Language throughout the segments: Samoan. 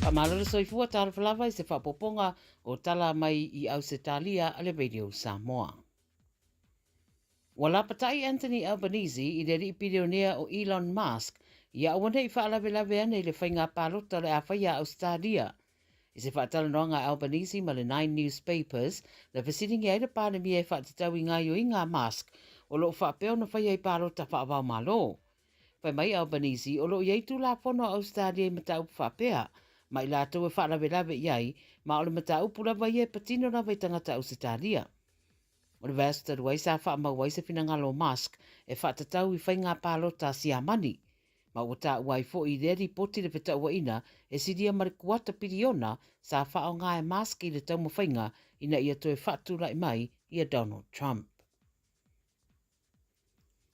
Faamalo le soifua, talofa lava i se faaopoopoga o tala mai i Ausetalia a le Radio Samoa. Ua lapatai Anthony Albanese i le alii pilionea o Elon Musk ia aua ne i faalavelave ane i le faiga palota o le a faia a Ausetalia. I se faatalanoaga a Albanese ma le Nine Newspapers, na fesiligia ai le Palemia e faatatau i gaoioiga a Musk o lo o faapea ona faia i palota faava-o-Malo. Fai mai Albanese o lo o i ai Tulafono a Ausetalia i mataupu faapea, ma i latou e faalavelave i ai, ma o le mataupu lava ia e patino lava i tagata Ausetalia. O le vaiaso talu ai sa faamau ai se finagalo o Musk e faatatau i faiga palota a Siamani, ma ua taua ai foi i lea lipoti le fetauaiga e silia ma le kuata piliona sa faaaoga e Musk i le taumafaiga ina ia toe faatulai mai ia Donald Trump.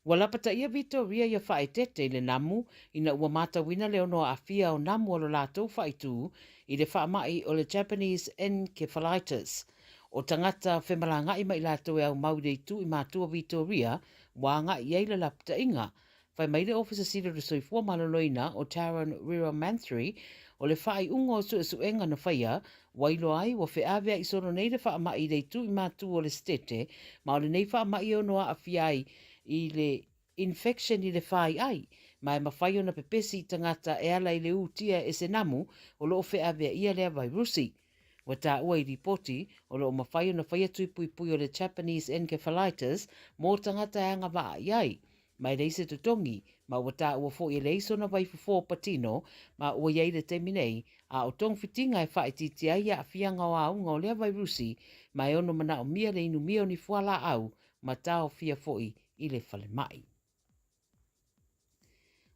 Ua lapataia Vitoria ia faaeteete i le namu ina ua matauina le ono aafia o namu o lo latou faaitu i le faamai o le Japanese Encephalitis. O tagata femalagaai ma i latou e aumau i le itu i matua Vitoria ua agai i ai le lapataiga. Fai mai le Ofisa Sili o le Soifua Maloloina o Tarun Weeramanthri, o le faaiuga o suesuega na faia, ua iloa ai ua feaveai solo nei le faamai i le itu i matu o le Setete, ma o lenei faamai e ono aafia ai i le infection i le faiai, ma e mafai ona pepesi i tagata e ala i le utia e se namu o lo o feaveaia lea vairusi. Ua taua i lipoti, o lo o mafai ona faia tui puipui o le Japanese Encephalitis mō tagata e agavaa i ai, ma e leai se totogi, ma ua taua foi e leai sona vaifofo patino, ma ua i ai le taimi nei, a o togafitiga e faaitiitia ai aafiaga o auga o lea vairusi, ma e ono manaomia le inumia o ni fualaau ma taofia foi i le falemai.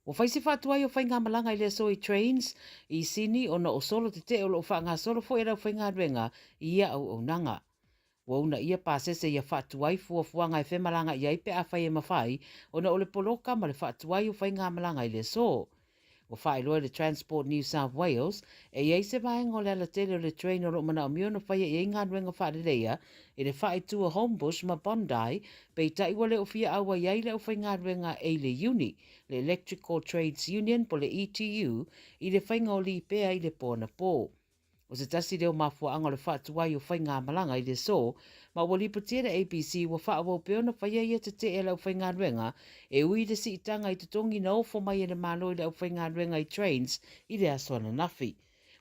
Ua fai se faatuai o faigamalaga i le aso i Trains i Sini ona o solo tetee o lo o faagasolo foi e le aufaigaluega i ia auaunaga. Ua uunaia pasese ia faatuai fuafuaga e femalaga'i ai pe afai e mafai ona o le poloka ma le faatuai o faigamalaga i le aso. Ua faailoa e le Transport New South Wales, e i ai se vaega o le alatele o le train o lo o manaomia ona faia i ai galuega faaleleia i le faaitu o Homebush ma Bondi, peitai ua le o fia auai ai le aufaigaluega e i le iuni, le Electrical Trades Union po le ETU, i le faiga o lipea i le po anapo. O se tasi lea o mafuaaga o le faatuai o faigamalaga i le aso, ma ua lipotia le ABC ua faaauau pea ona faia ia tetee a le aufaigaluega e ui i le siitaga i totogi na ofo mai e le Malo i le aufaigaluega i Trains i le aso ananafi.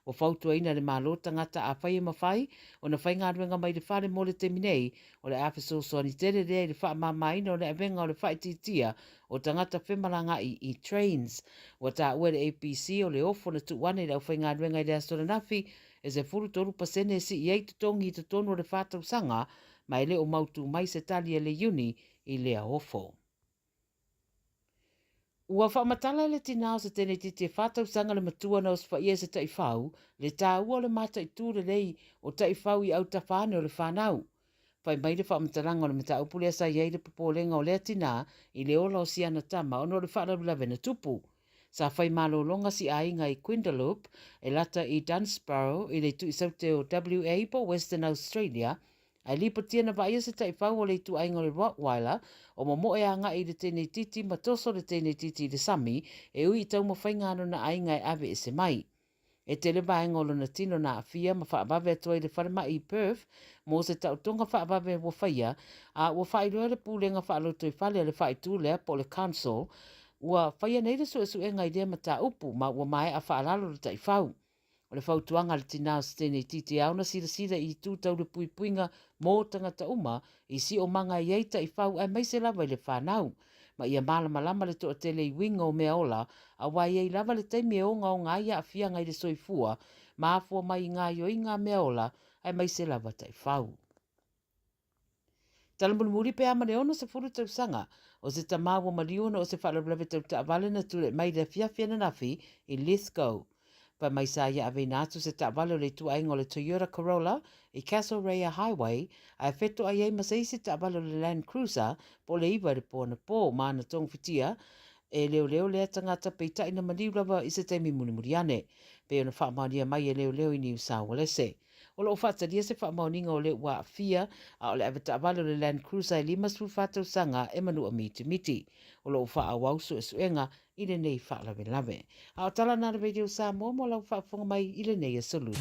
Ua fautuaina e le Malo tagata afai e mafai ona faigaluega mai le fale mo le taimi nei, o le a fesoasoani tele lea i le faamamaina o le avega o le faaitiitia o tagata femalagaai i Trains. Ua taua e le ABC o le ofo na tuu ane i le aufaigaluega i le aso ananafi e 13% e sii ai totogi i totonu o le fa tausaga ma e le o mautū mai se tali a le Iuni i lea ofo. Ua faamatala e le tinā o se tenetiti e fa tausaga le matua na osofaia e se taifau le taua o le mataitū lelei o taifau i autafa ane o le fanau. Fai mai le faamatalaga o le mataupu lea sa i ai le popolega o lea tinā i le ola o si ana tama ona o le faalavelave na tupu. Sa fai malologa si aiga i Quindalup, e lata i Dunsborough i le itu i saute o WA po o Western Australia, ae lipotia na vaaia se taifau o le ituaiga o le Rottweiler o momoe agai i le teneititi ma toso le teneititi i le sami e ui i taumafaiga a lona aiga e ave ese mai. E tele vaega o lona tino na aafia ma faavave atu ai i le falemai i Perth mō se taotonga faavave ua faia, ā, ua faailoa e le Pulega Faalotoifale a le Faaitu lea po o le Council, ua faia nei le suesuega i lea mataupu ma ua maea faalalo le taifau. O le fautuaga a le tinā o Siteni Titi e ao ona silasila i itu tau le puipuiga mō tagata uma i siomaga e i ai taifau aemaise lava i le whanau. Ma ia malamalama le toatele i uiga o mea ola, aua e i ai lava le taimi e ogaoga ai aafiaga i le soifua, ma afua mai i gaoioiga a mea ola, aemaise lava taifau. Talamulimuli pe a ma le 60 tausaga, o se tama ua maliu ona o se faalavelave tau taavale na tulai mai i le afiafi ananafi i Lithgow. Fai mai sa ia aveina atu se taavale o le ituaiga o le Toyota Corolla i Castlereagh Highway ae fetoai ai ma se isi taavale o le Land Cruiser po o le 9 i le po anapo ma ana togafitia e leoleo lea tagata peitai na maliu lava i se taimi mulimuli ane, pei ona faamaonia mai e leoleo i Niu Saualese. O lo o faatalia se faamaoniga o le ua aafia, a o le avetaavale o le Land Cruiser e 54 tausaga e manua mitimiti. O lo o faaauau suesuega i lenei faalavelave. A o tala na le Radio Samoa mo lau faafofoga mai i lenei aso Lulu.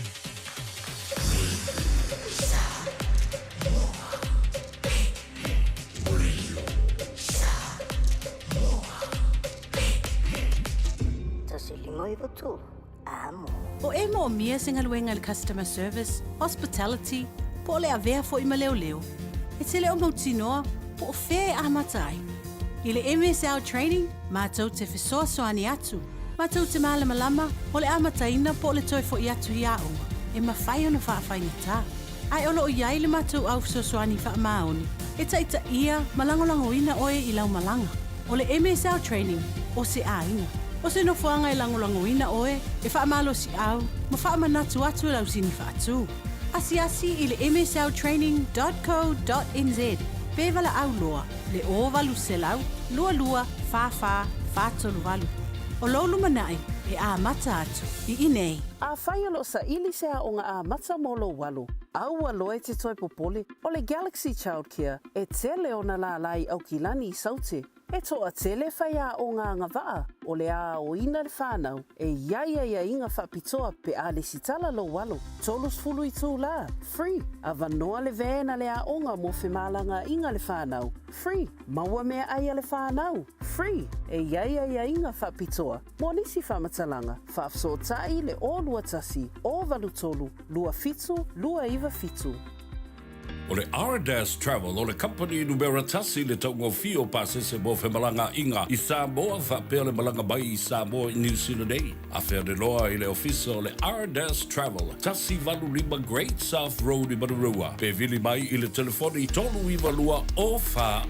Amo. O e moomia se galuega i le customer service, hospitality, po o le avea foi ma leoleo, e te le o mautinoa po o fea e amata ai. I le MSL Training, matou te fesoasoani atu, matou te malamalama o le amataina po o le toe foi atu i aoga, e mafai ona faafaigata. Ae o lo o i ai le matou au fesoasoani faamaoni e taitaia ma lagolagoina oe i lau malaga. O le MSL Training, o se aiga. O se nofoaga e lagolagoina oe, e faamalosiau ma faamanatu atu e lau sini faatu. Asiasi i le msltraining dot co dot nz pe valaau loa le 0800 22 44 438. O lou lumanai e amata atu i inei. Afai o lo o saili se aoga amata mo lou alo, aua loa e te toe popole, o le Galaxy Childcare e tele ona lālā i Aukilani i Saute. E toatele faiaoga agavaa o le aoina le whanau e i ai aiaiga faapitoa pe a lesitala lou alo, 30 itulā, free, avanoa le van a le aoga mo femalagaaiga le whanau, free, maua meaai a le whanau, free, e i ai aiaiga faapitoa. Mo nisi faamatalaga, faafesootai le 021 083 27 297. O le Ardas Travel o le kamupani numera tasi i le taugofie o pasese mo femalagaaiga i Samoa faapea le malaga mai i Samoa i Niu Sila nei. Afea le loa i le ofisa o le Ardas Travel, 185 Great South Road i Manurewa, pe vili mai i le telefoni 392 0400,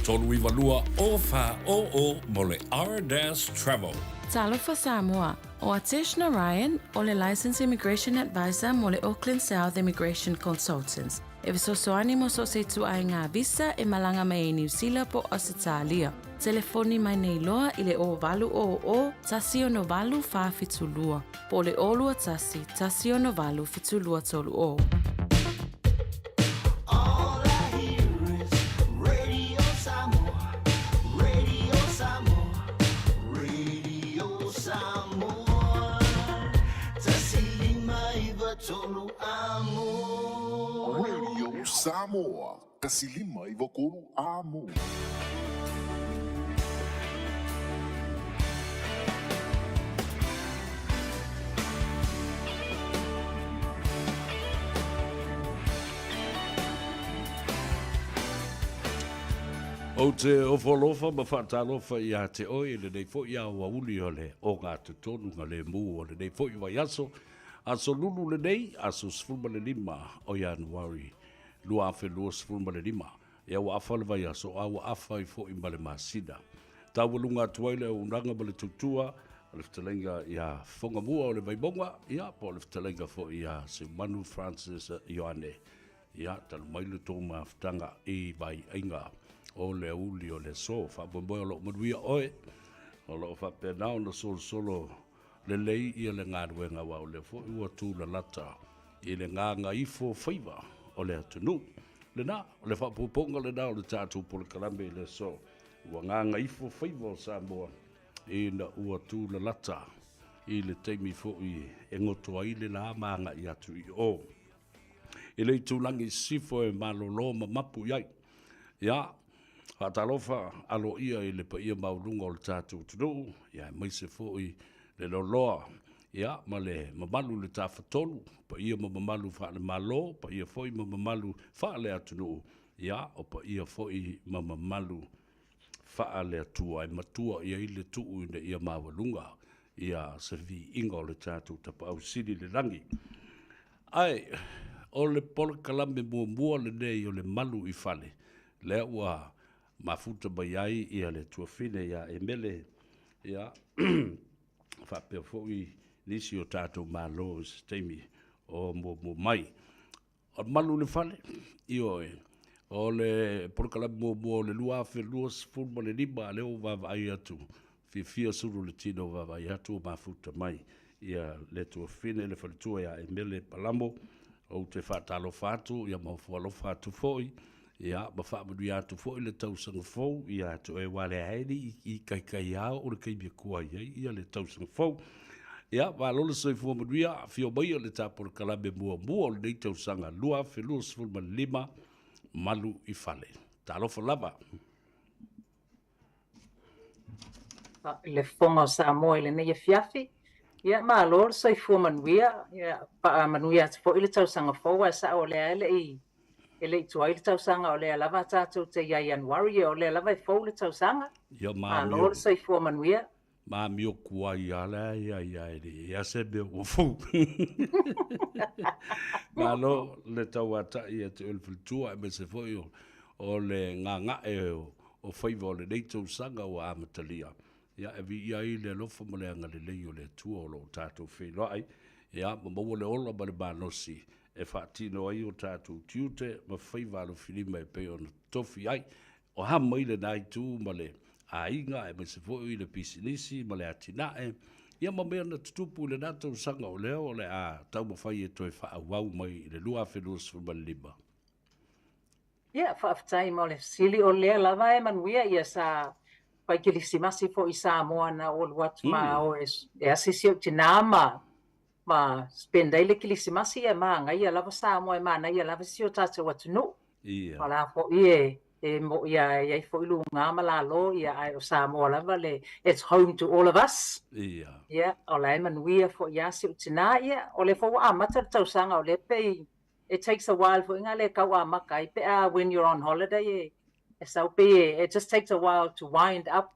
392 0400 mo le Ardas Travel. Talofa Samoa, O Atesh Narayan, o le Licensed Immigration Advisor mo le Auckland South Immigration Consultants, e fesoasoani mo so o se ituaiga visa e malaga mai ai Niu Sila po o Ausetalia. Telefoni mai nei loa i le 0800 168 472 po o le 021 168 7230. Radio Samoa, 153 Amo. Ou te ofo alofa ma faatalofa ia te oe i lenei foi aoauli o le ogatotonu lemu o lenei foi vaiaso, aso lulu lenei, aso 15 o Ianuari 2025. Ia ua afa le vaiaso, a ua afa ai foi ma le masina. Taualuga atu ai le auaunaga ma le tautua a le fetalaiga ia Fogamua o le Vaimauga, ia po o le fetalaiga foi ia Seumanu Francis Ioane. Ia, talu mai le tou mafutaga i vaiaiga o le auli o le aso. Faamoemoe o lo o manuia oe, o lo o faapena ona solosolo lelei ia le galuega aua o lea foi ua tulalata i le gagaifo faiva o le atunuu. Lena, o le faaopoopoga lena o le tatou polokalame i le aso, ua gagaifo faiva o Samoa ina ua tulalata i le taimi foi e goto ai le la ma agai atu i o. I le itulagi i sisifo e malolo ma mapu i ai. Ia, faatalofa aloaia i le paia maualuga o le tatou atunuu, ia aemaise foi le loloa, ia, ma le mamalu i le Tafatolu, paia ma mamalu faale-Malo, paia foi ma mamalu faale-atunuu, ia, o paia foi ma mamalu faale-Atua e matua i ai le tuu ina ia maualuga ia se viiga o le tatou Tapaau Sili i le lagi. Ae, o le polokalame muamua lenei o le Malu i Fale, lea ua mafuta mai ai ia le tuafine ia Emele, ia, faapea foi nisi o tatou Malo i se taimi o muamua mai. O le Malu i le Fale, ioe, o le polokalame muamua o le 2025, lea ua vaavaai atu, fiafia sulu le tino vaavaai atu ua mafuta mai ia le tuafine le faletua ia Emele Palamo. Ou te faatalofa atu, ia ma ofo alofa atu foi, ia ma faamanuia atu foi le tausaga fou ia te oe aua lea e le i ikaika ao o le taimi e kua ai ai ia le tausaga fou. Ia, malo le soifua manuia, afio maia le tapolokalame muamua o lenei tausaga 2025, Malu i Fale. Talofa lava. Le Fofoga o Samoa i lenei afiafi. Ia, malo le soifua manuia, ia, faamanuia atu foi le tausaga fou, ae sao o lea e le i e le i tuai le tausaga, o lea lava tatou te i ai Ianuari, o lea lava e fou le tausaga. Ia, Malo le soifua manuia. Ma amio kuai a la ia ia e le ia se mea ua fou. Malo le tauata'i ia te oe le faletua aemaise foi o, o le gaga'e o, o faiva o lenei tausaga ua amatalia. Ia e viia ai le alofa ma le agalelei o le Atua o lo o tatou feiloai, ia ma maua le ola ma le malosi e faatino ai o tatou tiute ma faiva alofilima e pei ona tofi ai. O a mai lena itu ma le aiga aemaise foi le pisinisi ma le atinae, ia ma mea na tutupu i lena tausaga o lea o le a taumafai e toe faaauau mai i le 2025. Ia, faafetai mo le fesili. O lea lava e manuia ia sa fai kerisimasi foi i Samoa na ou alu atu ma o e asi si ou tinā ma ma spend ai le kerisimasi ia manaia lava Samoa e manaia lava si o tatou atunuu. Ia. O la foi e e mo'i a e i ai foi luga ma lalo ia ae o Samoa lava le it's home to all of us. Ia. Ia, o la e manuia foi ia si ou tinā ia o lea foi ua amata le tausaga o lea pei it takes a while foi nga le tau amata ai pe a when you're on holiday e e sau pei e it just takes a while to wind up.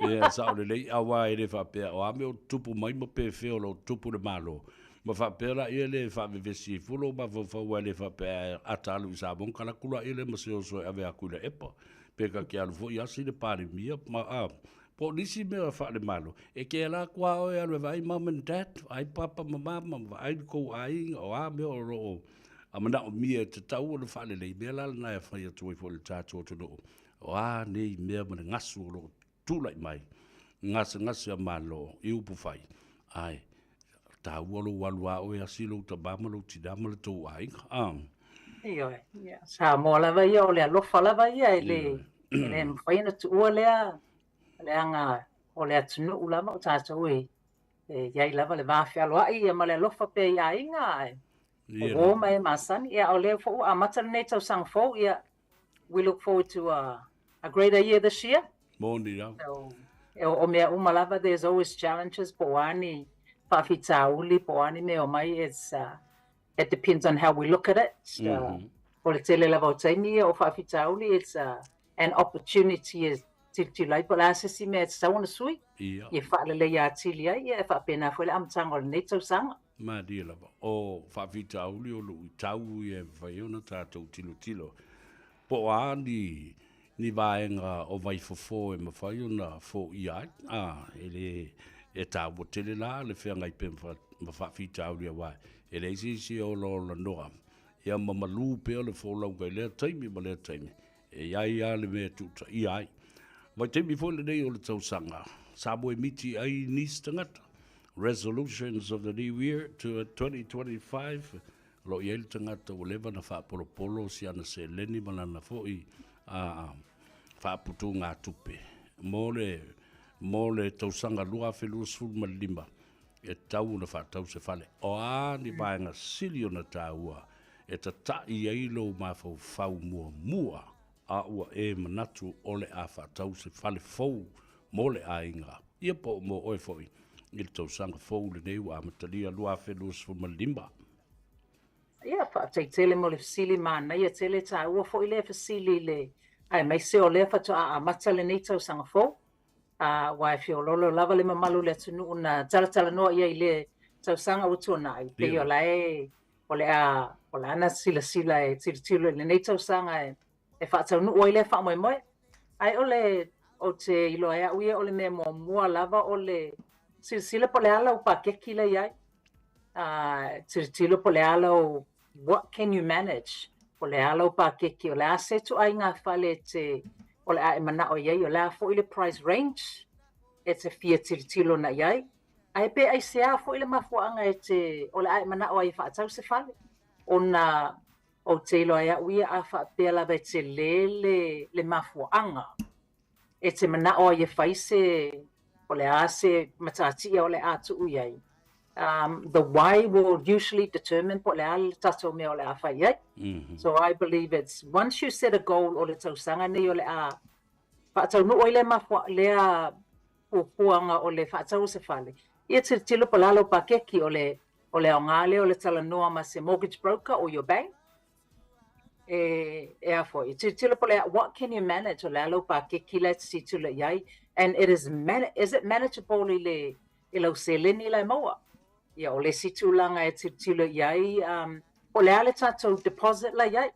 Ia, sao lelei, aua e le faapea, o a mea o tutupu mai ma pefea o lo o tutupu le Malo, ma faapea laia le faavevesi ai fua lou mafaufau aua e le faapea a ta alu i Samoa ona talaatu laia lea ma se oso e ave atu i le epa, pe ta te alu foi asi le Palemia ma, a, po o nisi mea faale-Malo, e te ala atu lava oe e alu e vaai mum and dad, vaai papa ma mama, vaai lo tou aiga, o a mea o lo o manaomia e tatau ona faalelei, mea la lena e fai atu ai foi i le tatou atunuu. O a nei mea ma le gasu o lo o tulai mai, gasegase a Malo i upufai, ae taua lou alu a oe asi lou tama ma lou tina ma le tou aiga. A. Ioe, ia, Samoa lava ia, o le alofa lava ia, e le, e le mafai ona tuua lea, leaga o le atunuu lava o tatou e, e i ai lava le va fealoai ia ma le alofa pea i aiga, ae o uo ma e masani. Ia, o lea foi ua amata lenei tausaga fou, ia, we look forward to a, a greater year this year. Moni lava. So, e o mea uma lava, there's always challenges, po o a ni faafitauli, po o a ni mea o mai, it's, uh, it depends on how we look at it. Uh, mm -hmm. O le tele lava o taimi ia o faafitauli, it's uh, an opportunity e tilotilo ai po o le a se isi mea e tatau ona sui, Ia. ia faaleleia atili ai, ia e faapena foi le amataga o lenei tausaga. Malie lava. O faafitauli o luitau ia e mafai ai ona tatou tilotilo po o a ni ni vaega o vaifofo e mafai ona foia ai. A, e le e taua tele la le feagai pea ma faafitauli aua e leai se isi e olaola noa ia ma malu pea le folauga i lea taimi ma lea taimi. E i ai lava le mea e tuutaia ai. Vaitaimi foi lenei o le tausaga, sa moemiti ai nisi tagata. Resolutions of the New Year to 2025, o lo o i ai le tagata ua leva ona faapolopolo si ana seleni ma lana foi a faaputugatupe mo le mo le tausaga 2025 e tatau ona faatau se fale. O a ni vaega sili ona taua e tataʻi ai lou mafaufau muamua a ua e manatu o le a faatau se fale fou mo le aiga, ia po o mo oe foi i le tausaga fou lenei ua amatalia 2025? Ia, faafetai tele mo le fesili manaia tele, taua foi lea fesili i le, aemaise o lea faatoa amata lenei tausaga fou. Ā, aua e feoloolo lava le mamalu o le atunuu na talatalanoa i ai i le tausaga ua tuanai, pei o la e o le a o lana silasila e tilotilo i lenei tausaga e, e faataunuu ai lea faamoemoe. Ae o le ou te iloa e au ia o le mea muamua lava o le silasila po o le a lau pakeki la i ai. Ā, tilotilo po o le a lau what can you manage? Po o le a lau pakeki, o le a se ituaiga fale e te o le a e manao i ai, o le a foi le price range e te fia tilotilo na i ai. Ae pe aisea foi le mafuaaga e te o le a e manao ai e faatau se fale. Ona ou te iloa e au ia a faapea lava e tele le, le mafuaaga e te manao ai e fai se, o le a se matatia o le a tuu i ai. The why will usually determine po o le a le tatou mea o le a fai ai. So I believe it's once you set a goal o le tausaga nei o le a faataunuu ai lea mafua, lea fuafuaga o le faatau o se fale, ia tilotilo po o le a lau pakeki o le, o le aoga lea o le talanoa ma se mortgage broker or your bank, e, e a foi, e tilotilo po o le a, what can you manage, o le a lau pakeki la e te tilotilo i ai, and it is, man, is it manageable i le, i lau seleni la e maua? Ia, o le isi tulaga e tilotilo i ai, um, po o le a le tatou deposit la i ai?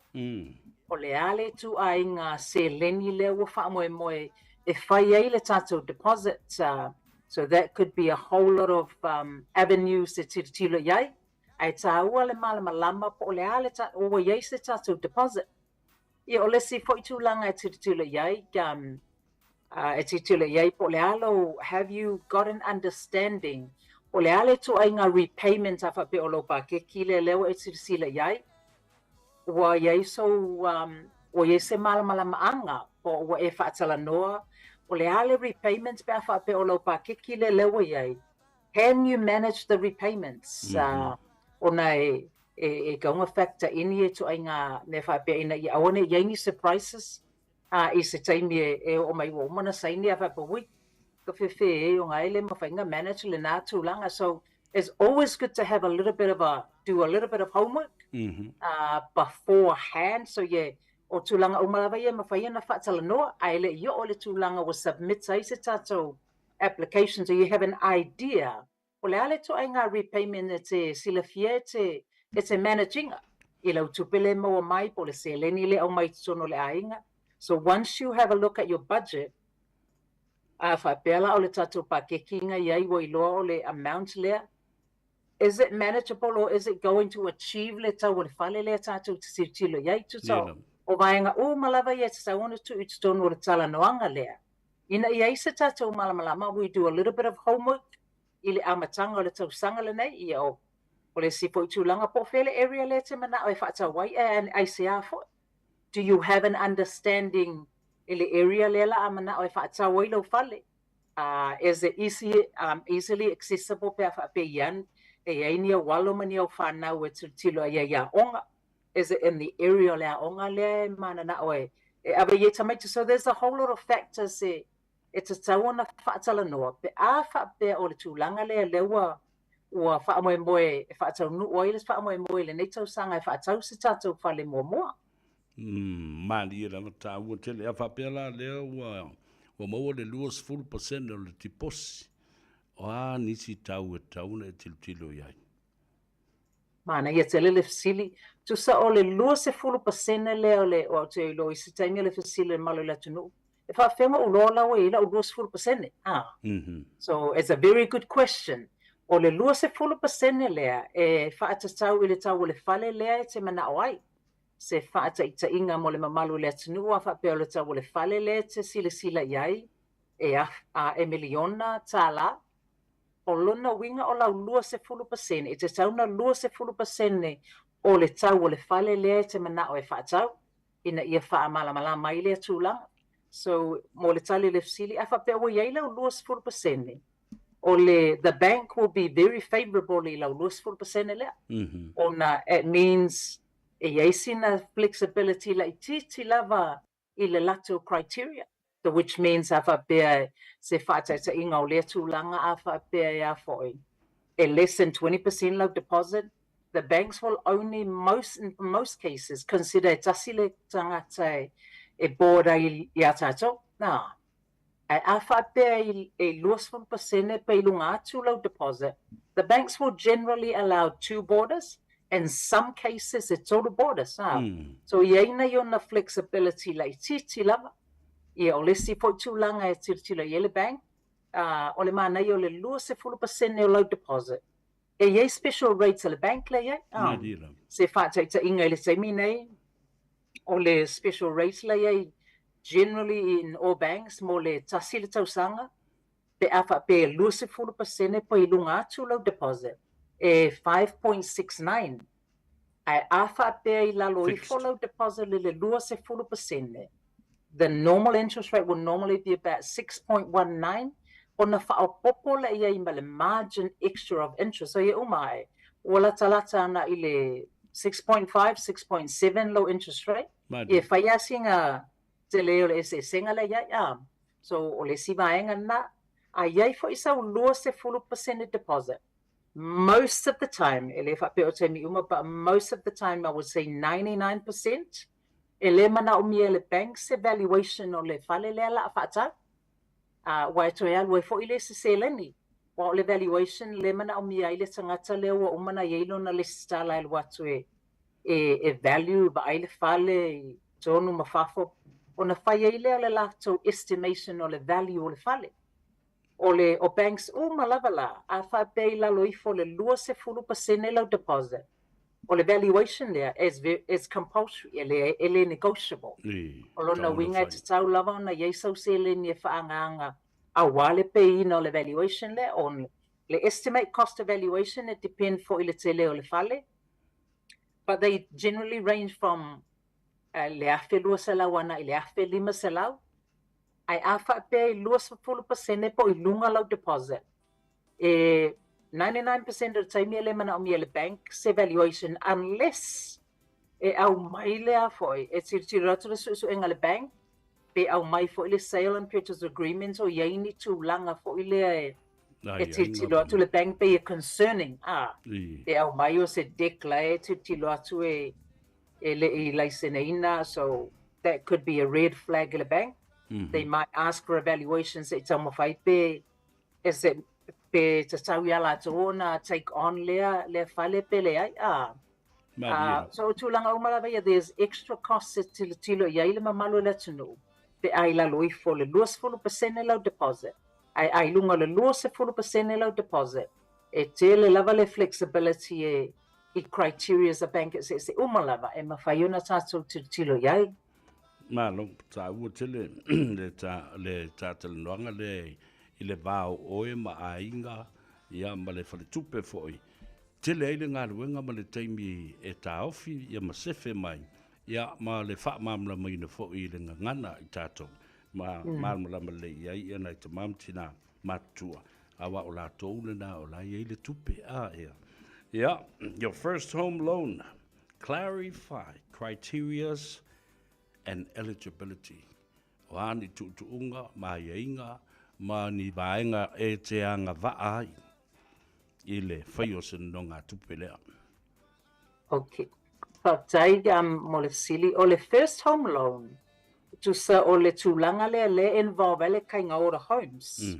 Po o le a le ituaiga seleni lea ua faamoemoe e fai ai le tatou deposit? So that could be a whole lot of um, avenues e tilotilo i ai. Ae taua le malamalama po o le a le ta, ua i ai se tatou deposit. Ia, o le isi foi tulaga e tilotilo i ai, um, e tilotilo i ai po o le a lou, have you got an understanding, po o le a le ituaiga repayment a faapea o lou pakeki lea lea ua e silasila i ai, ua i ai sou, um, ua i ai se malamalamaaga po o ua e faatalanoa, o le a le repayment pe a faapea o lau pakeki lea lea ua i ai, can you manage the repayments? Ona e, e, e gauga factor in ia ituaiga mea faapea ina ia aua ne i ai ni surprises a i se taimi e, e oo mai ua uma ona saini a faapea, ui, ka fefe e o ngai le mawhai nga manage le nā tūlanga. So it's always good to have a little bit of a, do a little bit of homework beforehand. So yeah, o tūlanga uma lava ia mawhai ana whaatalanoa, a e le i oo le tūlanga ua submit ai se tātou application, so you have an idea O le a le ituaiga repayment e te silafia e te, e te manage ina i lau tupe le maua mai po o le seleni le aumai i totonu o le aiga. So once you have a look at your budget, a faapea la o le tatou pakeki ina i ai ua iloa o le amount lea, is it manageable or is it going to achieve le tau o le fale lea tatou te tilotilo i ai? Tusa o vaega uma lava ia e tatau ona tuu i totonu o le talanoaga lea. Ina ia ai se tatou malamalama, we do a little bit of homework i le amataga o le tausaga lenei, ia o, o le isi foi tulaga po o fea le area lea e te manao e faatau ai, and aisea foi. Do you have an understanding i le area lea la a manao e faatau ai lou fale? Is it easy, easily accessible pe a faapea i an, e i ai ni au alo ma ni au whanau e tilotilo ai i aoga? Is it in the area o le aoga lea e mananao e, e ave i ai tamaiti? So there's a whole lot of factors e, e tatau ona faatalanoa pe a faapea o le tulaga lea lea ua ua faamoemoe e faataunuu ai le faamoemoe i lenei tausaga e faatau se tatou fale muamua. Mm, malie lava taua tele. A faapea la lea ua, ua maua le 20% o le tiposi, o a nisi tau e tatau ona e tilotilo i ai? Manaia tele le fesili. Tusa o le 20% lea o le, o au te iloa i se taimi o le fesili le mamalu o le atunuu, e faapefea ona ou iloa la ua i ai lau 20%? Ah. So it's a very good question. O le 20% lea e faatatau i le tau o le fale lea e te manao ai. Se faataitaiga mo le mamalu o le atunuu a faapea o le tau o le fale lea e te silasila i ai e, a, e miliona tālā, O lona uiga o lau 20%, e tatau ona 20% o le tau o le fale lea e te manao e faatau ina ia faamalamalama ai lea tulaga. So, mo le tali o le fesili, a faapea ua i ai lau 20%, o le, the bank will be very favourable i lau 20% lea. Ona it means e i ai sina flexibility laitiiti lava i le latou criteria, the which means a faapea se faataitaiga o lea tulaga a faapea e a foi e less than 20% lau deposit, the banks will only most in most cases consider e tasi le tagata e board ai ia tatou, na. Ae a faapea e 20% pe i luga atu lau deposit, the banks will generally allow two boarders, in some cases e tolu boarders, a. So i ai nai ona flexibility laitiiti lava. Ia, o le isi foi tulaga e tilotilo i ai le bank, a, o le manaia o le 20% o lau deposit. E i ai special rates a le bank la i ai, a. Se faataitaiga i le taimi nei, o le special rate la i ai generally in all banks mo le tasi le tausaga, pe a faapea e 20% pe i luga atu lau deposit, e 5.69. Ae a faapea i lalo ifo lau deposit i le 20%, the normal interest rate will normally be about 6.19, ona faaopoopo lea i ai ma le margin extra of interest. So ia uma ae, ua latalata ana i le 6.5, 6.7 lou interest rate. Ia e fai lava sina tele o le eseesega lea i ai, a. So o le isi vaega lena. A i ai foi sau 20% deposit, Most of the time, e le faapea o taimi uma, but most of the time I would say 99%, e le manaomia e le bank se valuation o le fale lea la a faatau. Aua e toe alu ai foi le isi seleni. Aua o le valuation le manaomia ai le tagata lea ua uma ona i ai lona lesitala e alu atu e e value, vaai le fale i totonu ma fafo, ona fai ai lea o le latou estimation o le value o le fale. O le o banks uma lava la, a faapea i lalo ifo o le 20% lau deposit, o le valuation lea is is compulsory, e le e le negotiable. O lona uiga e tatau lava ona i ai sau seleni e faaagaaga aua le pay-ina o le valuation lea, o le estimate cost of valuation e depend foi i le tele o le fale, but they generally range from le $1,200 ana i le $1,500, ae a faapea i 20% po o i luga lau deposit, e 99% o le taimi e le manaomia e le bank se valuation unless e aumai le a foi, e tilotilo atu le suesuega a le bank pe aumai foi le sale and purchase agreement o i ai ni tulaga foi lea e e tilotilo atu le bank pei e concerning, a, pe aumai o se deck la e tilotilo atu e e le i laiseneina, so that could be a red flag i le bank. They might ask for a valuation se i taumafai pe is it pe tatau i a latou ona take on lea lea fale pe leai, a. So o tulaga uma lava ia, there's extra costs e tilotilo i ai le mamalu o le atunuu pe a i lalo ifo o le 20% lau deposit, ae a i luga o le 20% lau deposit, e tele lava le flexibility e i criterias a bank eseese uma lava e mafai ona tatou tilotilo i ai. Malo, taua tele le ta le ta talanoaga lea i le va o oe ma aiga ia ma le faletupe foi. Tele ai le galuega ma le taimi e taofi ia ma sefe mai ia ma le faamalamalamaina foi i le gagana i tatou ma malamalama lelei i ai ia nai tama ma tina matutua, aua o latou lena o la e i ai le tupe, a ea. Ia, your first home loan, clarify criterias and eligibility. O a ni tuutuuga ma aiaiga ma ni vaega e te agavaa ai i le faia o se nonogatupe lea. Ok. Faafetai mo le fesili. O le first home loan, tusa o le tulaga lea lea e involve ai le Kainga Ora Homes.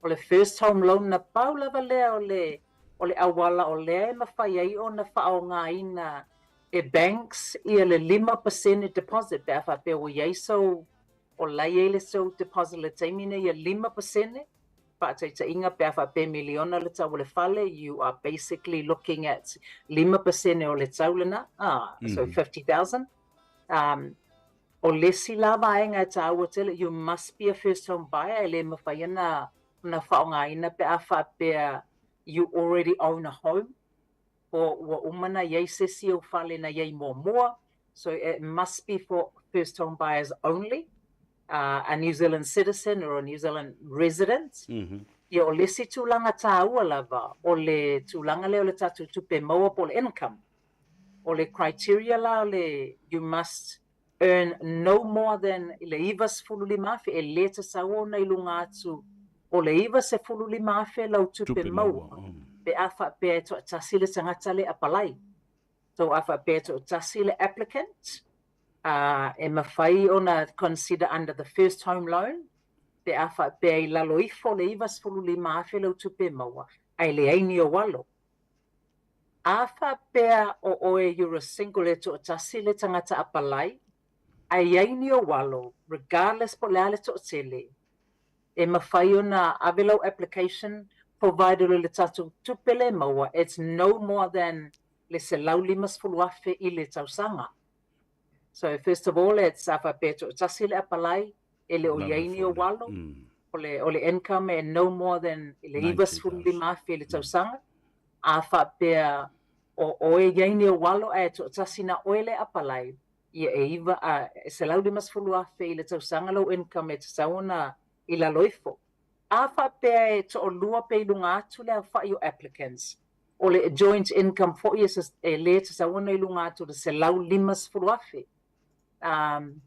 O le first home loan na pau lava lea o le o le auala o lea e mafai ai ona faaaogaina e banks ia le 5% deposit pe a faapea ua i ai sou o la e i ai le sou deposit i le taimi nei ia 5%. Faataitaiga, pe a faapea miliona le tau o le fale, you are basically looking at 5% o le tau lena, so 50,000. O le isi la vaega e taua tele, you must be a first home buyer, e le mafai ona faaaogaina pe a faapea you already own a home, po ua uma ona i ai se isi ou fale na i ai muamua, so it must be for first home buyers only, a New Zealand citizen or a New Zealand resident. Ia o le isi tulaga taua lava, o le tulaga lea o le tatou tupe maua po o le income. O le criteria la o le you must earn no more than i le $95,000, e le tatau ona i luga atu o le $95,000 lau tupe maua pe a faapea e toatasi le tagata le apalai. So a faapea e toatasi le applicant, e mafai ona consider under the first home loan pe a faapea i lalo ifo o le $95,000 lau tupe maua ae leai ni ou alo. A faapea o oe you're a single e toatasi le tagata apalai, ae i ai ni ou alo, regardless po o le a le toatele, e mafai ona ave lau application provided o le tatou tupe le maua it's no more than le $150,000 i le tausaga. So first of all it's a faapea e toatasi le apalai, e le o i ai ni ou alo, o le o le income e no more than le $95,000 i le tausaga, a faapea O o e i ai ni ou alo ae toatasi na oe le apalai, ia e iva a e $150,000 i le tausaga lou income e tatau ona i lalo ifo. A faapea e toalua pe i luga atu le aofai o applicants, o le joint income foi e e le tatau ona i luga atu o le $150,000. Um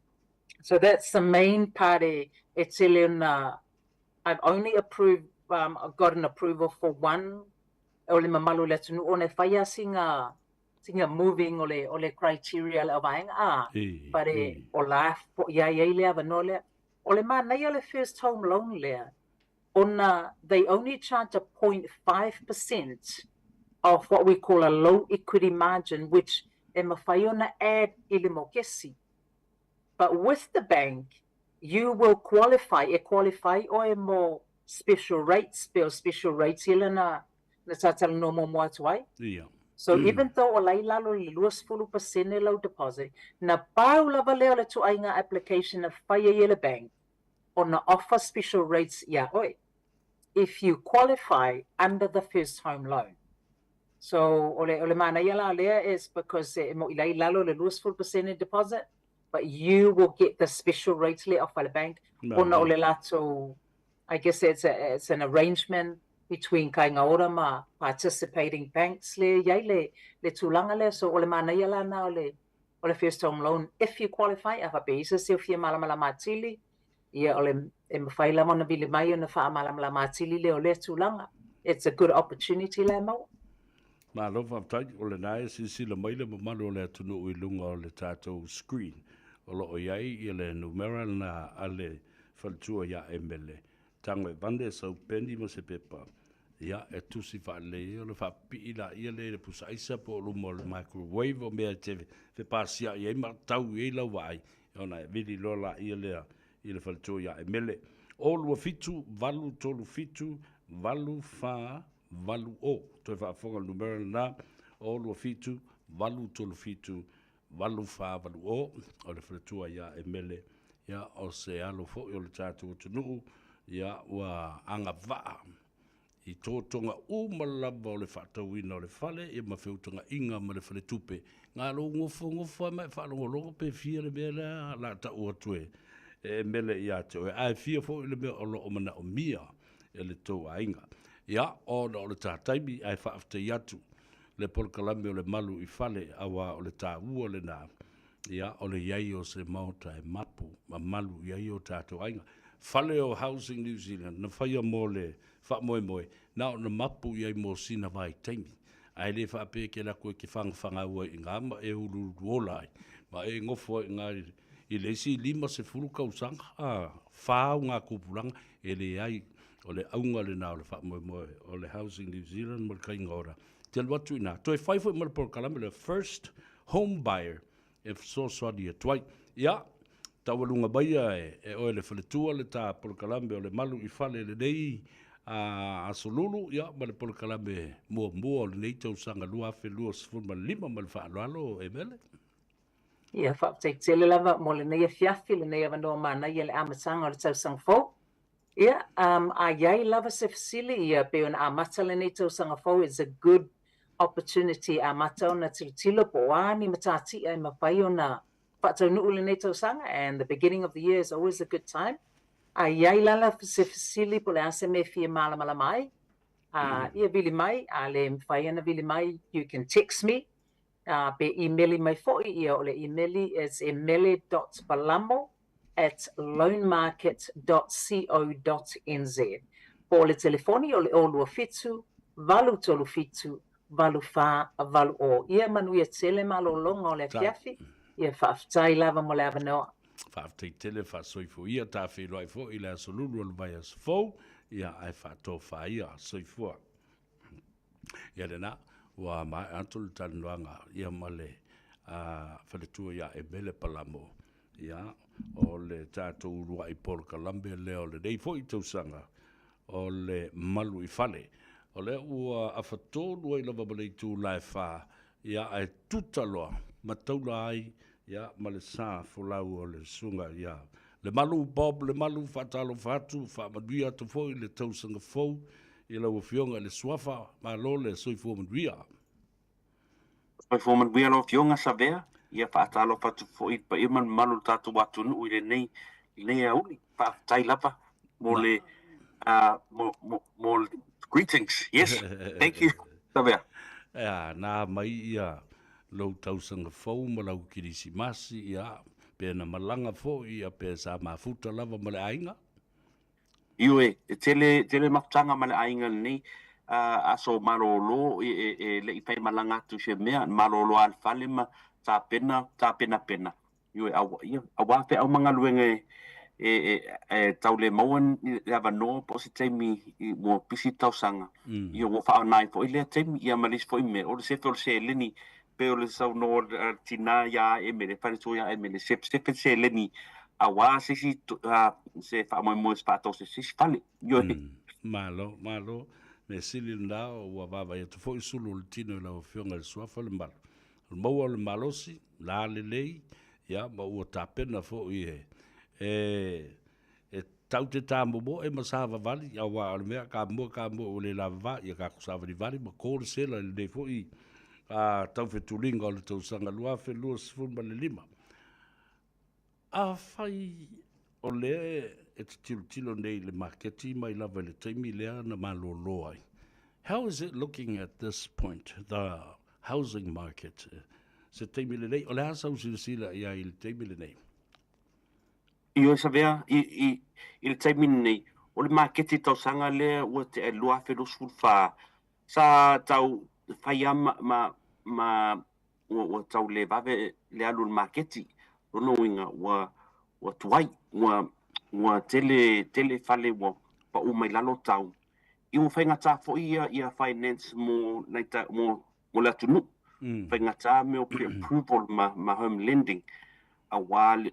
so that's the main part e e tele ona I've only approved um got an approval for one o le mamalu o le atunuu ona e fai lava sina sina moving o le o le criteria a le auvaega a but e o la foi lava e i ai le avanoa lea. O le manaia o le first home loan lea ona they only charge a 0.5% of what we call a low equity margin which e mafai ona add i le mokesi. But with the bank you will qualify, e qualify oe mo special rates, pe o special rates ia lea na na sa talanoa muamua atu ai. Ia. So even though o la i lalo i le 20% lau deposit, na pau lava lea o le ituaiga application na fai ai e le bank ona offer special rates iā oe if you qualify under the first home loan. So o le o le manaia la lea is because e mo'i la i lalo i le 20% deposit but you will get the special rates lea offer e le bank ona o le latou I guess it's a it's an arrangement between Kāinga Ora ma participating banks lea e i ai le le tulaga lea. So o le manaia la lena o le o le first home loan if you qualify, a faapea i se isi o fia malamalama atili, ia o le e mafai lava ona vili mai ona faamalamalama atili lea o lea tulaga. It's a good opportunity la e maua. Malo faafetai, o lena e silasila mai le mamalu o le atunuu i luga o le tatou screen. O lo o i ai ia le numera lena a le faletua ia Emele. Tago e vane sau peni ma se pepa, ia, e tusi faalelei ai ona faapipii laia lea i le pusa aisa po o luma o le microwave o mea e te fepasia'i ai ma tau i ai lau vaai, ona e vili loa laia lea i le faletua ia Emele. O 27 8 3 7 8 4 8 o. Toe faafofoga i le numera lena, o 27 8 3 7 8480, o le faletua ia Emele, ia, o se alo foi o le tatou atunuu, ia, ua agavaa i totoga uma lava o le faatauina o le fale, ia ma feutagaiga ma le faletupe. Na lou nofonofo lava ma e faalogologo pe fia le mea lea o le a tau atu e Emele ia te oe, ae fia foi le mea o lo o manaomia e le tou aiga. Ia, ona o le ta taimi, ae faafetai atu le polokalame o le Malu i Fale, aua o le taua lena, ia, o le i ai o se maota e mapu ma malu i ai o tatou aiga. Fale o Housing New Zealand, na faia mo le faamoemoe, na ona mapu i ai mo sina vaitaimi. Ae le faapea e te alu atu e te fagafagau ai i ina ma e uluuluola ai, ma e nofo ai i ina i le isi 50 tausaga, a, fa au ngā tupulaga, e leai. O le auga lena o le faamoemoe o le Housing New Zealand ma le Kaiga Ora, te alu atu i ina. Toe fai foi ma le polokalame le First Home Buyer e fesoasoani atu ai. Ia, taualuga maia e oe le faletua le ta polokalame o le Malu i Fale lenei a Aso Lulu, ia, ma le polokalame muamua o lenei tausaga 2025 ma le faaaloalo, Emele. Ia, faafetai tele lava mo lenei afiafi, lenei avanoa manaia i le amataga o le tausaga fou. Ia, um, a i ai lava se fesili, ia, pei ona amata lenei tausaga fou, it's a good opportunity e amata ona tilotilo po o a ni matatia e mafai ona faataunuu lenei tausaga, and the beginning of the year is always a good time. A i ai lala se fesili po o le a se mea e fia malamalama ai, uh, ia vili mai, a le mafai ona vili mai, you can text me, Ā, pe īmeli mai foi ia, o le īmeli is emele dot palamo at loanmarket dot co dot nz. Po o le telefoni o le 027 837 8480. Ia manuia tele malologa o le afiafi, ia faafetai lava mo le avanoa. Faafetai tele faasoifua ia, ta feiloai foi i le aso Lulu o le vaiaso fou, ia ae faatofa ia. Soifua. Ia lena, ua maea atu le talanoaga ia ma le faletua ia Emele Palamo, ia, o le tatou uluai polokalame lea o lenei foi tausaga o le Malu i Fale. O lea ua afatolu ai lava ma le itula e fa, ia, ae tuta loa ma taula ai ia ma le sa folau o le susuga ia Lemalu Bob Lemalu, faatalofa atu, faamanuia atu foi le tausaga fou i lau Afioga i le Suafa, malo le soifua manuia. Soifua manuia lau Afioga Savea, ia faatalofa atu foi i le paia ma le mamalu o le tatou atunuu i lenei lenei aoauli. Faafetai lava mo le mo mo mo le greetings. Yes, thank you Savea. Ea, na mai ia lou tausaga fou ma lau Kirisimasi, ia, pe na malaga foi, ia, pe sa mafuta lava ma le aiga. Ioe, e tele, tele mafutaga ma le aiga lenei aso malolo e, e le i faimalaga atu i se mea, malolo lava le fale ma tapena, tapenapena. Ioe, aua, ia, aua feau ma galuega e, e, e, e tau le maua le avanoa po o se taimi ua pisi le tausaga. Ia ua faaaoga ai foi lea taimi, ia ma le isi foi mea, o le sefe o le seleni, pei o le saunoa a le tina ia Emele, faletua ia Emele, sefe le seleni aua se isi se faamoemoe se faatau se isi fale. Ioe. Malo, malo. Mea sili lena ua vaavaai atu foi sulu o le tino i lau Afioga i le Suafa o le Malu. O le maua o le malosi, la lelei, ia, ma ua tapena foi e, e, e tau te tamomoe ma savavali, aua o le mea, ka mua, ka mua ua le lavava, ia tatou savalivali ma ko le sela i lenei foi a taufetuliga o le tausaga 2025. Afai o lea e te tilotilo nei i le maketi mai lava i le taimi lea na malolo ai, how is it looking at this point, the housing market? Se taimi lelei, o le a sau silasila i ai i le taimi lenei? Ioe Savea, i, i, i le taimi lenei, o le maketi tausaga lea ua tea i le 2024, sa tau fai lava ma, ma, ma ua, ua tau le vave le alu o le maketi. Lona uiga, ua, ua tuai, ua, ua tele, tele fale ua pau mai lalo tau. Ia ua faigata foi ia, ia finance mo nai ta, mo, mo le atunuu. Faigata mea o pre-approval ma, ma home lending aua le,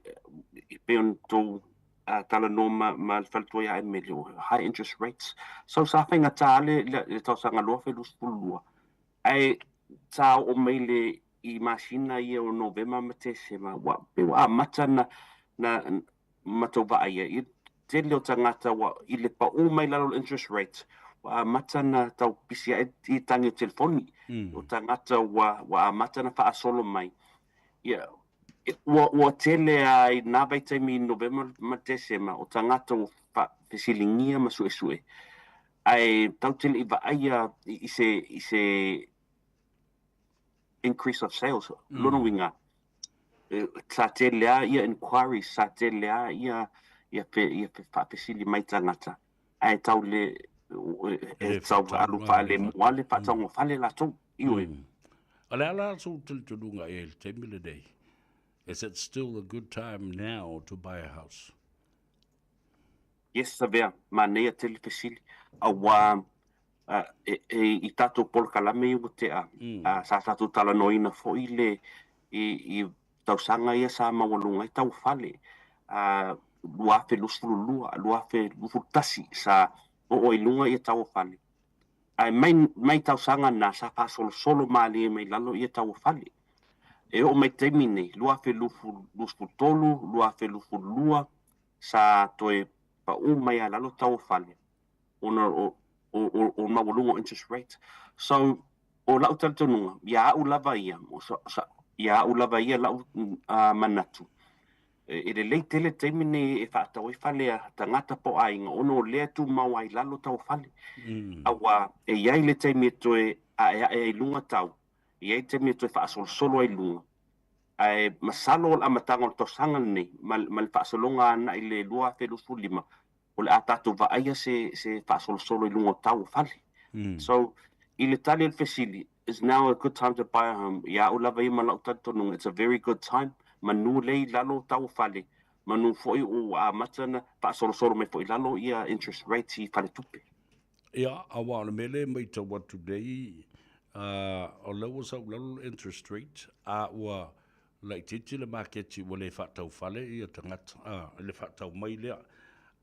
e pei ona tou talanoa ma, ma le faletua ia Emily, o high interest rates. So sa faigata le, le, le tausaga 2022 Ae sa oo mai le i masina ia o Novema ma Tesema, ua pei ua amata na na matou vaaia i le tele o tagata ua i le pau mai lalo o le interest rate, ua amata na tau pisi ae i tangi o telefoni o tagata ua ua amata na faasolo mai. Ia, ua ua tele a i na vaitaimi i Novema ma Tesema o tagata ua faafesiligia ma suesue. Ae tau te le i vaaia i se, i se increase of sales. Lona uiga, sa tele lava ia inquiries, sa tele lava ia, ia, ia faafesili mai tagata, ae tau le, e tau alu faalemu lava le faatauga fale latou. Ioe. O le a la sou talitonuga i ai i le taimi lenei? Is it still a good time now to buy a house? Yes Savea, manaia tele fesili, aua i tatou polokalame ia ua tea, sa tatou talanoaina foi le i tausaga ia sa maualuga ai tau fale, 2022, 2021 sa oo ai luga ia tau o fale. Ae mai mai tausaga na sa faasolosolo malie mai lalo ia tau o fale. E oo mai taimi nei, 2023, 2022, sa toe pau mai a lalo tau o fale ona o o o o maualuga o interest rate. So o la'u talitonuga ia a'u lava ia ia a'u lava ia la'u manatu e lelei tele le taimi nei e faatau ai fale a tagata po o aiga ona o lea e tumau ai lalo tau o fale. Aua e i ai le taimi e toe a'ea'e ai i luga tau, e i ai le taimi e toe faasolosolo ai i luga. Ae masalo o le amataga o le tausaga lenei ma ma le faasologa agai i le 2025, o le a tatou vaaia se se faasolosolo i luga o tau o fale. So, i le tali o le fesili, is now a good time to buy a home? Ia au lava ia ma la'u talitonuga, it's a very good time, manu lea i lalo o tau o fale, manu foi ua amata ona faasolosolo mai foi i lalo ia interest rates i faletupe. Ia, aua o le mea lea e matau atu nei, o lea ua sau i lalo le interest rate, a ua laitiiti le maketi ua le faatau fale ia tagata, a, i le faatau mai lea.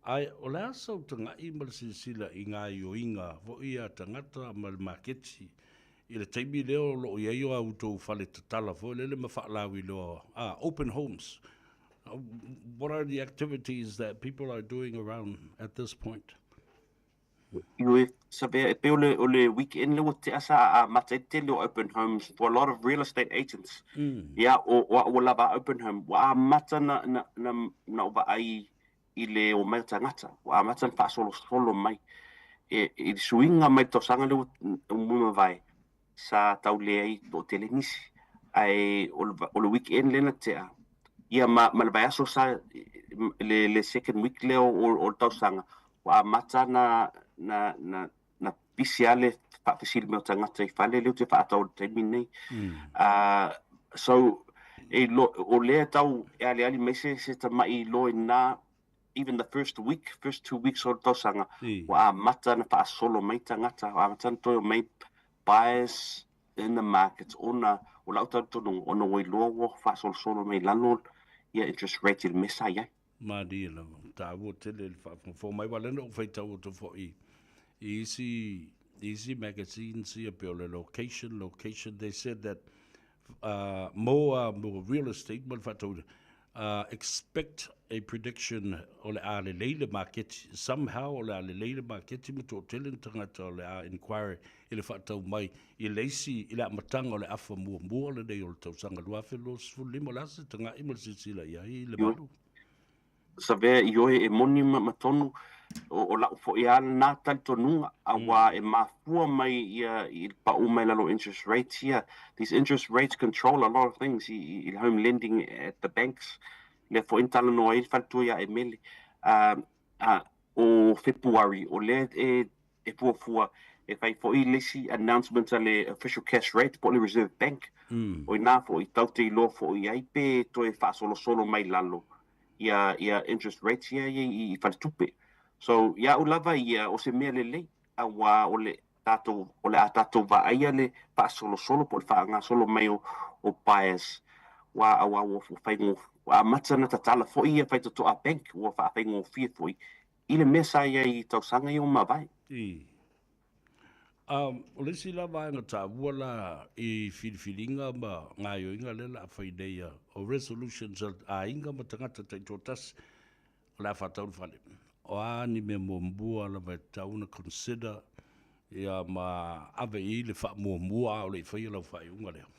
Ae o le a sau tagai ma le silasila i gaoioiga foi a tagata ma le maketi i le taimi lea o lo o i ai o a outou fale tatala foi lele ma faalauiloa, a, open homes. What are the activities that people are doing around at this point? Ioe, Savea, e pei o le, o le weekend lea ua tea sa amata ai le tele o open homes for a lot of real estate agents. Ia, o, o au ua lava a open home, ua amata na, na, na, na ou vaai i le omai o tagata, ua amata na faasolosolo mai. E, i le suiga mai le tausaga lea ua, ua mavae, sa tau leai toatele nisi. Ae o le, o le weekend lea na tea, ia ma, ma le vaiaso sa, le, le second week lea o, o, o le tausaga, ua amata na, na, na, na pisi lava le faafesili mai o tagata i fale lea ou te faatau i le taimi lenei. Uh, so, e lo, o lea tau e aliali mai se, se tama'i loa ina even the first week, first 2 weeks o le tausaga, ua amata na faasolo mai tagata, ua amata na toe omai buyers in the market ona o lau talitonuga ona ua iloa ua faasolosolo mai lalo ia interest rate i le mea sa i ai. Malie lava, taua tele le faafogafoga mai, aua o lea na ou faitau atu foi i isi i isi magazines ia pei o le Location, Location, they said that uh, mo uh, mo real estate ma le faatauina, uh, expect a prediction o le a lelei le maketi, somehow o le a lelei le maketi ma toatele ni tagata o le a inquire i le faatau mai i le isi i le amataga o le afa muamua lenei o le tausaga 2025. O le a se taga'i ma le silasila i ai i le malu? Savea, ioe, e moni ma tonu, o la'u fo'i lava lena talitonuga, auā e mafua mai ia i le pa'u mai lalo o interest rates ia. These interest rates control a lot of things i le home lending at the banks. Lea fo'i na talanoa ai le faletua ia Emele. O Fepuari, o lea e e fuafua e fai fo'i le isi announcement a le official cash rate po o le Reserve Bank. O inā fo'i tatou te iloa fo'i ai pe toe faasolosolo mai lalo ia ia interest rates ia i i faletupe. So ia au lava ia o se mea lelei auā o le tatou o le a tatou vaaia le faasolosolo po o le faagasolo mai o o buyers ua auā ua faigofie ua amata ona tatala fo'i ia faitotoa bank ua faafaigofie fo'i i le mea sa i ai i tausaga ia ua mavae. I. A, o le isi la vaega taua la i filifiliga ma gaioiga lea la a fai nei a, o resolutions a aiga ma tagata taitoatasi o le a faatau le fale. O a ni mea muamua lava e tatau ona consider ia ma ave i ai le faamuamua a o le i faia lau faaiuga lea?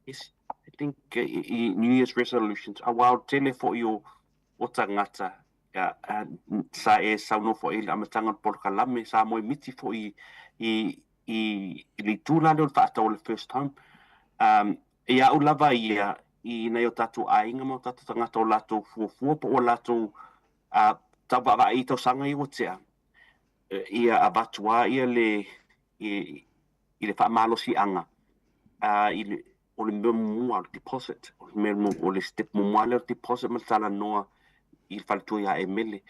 Yes, I think i New Year's resolutions, aua o le tele foi o o tagata sa e saunoa foi i le amataga o le polokalame, sa moemiti foi i i i le itu la lea o le faatau o le first home. Um, ia au lava ia i nai o tatou aiga ma o tatou tagata o latou fuafua po o latou uh, tau vaavaai i tausaga ia ua tea, ia avatu lava ia le i, i le faamalosiaga uh, i le o le mea muamua o le deposit, o le mea o le step muamua lea o le deposit ma le talanoa i le faletua ia Emele,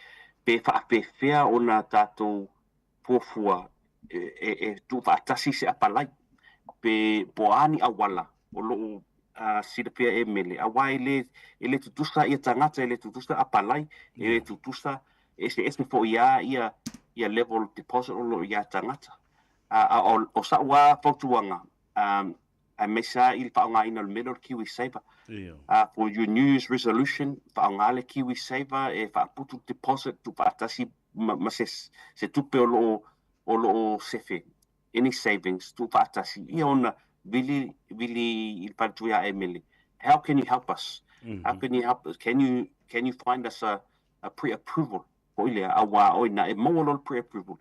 pe faapefea ona tatou fuafua e, e, e tuufaatasi se apalai, pe po o a ni auala o lo o uh, silafia e Emele, auā e le, e le tutusa ia tagata, e le tutusa apalai, e le tutusa, e eseese foi lava ia, ia level deposit o lo o i a tagata. Uh, a, o, o sa'u lava fautuaga, um, aemaise lava i le faaaogaina o le mea lea o le KiwiSaver. Uh, for your New Year's resolution, faaaoga le KiwiSaver e faaputu deposit tuufaatasi ma, ma se, se tupe o lo o, o lo o sefe, any savings, tuufaatasi, ia ona vili, vili i le faletua ia Emele. How can you help us? Mm -hmm. How can you help us? Can you, can you find us a, a pre-approval? Foi lea, auā o ina e maua loa le pre-approval,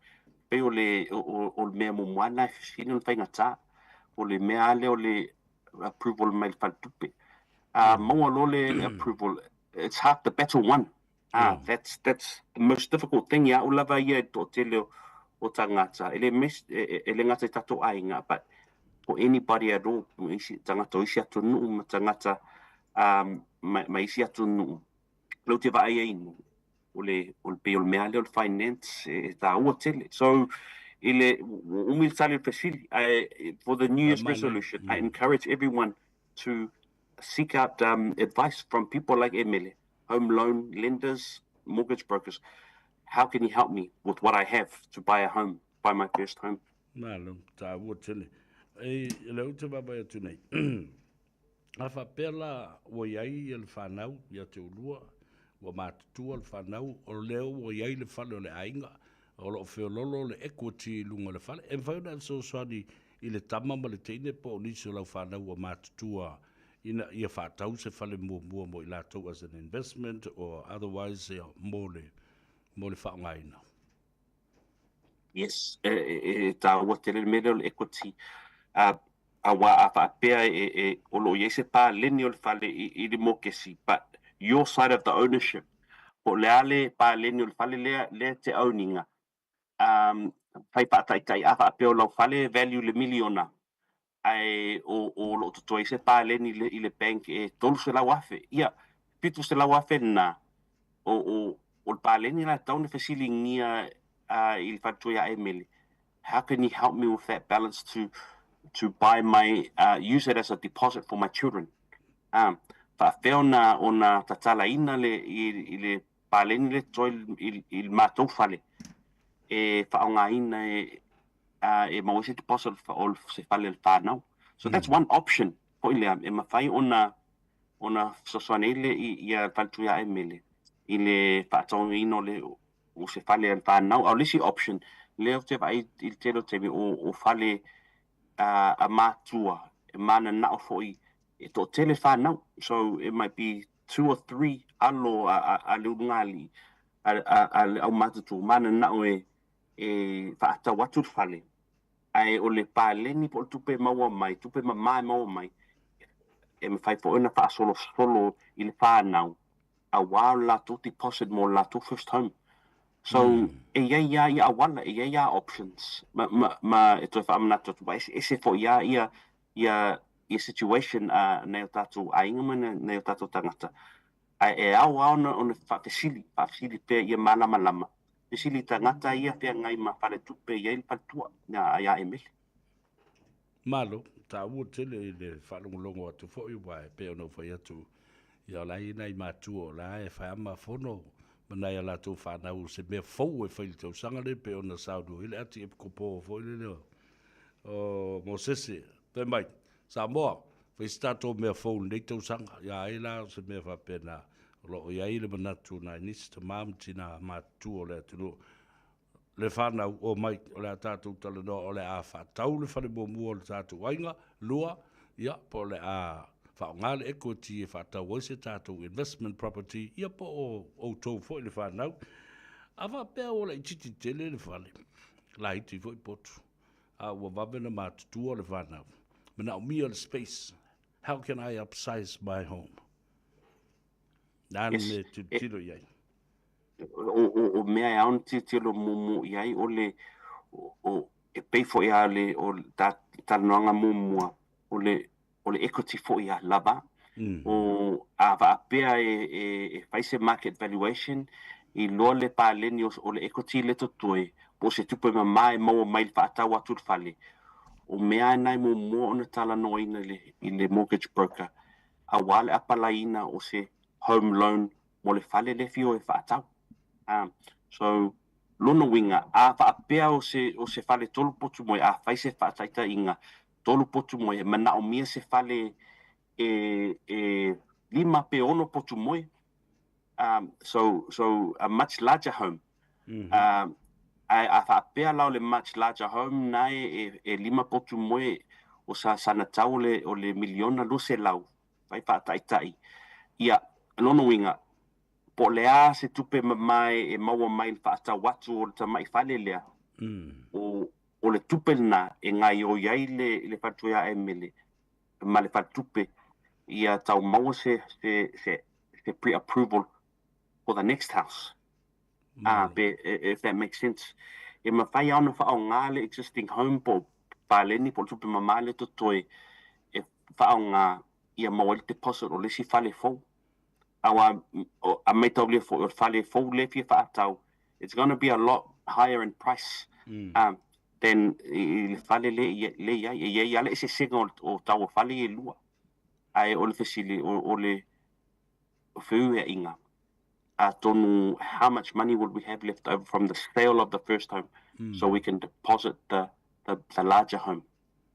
pei o le, o, o le mea muamua lena e fesili o le faigata, o le mea lava lea o le approval mai le faletupe. A maua loa le, le approval, it's half the battle won. Ah, that's, that's the most difficult thing ia au lava ia i le toatele o, o tagata. E le, mes, e, e, e le gata i tatou aiga, but for anybody at all, isi, tagata o isi atunuu ma tagata um, ma, ma isi atunuu. Lea ou te vaai ai o le, o le, pei o le mea lea o le finance e tāua tele. So, i le, ua umi le tali o le fesili, ae for the New Year's resolution, I encourage everyone to seek out um, advice from people like Emele, home loan lenders, mortgage brokers. How can you help me with what I have to buy a home, buy my first home? Malo, tāua tele. E, le ou te vaavaai atu nei. A faapea la ua i ai le fanau ia te oulua, ua matutua le fanau, o lea ua i ai le fale o le aiga, O lo o feololo le equity i luga o le fale. E mafai ona e fesoasoani i le tama ma le teine po o nisi o lau fanau ua matutua ina ia faatau se fale muamua mo i latou as an investment or otherwise mo le mo le faaaogaina. Yes, e, e, e tāua tele le mea lea o le equity. Uh, aua a faapea e, e, o lo o i ai se paleni o le fale i, i le mokesi, but your side of the ownership, po o le a le paleni o le fale lea, lea e te own ina, um, fai faataitai, a faapea o lau fale e value i le miliona, ae o, o lo o totoe ai se paleni i le, i le bank e 300,000, ia, 700,000 lena, o, o, o le paleni la e tatau ona fesiligia uh, i le faletua ia Emele, how can you help me with that balance to, to buy my, uh, use it as a deposit for my children? Um, faafefea ona, ona tatalaina le, i, i le paleni le totoe i, i, i le matou fale e faaaogaina e, uh, e maua ai se deposit o se fale o le whānau. So that's one option foi lea e mafai ona ona fesoasoani ai le ia faletua ia Emele i le faatauina o le o se fale a le whānau. A o le isi option lea ou te vaai i le tele o taimi o, o fale a, a mātua e mananao foi e toatele whānau. So it might be two or three alo a, a, a le ulugalii a, a, a le aumatutua mananao e e faatau atu le fale, ae o le paleni po o le tupe e maua mai, tupe mama e maua mai, e mafai foi ona faasolosolo i le whānau, aua o le latou deposit mo le latou first home. So, mm. e iai lava ia auala, e iai lava options, ma, ma, ma e toe faamanatu atu, ua eseese foi lava ia, ia, ia situation a nai o tātou aiga ma nai o tātou tagata. Ae e ao lava ona, ona faafesili, faafesili pea ia malamalama. Fesili tagata ia feagai ma faletupe e i ai le faletua ia Emele. Malo, taua tele i le faalogologo atu foi aua e pei ona ou fai atu, ia o la e i ai nai matua o la e fai ama fono ma nai a latou fanau se mea fou e fai i le tausaga lenei pei ona saunoa ai le ati epikopo foi lele o o Mosese, fai mai, Samoa, fai se tatou mea fou i lenei tausaga. Ia ai la o se mea faapena, o lo o i ai le manatu o nai nisi tama ma tina matutua o le atunuu, le fanau, omai, o le a tatou talanoa, o le a faatau le fale muamua o le tatou aiga, lua, ia, po o le a faaaoga le equity e faatau ai se tatou investment property, ia po o outou foi le fanau. A faapea ua laitiiti tele le fale, laiti foi potu, a ua vave ona matutua le fanau, manaomia le space, how can I upsize my home? Le a le mea e tilotilo i ai? O, o, o mea e ao ona tilotilo muamua i ai, o le, o, e pei foi lava le, o le talanoaga muamua, o le, o le equity foi a lava. Mm. O a faapea e, e, e fai se market valuation, iloa le paleni o, o le equity le totoe, po o se tupe mama e maua mai i le faatau atu le fale. O mea na e muamua ona talanoaina i le, i le mortgage broker, aua le apalaiina o se home loan mo le fale le fia o e faatau. Um, so, lona uiga, a faapea o se, o se fale tolu potu moe, a fai se faataitaiga, tolu potu moe, e manaomia se fale e, e lima pe ono potu moe. Um, so, so a much larger home. Mm -hmm. Um, ae a faapea la o le much larger home na e, e, e lima potu moe o sa sana tau o le, o le miliona 200, fai faataitai. Ia, lona uiga, po o le a se tupe mamae e maua mai i le faatau atu o le tamai fale lea, mm. o, o le tupe lena e gaoioi ai le, le faletua ia Emele ma le faletupe ia tau maua se, se, se, se pre-approval for the next house. Ah, pe, if that makes sense. E mafai lava ona faaaoga le existing home po o paleni po o le tupe mama lea totoe e faaaoga ia maua ai le deposit o le isi fale fou. Aua a maitaulia foi o le fale fou lea e fia faatau, it's gonna be a lot higher in price um, than i le fale lea i ai. E i ai lava le eseesega o tau o fale ia e lua. Ae o le fesili, o le feueaiga, atonu how much money would we have left over from the sale of the first home so we can deposit the, the, the larger home.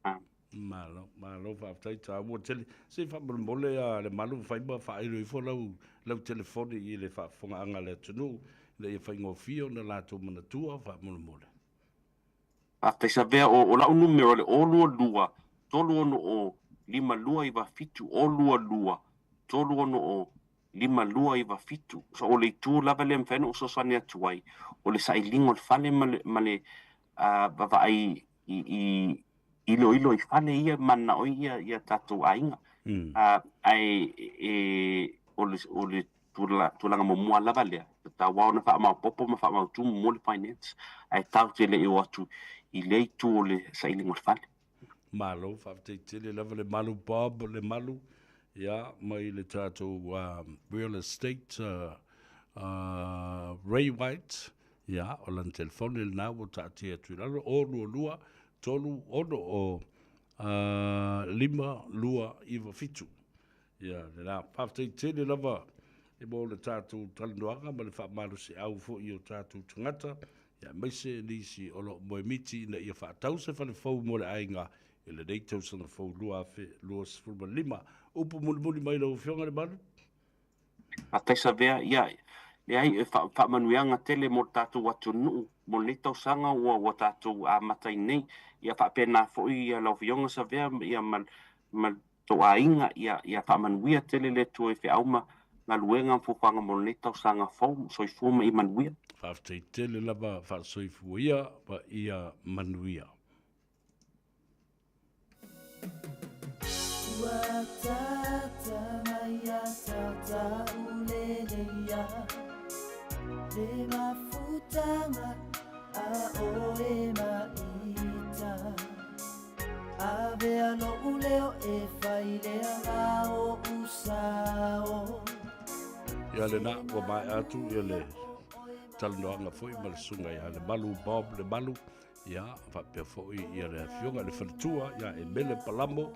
Um, Malo, malo, faafetai taua tele. Se i faamolemole a Lemalu fai ma faailo ifo lau, lau telefoni i le faafofogaaga a le atunuu, ina ia faigofie ona latou manatua faamolemole. Faafetai Savea, o, o la'u numera o le 0 2 2 3 6 0 5 2 9 7 0 2 2 3 6 0 5 2 9 7. So o le itu lava lea e mafai ona ou fesoasoani atu ai, o le sailiga o le fale ma le, ma le vaavaai i, i iloilo i fale ia mananao ai ia, ia tatou aiga. Ae e, o le, o le tulaga muamua lava lea, e tatau lava ona faamaopoopo ma faamautu muamua le finance, ae tatou te le i o atu i lea itu o le sailiga o le fale. Malo, faafetai tele lava Lemalu Bob Lemalu, ia, mai le tatou real estate Ray White, ia, o lana telefoni lena ua taatia atu i lalo, 0 2 2 3 6 0 5 2 9 7. Ia, lena, faafetai tele lava e mo le tatou talanoaga ma le faamalosiau foi i o tatou tagata, ia, aemaise nisi o lo o moemiti ina ia faatau se fale fou mo le aiga i lenei tausaga fou 2025. Upu mulimuli mai lau Afioga Lemalu? Faafetai Savea, ia, leai, e faamanuiaga tele mo le tatou atunuu mo lenei tausaga ua, ua tatou amata ai nei. Ia faapena foi ia lau Afioga Savea ia ma, ma tou aiga, ia, ia faamanuia tele le Atua i feau ma galuega ma fuafuaga mo lenei tausaga fou. Soifua ma ia manuia. Faafetai tele lava, faasoifua ia ma ia manuia. Ua tata mai a tata uleleia le mafutaga a oe maita. Avea lo'u leo e fai leaga o'u sao. Ia lena, ua maea atu ia le talanoaga foi ma le susuga ia Lemalu Bob Lemalu, ia faapea foi ia le afioga i le faletua ia Emele Palamo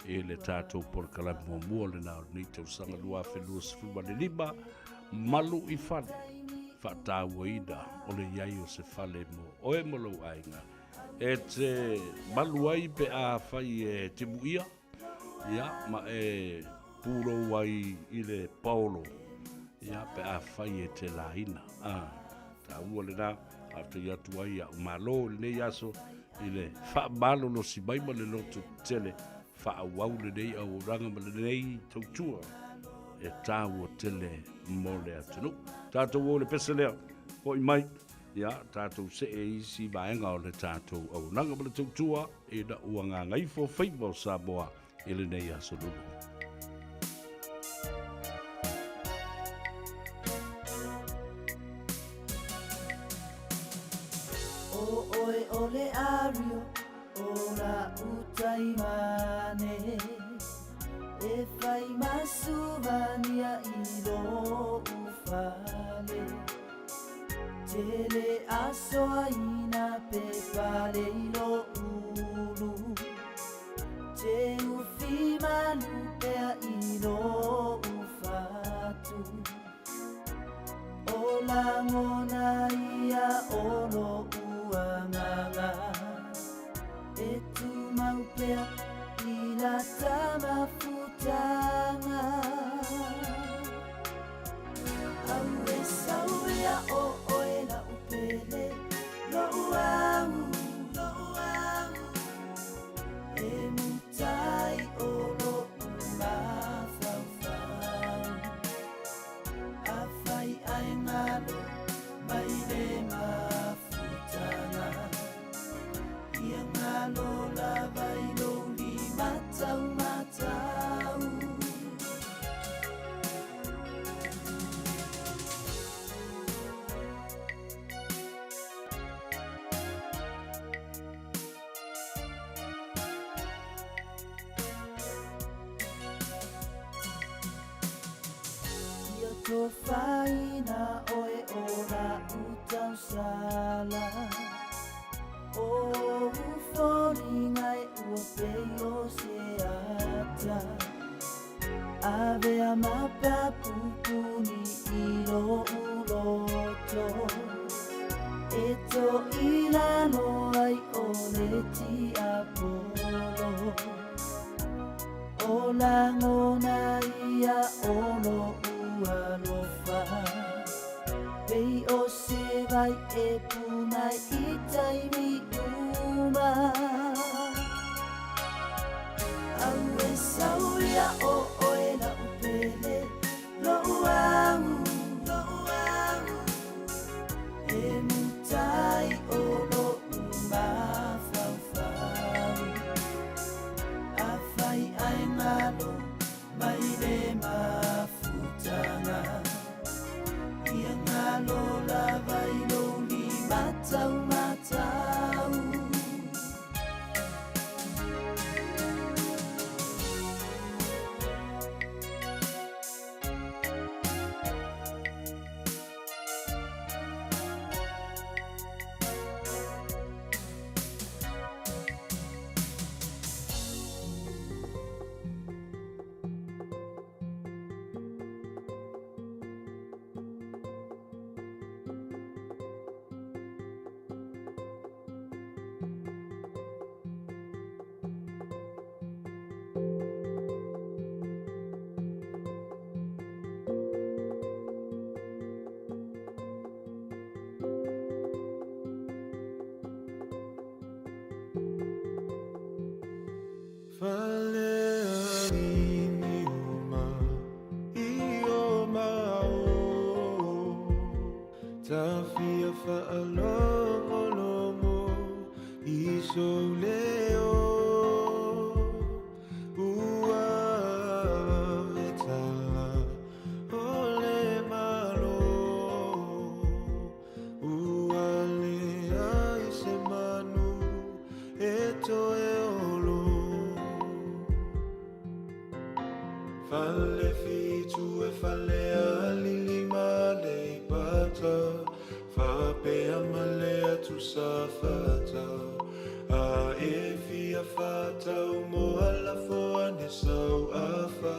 i le tatou polokalame muamua lena o lenei tausaga 2025, Malu i Fale, faatauaina o le i ai o se fale mo oe ma lou aiga e te malu ai pe afai e timuia, ia, ma e pulou ai i le paolo, ia, pe afai e te laina. A, taua lena, faafetai atu ai ia'u Malo i lenei aso i le faamalolosi mai ma le loto tetele faaauau lenei auaunaga ma lenei tautua e taua tele mo le atunuu. Tatou o le pese lea, foi mai. Ia, tatou see i isi vaega o le tatou auaunaga ma le tautua ina ua gagaifo faiva o Samoa i lenei aso lulu. O oe o le ario o la utaimane E fai masuvania i lo'u fale Tele aso aina pe pale i lo'u ulu Te ufi malu pea i lo'u fatu O lagona ia o lo'u agaga E tumau pea i lata mafutaga Aue sauea o oe la'u pele Lo'u au, lo'u au E mutai o lo'u mafaufau Afai ae galo mai le mafutaga Ia galo lava i lou lima taumatau. Ia tofaina oe o la'u tausala O ou foliga e ua pei o se ata Avea ma papupuni i lo'u loto E to'ilalo ai o le tiapolo O lagona ia o lo'u alofa Pei o. faalogologo i sou leo Ua vetala o le Malo Ua leai se manu e toe olo Fale fitu e fale alili ma Aleipata Faapea ma le atu Safata A e fia fatau mo alafo ane sau afa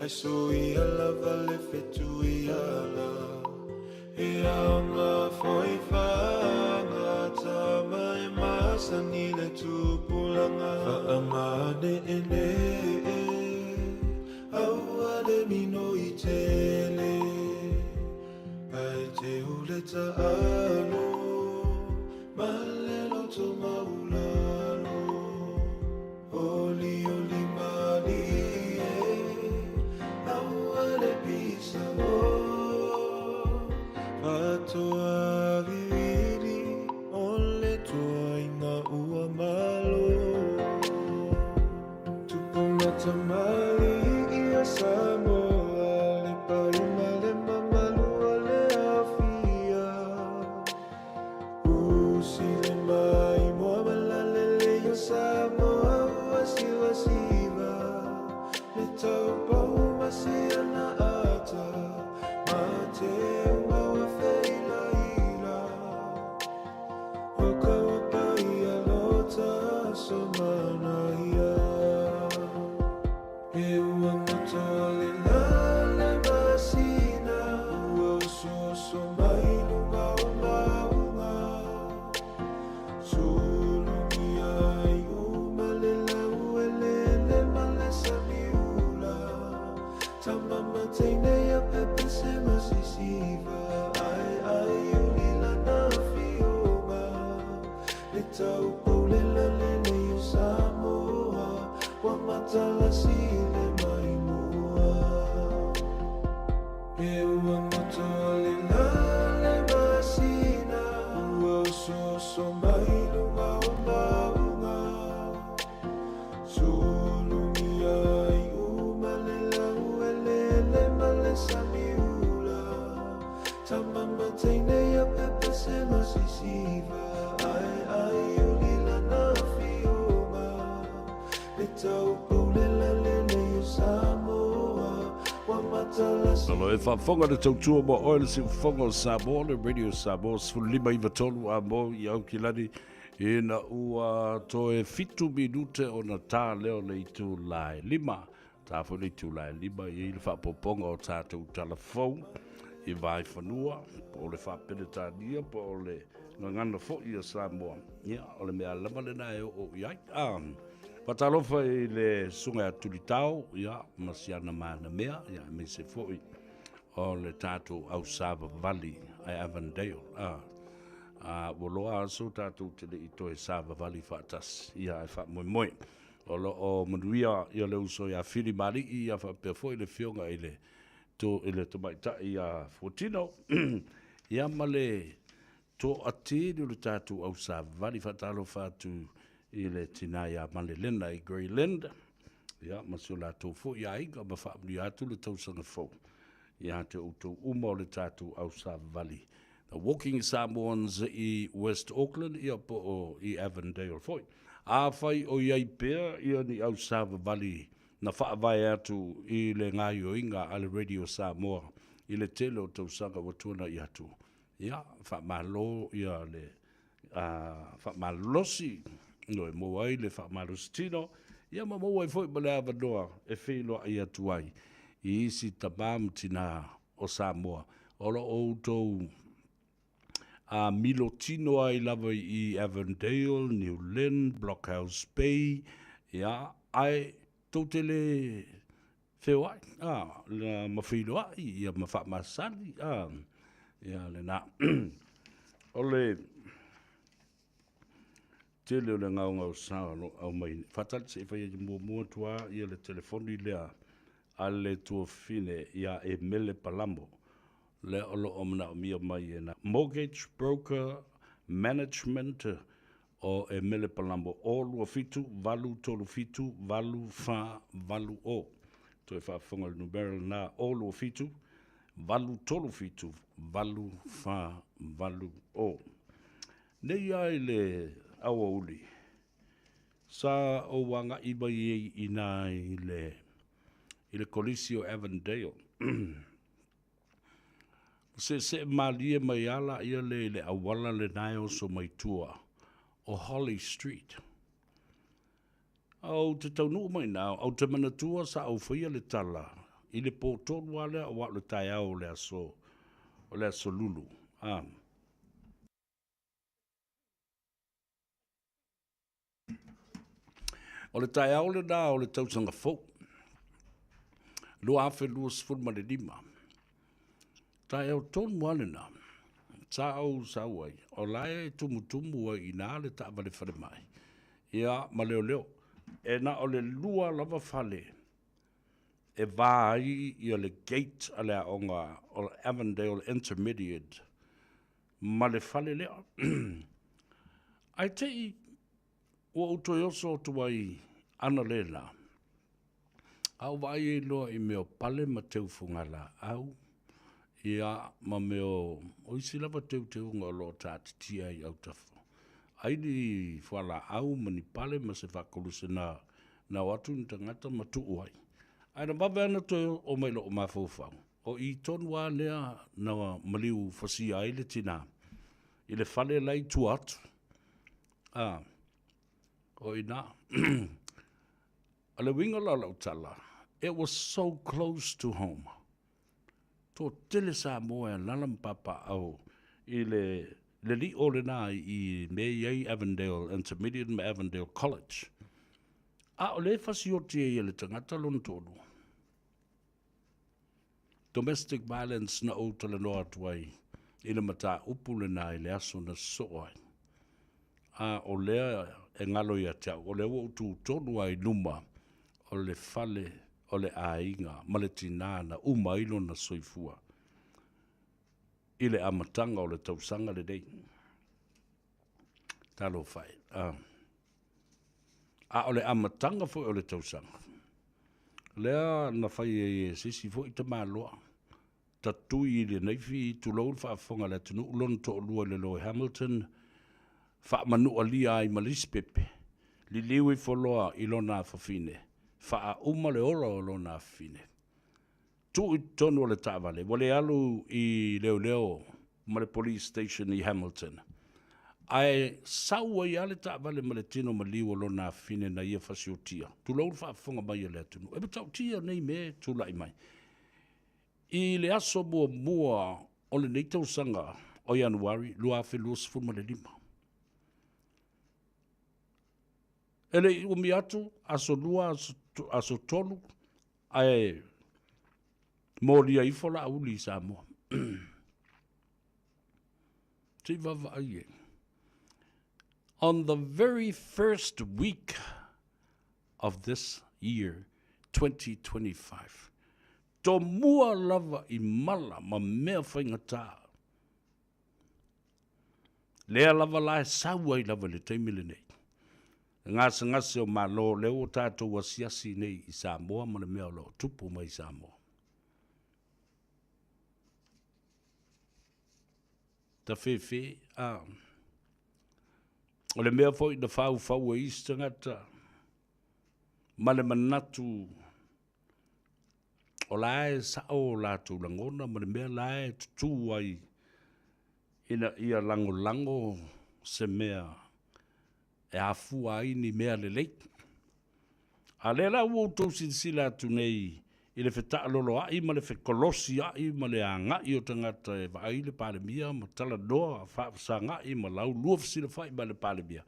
Ai so ia lava le fetu ia la E aoga foi fagatama e masani le tupulaga Faamane'ene'e aua le minoi tele Ae teu le taalo ma le loto maulalo Olioli malie aua le pisa o Fatoa vivili o le toaiga ua malo Tupu ma tamalii ia Samoa le pai ma le mamalu o le aofia Alo e faafofoga le tautua mo oe le siufofoga o Samoa, le Radio Samoa 1593 a mo i Aukilani ina ua toe 7 minute ona tā lea o le itula e 5. Tā foi le itula e 5 i ai le faaopoopoga o tatou tala fou i Vaefanua, po o le Faa-Peretania, po o le gagana foi a Samoa. Ia, o le mea lava lena e oo i ai. Ah, faatalofa i le susuga ia Tulitao, ia, ma si ana manamea, ia, aemaise foi o le tatou ausavavali i Avondale. Ah, ah, ua loa aso tatou te le i toe savavali faatasi, ia, ae faamoemoe. O lo o manuia ia le uso ia Fili Malii ia faapea foi le afioga i le to i le tamaitai ia Fuatino ia ma le toatele o le tatou ausavali. Faatalofa atu i le tina ia Malelena i Greyland ia ma si o latou foi aiga ma faamanuia atu le tausaga fou ia te outou uma o le tatou ausavali The Walking Samoans i West Auckland ia po o i Avondale foi. Afai o i ai pea ia ni ausavavali na faavae atu i le gaioiga a le Radio Samoa i le tele o tausaga ua tuanai atu, ia, faamalo ia le faamalosi no e maua ai le faamalosi tino, ia ma maua ai foi ma le avanoa e feiloai atu ai i isi tama ma tinā o Samoa o lo o outou a milotino ai lava i Avondale, New Lynn, Blockhouse Bay, ia, ae tou te le feoai, a, ma feiloai, ia, ma faamasani, a, ia, lena. O le tele o le gaogaosa o lo o aumai, faatali se i fai ai muamua atu lava ia le telefoni lea a le tuafafine ia Emele Palamo. Lea o lo o manaomia mai e na Mortgage Broker Management o e mele palamo o 27 837 8 4 8 0. Toe faafofoga le numera lena o 27 837 8 4 8 0. Nei a i le aoauli sa ou agai mai ai i ina i le i le Kolisi o Avondale. Seesee malie mai lava laia lea i le auala lena e oso mai tua o Holly Street. Ou te taunuu mai i ina, ou te manatua sa ou faia le tala i le po tonu lava lea aua o le taeao o le aso, o le aso Lulu. A. O le taeao lena o le tausaga fou, 2025. Taeao tonu lava lena, sa ou sau ai, o la e tumutumu ai i ina le taavale falemai, ia, ma leoleo. E na o le lua lava fale e va ai ia le gate a le aoga o Avondale Intermediate ma le fale lea. Ae te i ua ou toe oso atu ai analeila, a ou vaai ai loa i mea o pale ma teufugalaau, ia, ma mea o, o isi lava teuteuga o lo o taatitia i autafa. Ai ni fualaau ma ni pale ma se faakoluse na, na o atu ni tagata ma tuu ai. Ae na vave lava ona toe oo mai i lou mafaufau, O i tonu lava lea na maliu fasia ai le tina i le fale la i tua atu. A, o i ina. O le uiga la o lau tala, it was so close to home. Toatele Samoa e alaala ma papaaao i le le lio lena i mea e i ai Avondale Intermediate ma Avondale College. A o lea e fasioti ai e le tagata lona toalua. Domestic violence na ou talanoa atu ai i le mataupu lena i le aso na sosoo ai. A o lea e galo ia te au, o lea ua ou tu tonu lava i luma o le fale o le aiga ma le tina na uma ai lona soifua i le amataga o le tausaga lenei. Talofa e. A. A o le amataga foi o le tausaga, lea na fai ai e se isi foi tamaloa, tatui i le naifi, tulou le faafofoga a le atunuu, lona toalua i le Lord Hamilton, faamanualia ai ma le isi pepe, liliu ifo loa i lona afafine, faauma le ola o lona afafine. Tuu i totonu o le taavale, ua le alu i leoleo ma le police station i Hamilton. Ae sau ai lava le taavale ma le tino maliu o lona afafine na ia fasiotia. Tulou le faafofoga mai a le atunuu. E matautia nei mea e tulai mai. I le aso muamua o lenei tausaga o Ianuari 2025. E le i umi atu, aso 2, aso 3, ae molia ifo Laauli i Samoa. Se i vaavaai e. On the very first week of this year 2025, tomua lava i mala ma mea faigata. Lea lava la e sau ai lava i le taimi lenei. Le gasegase o Malo lea ua tatou asiasi nei i Samoa ma le mea o lo o tupu mai i Samoa. Tafefe, a. O le mea foi na faufau e isi tagata ma le manatu o la e sao o latou lagona ma le mea la e tutū ai ina ia lagolago se mea e afua ai ni mea lelei. A lea la ua outou silasila atu nei i le fetaaloloai ma le fekolosiai ma le agai o tagata e vaai le Palemia ma talanoa faafesagai ma laulua fesilafai ma le Palemia,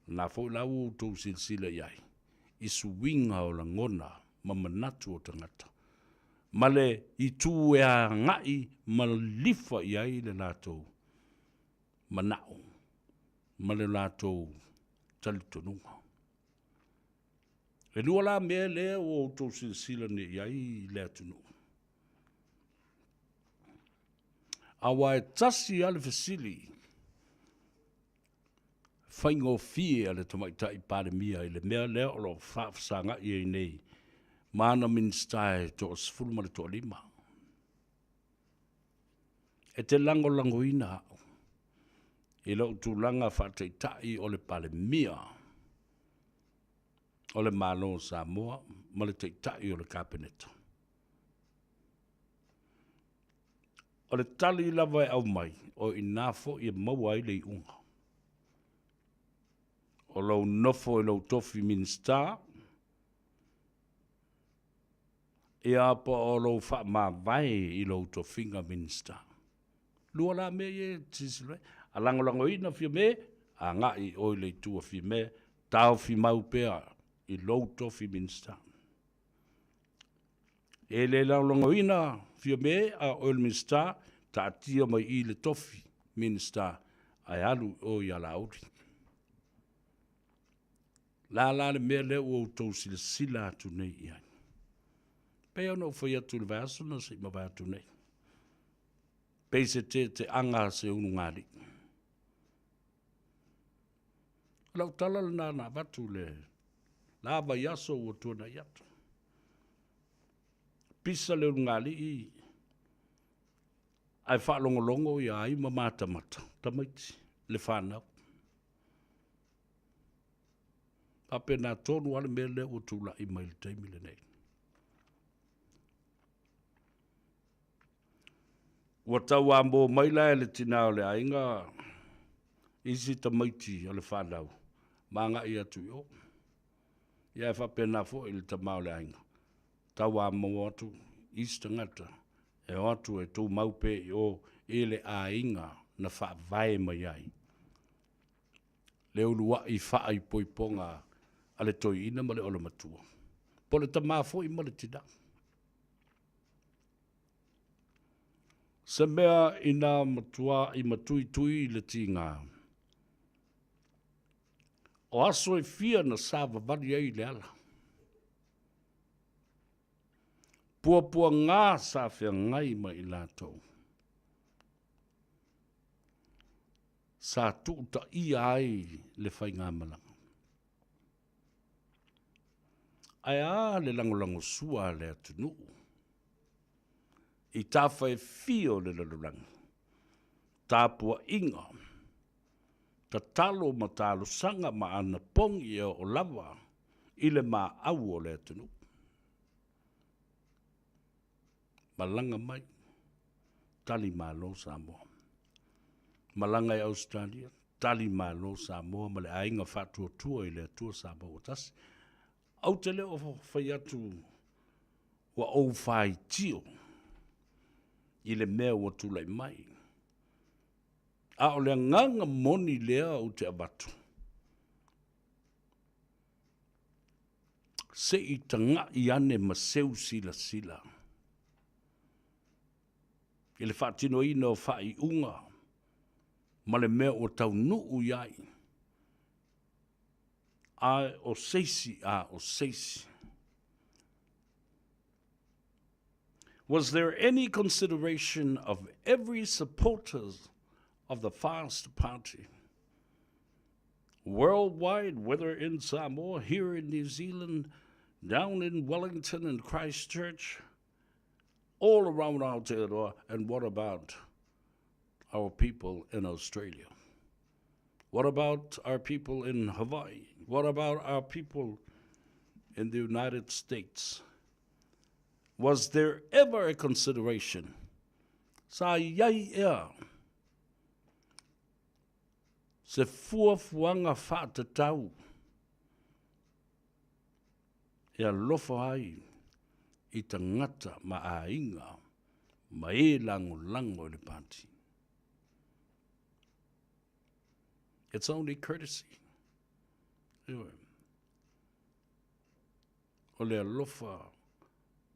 lena foi la ua outou silasila i ai i suiga o lagona ma manatu o tagata ma le itu e agai ma lilifa i ai le latou manao ma le latou talitonuga. E lua la mea lea ua outou silasila nei i ai i le atunuu. Aua e tasi lava le fesili faigofie a le Tamaitai Palemia i le mea lea o lo o faafesagai ai nei ma ana Minisita e toa-15. E te lagolagoina au i lou tulaga faataitai o le Palemia o le Malo o Samoa ma le Taitai o le Kapeneta. O le tali lava e aumai, o i ina foi e maua ai le iuga. O lou nofo i lou tofi Minisita, ia po o lou faamavae i lou tofiga Minisita. Lua la mea ia e te silasila ai. A lagolagoina Fiame, agai i oe i le itu a Fiame, taofi mau pea i lou tofi Minisita. E le lagolagoina Fiame a o oe o le Minisita, taatia mai i i le tofi Minisita ae alu i o ia Laauli. La la le mea lea ua outou silasila atu nei i ai. Pei ona ou fai atu i le vaiaso na se i mavae atu nei, pei se teeteaga a se ulugalii. O lau tala lena na avatu le la vaiaso ua tuanai atu. Pisa le ulugalii ae faalogologo ia ai ma matamata tamaiti le fanau. Faapena tonu lava le mea lea ua tulai mai i le taimi lenei. Ua tauamo mai la e le tina o le aiga isi tamaiti o le fanau ma agai atu i o. Ia e faapena foi le tama o le aiga, tauamo atu isi tagata e o atu e tumau pea i o i le aiga na faavae mai ai le uluai faaipoipoga a le toeaina ma le olomatua, po o le tama foi ma le tina. Se mea ina matua i matuitui le tiga, o aso e fia na savavali ai le ala. Puapuaga sa feagai ma i latou. Sa tuutaia ai le faigamalaga. Ae a le lagolagosua a le atunuu i tafa e fia o le lalolagi, tapuaiga, tatalo ma talosaga ma anapogi e oo lava i le maau o le atunuu. Malaga mai, tali malo Samoa. Malaga i Ausetalia, tali malo Samoa ma le aiga faatuatua i le Atua Samoa ua tasi. Ou te le o fai atu ua ou faitio i le mea ua tulai mai, a o le agaga moni lea ou te avatu, Se i taga'i ane ma seu silasila i le faatinoina o faaiuga ma le mea ua taunuu i ai, ae o se isi a o se isi. Was there any consideration of every supporters of the Fast Party worldwide, whether in Samoa, here in New Zealand, down in Wellington and Christchurch, all around Aotearoa, and what about our people in Australia? What about our people in Hawaii? What about our people in the United States? Was there ever a consideration? Sa iai ea se fuafuaga faatatau e alofa ai i tagata ma aiga ma e lagolago i le Pati. It's only courtesy. Ioe. O le alofa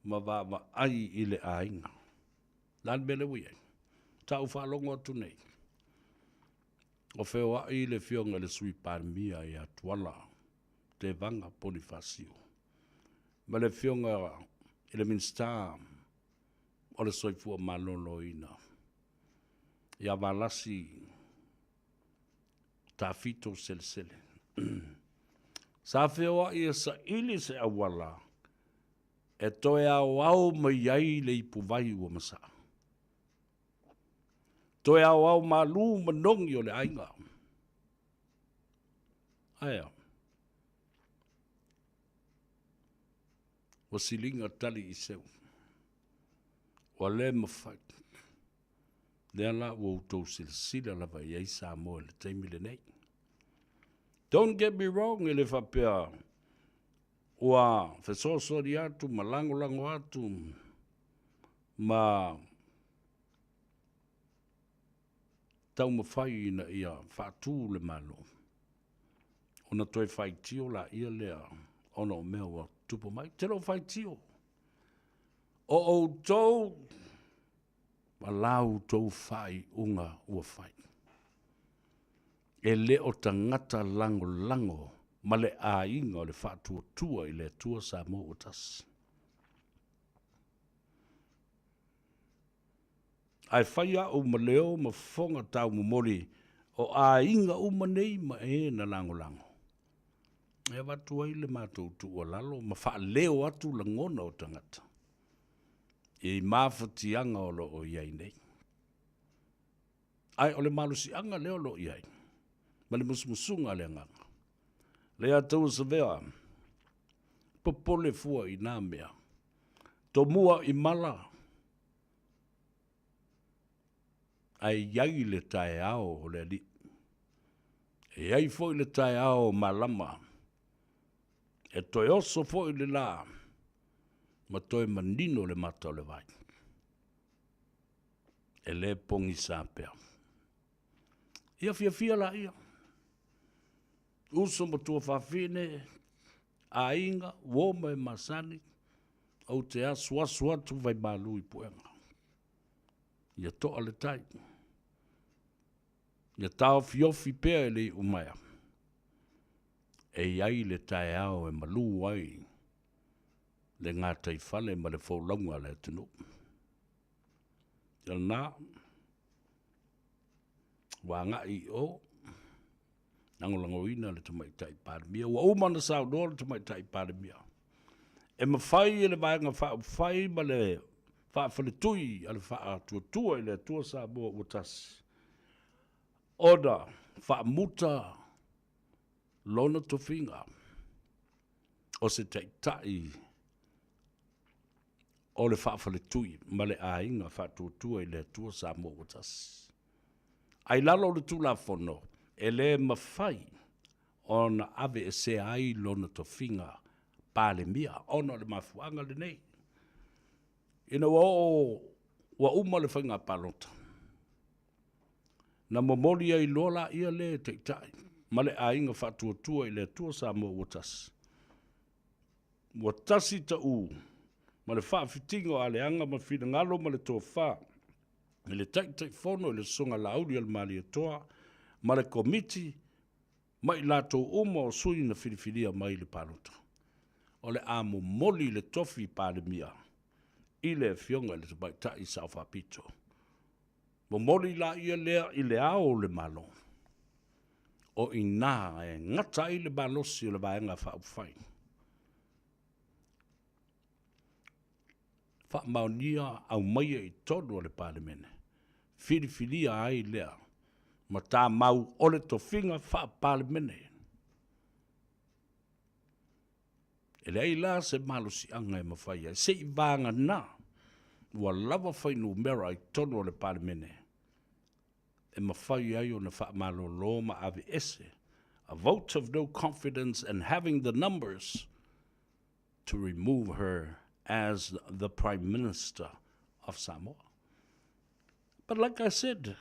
ma vaavaai i le aiga. Le a le mea lea ua i ai? Sa ou faalogo atu nei, o feoai le Afioga i le Sui Palemia ia Tuala Tevaga Ponifasio ma le Afioga i le Minisita o le Soifua Maloloina. Ia Valasi Tafito Selesele. Sa feoai e saili se auala e toe aoao mai ai le ipuvai ua masaa. Toe aoao malū manogi o le aiga. Ae a? Ua siliga tali i seu. Ua le mafai. Lea la ua outou silasila lava i ai Samoa i le taimi lenei. Don't get me wrong, e le faapea ua fesoasoani atu ma lagolago atu ma taumafai ina ia faatu le Malo, ona toe faitio laia lea ona o mea ua tupu mai. Te le o faitio. O outou ma la outou faaiuga ua fai. E le o tagata lagolago ma le aiga o le Faatuatua i le Atua Samoa ua tasi. Ae fai au ma leo ma fofoga taumomoli o aiga uma nei ma e na lagolago, e avatu ai le matou tuualalo ma faaleo atu lagona o tagata i mafatiaga o lo o i ai nei. Ae o le malosiaga lea o lo o i ai, ma le musumusuga a le Agaga, lea Tauasavea, popole fua i nā mea, tomua i mala, ae i ai le taeao o le Alii. E i ai foi le taeao malama, e toe oso foi le lā, ma toe manino le mata o le vai. E le pogisa pea. Ia fiafia laia, uso ma tuafafine, aiga, uo ma e masani, ou te asuasu atu vaimalu i puega. Ia toa le tai. Ia taofiofi pea e le iumaea. E i ai le taeao e malu ai le gataifale ma le folauga a le atunuu. Ia lena, ua agai i o, lagolagoina le Tamaitai Palemia. Ua uma ona saunoa le Tamaitai Palemia, e mafai e le Vaega Faaupufai ma le Faafaletui a le Faatuatua i le Atua Samoa ua Tasi ona faamuta lona tofiga o se Taitai o le Faafaletui ma le Aiga Faatuatua i le Atua Samoa ua Tasi. A i lalo o le Tulafono, e le mafai ona aveesea ai lona tofiga Palemia ona o le mafuaaga lenei. Ina ua oo ua uma le faiga palota, na momoli ai loa laia lea e Taitai ma le Aiga Faatuatua i le Atua Samoa ua Tasi. Ua tasi taʻu ma le faafitiga o aleaga ma finagalo ma le tofa i le Taitaifono i le Susuga Laaulialemalietoa ma le Komiti ma i latou uma o sui na filifilia mai i le palota. O le a momoli le tofi Palemia i le Afioga i le Tamaitai Sao Faapito. Momoli laia lea i le Ao o le Malo. O i ina e gata ai le malosi o le Vaega Faaupufai. Faamaonia aumaia i totonu o le Palemene, filifilia ai lea matamau o le tofiga faa-Palemene. E leai la se malosiaga e mafai ai, se i vagana ua lava fuainumera i totonu o le Palemene e mafai ai ona faamalolo ma aveese, a vote of no confidence and having the numbers to remove her as the Prime Minister of Samoa. But like I said,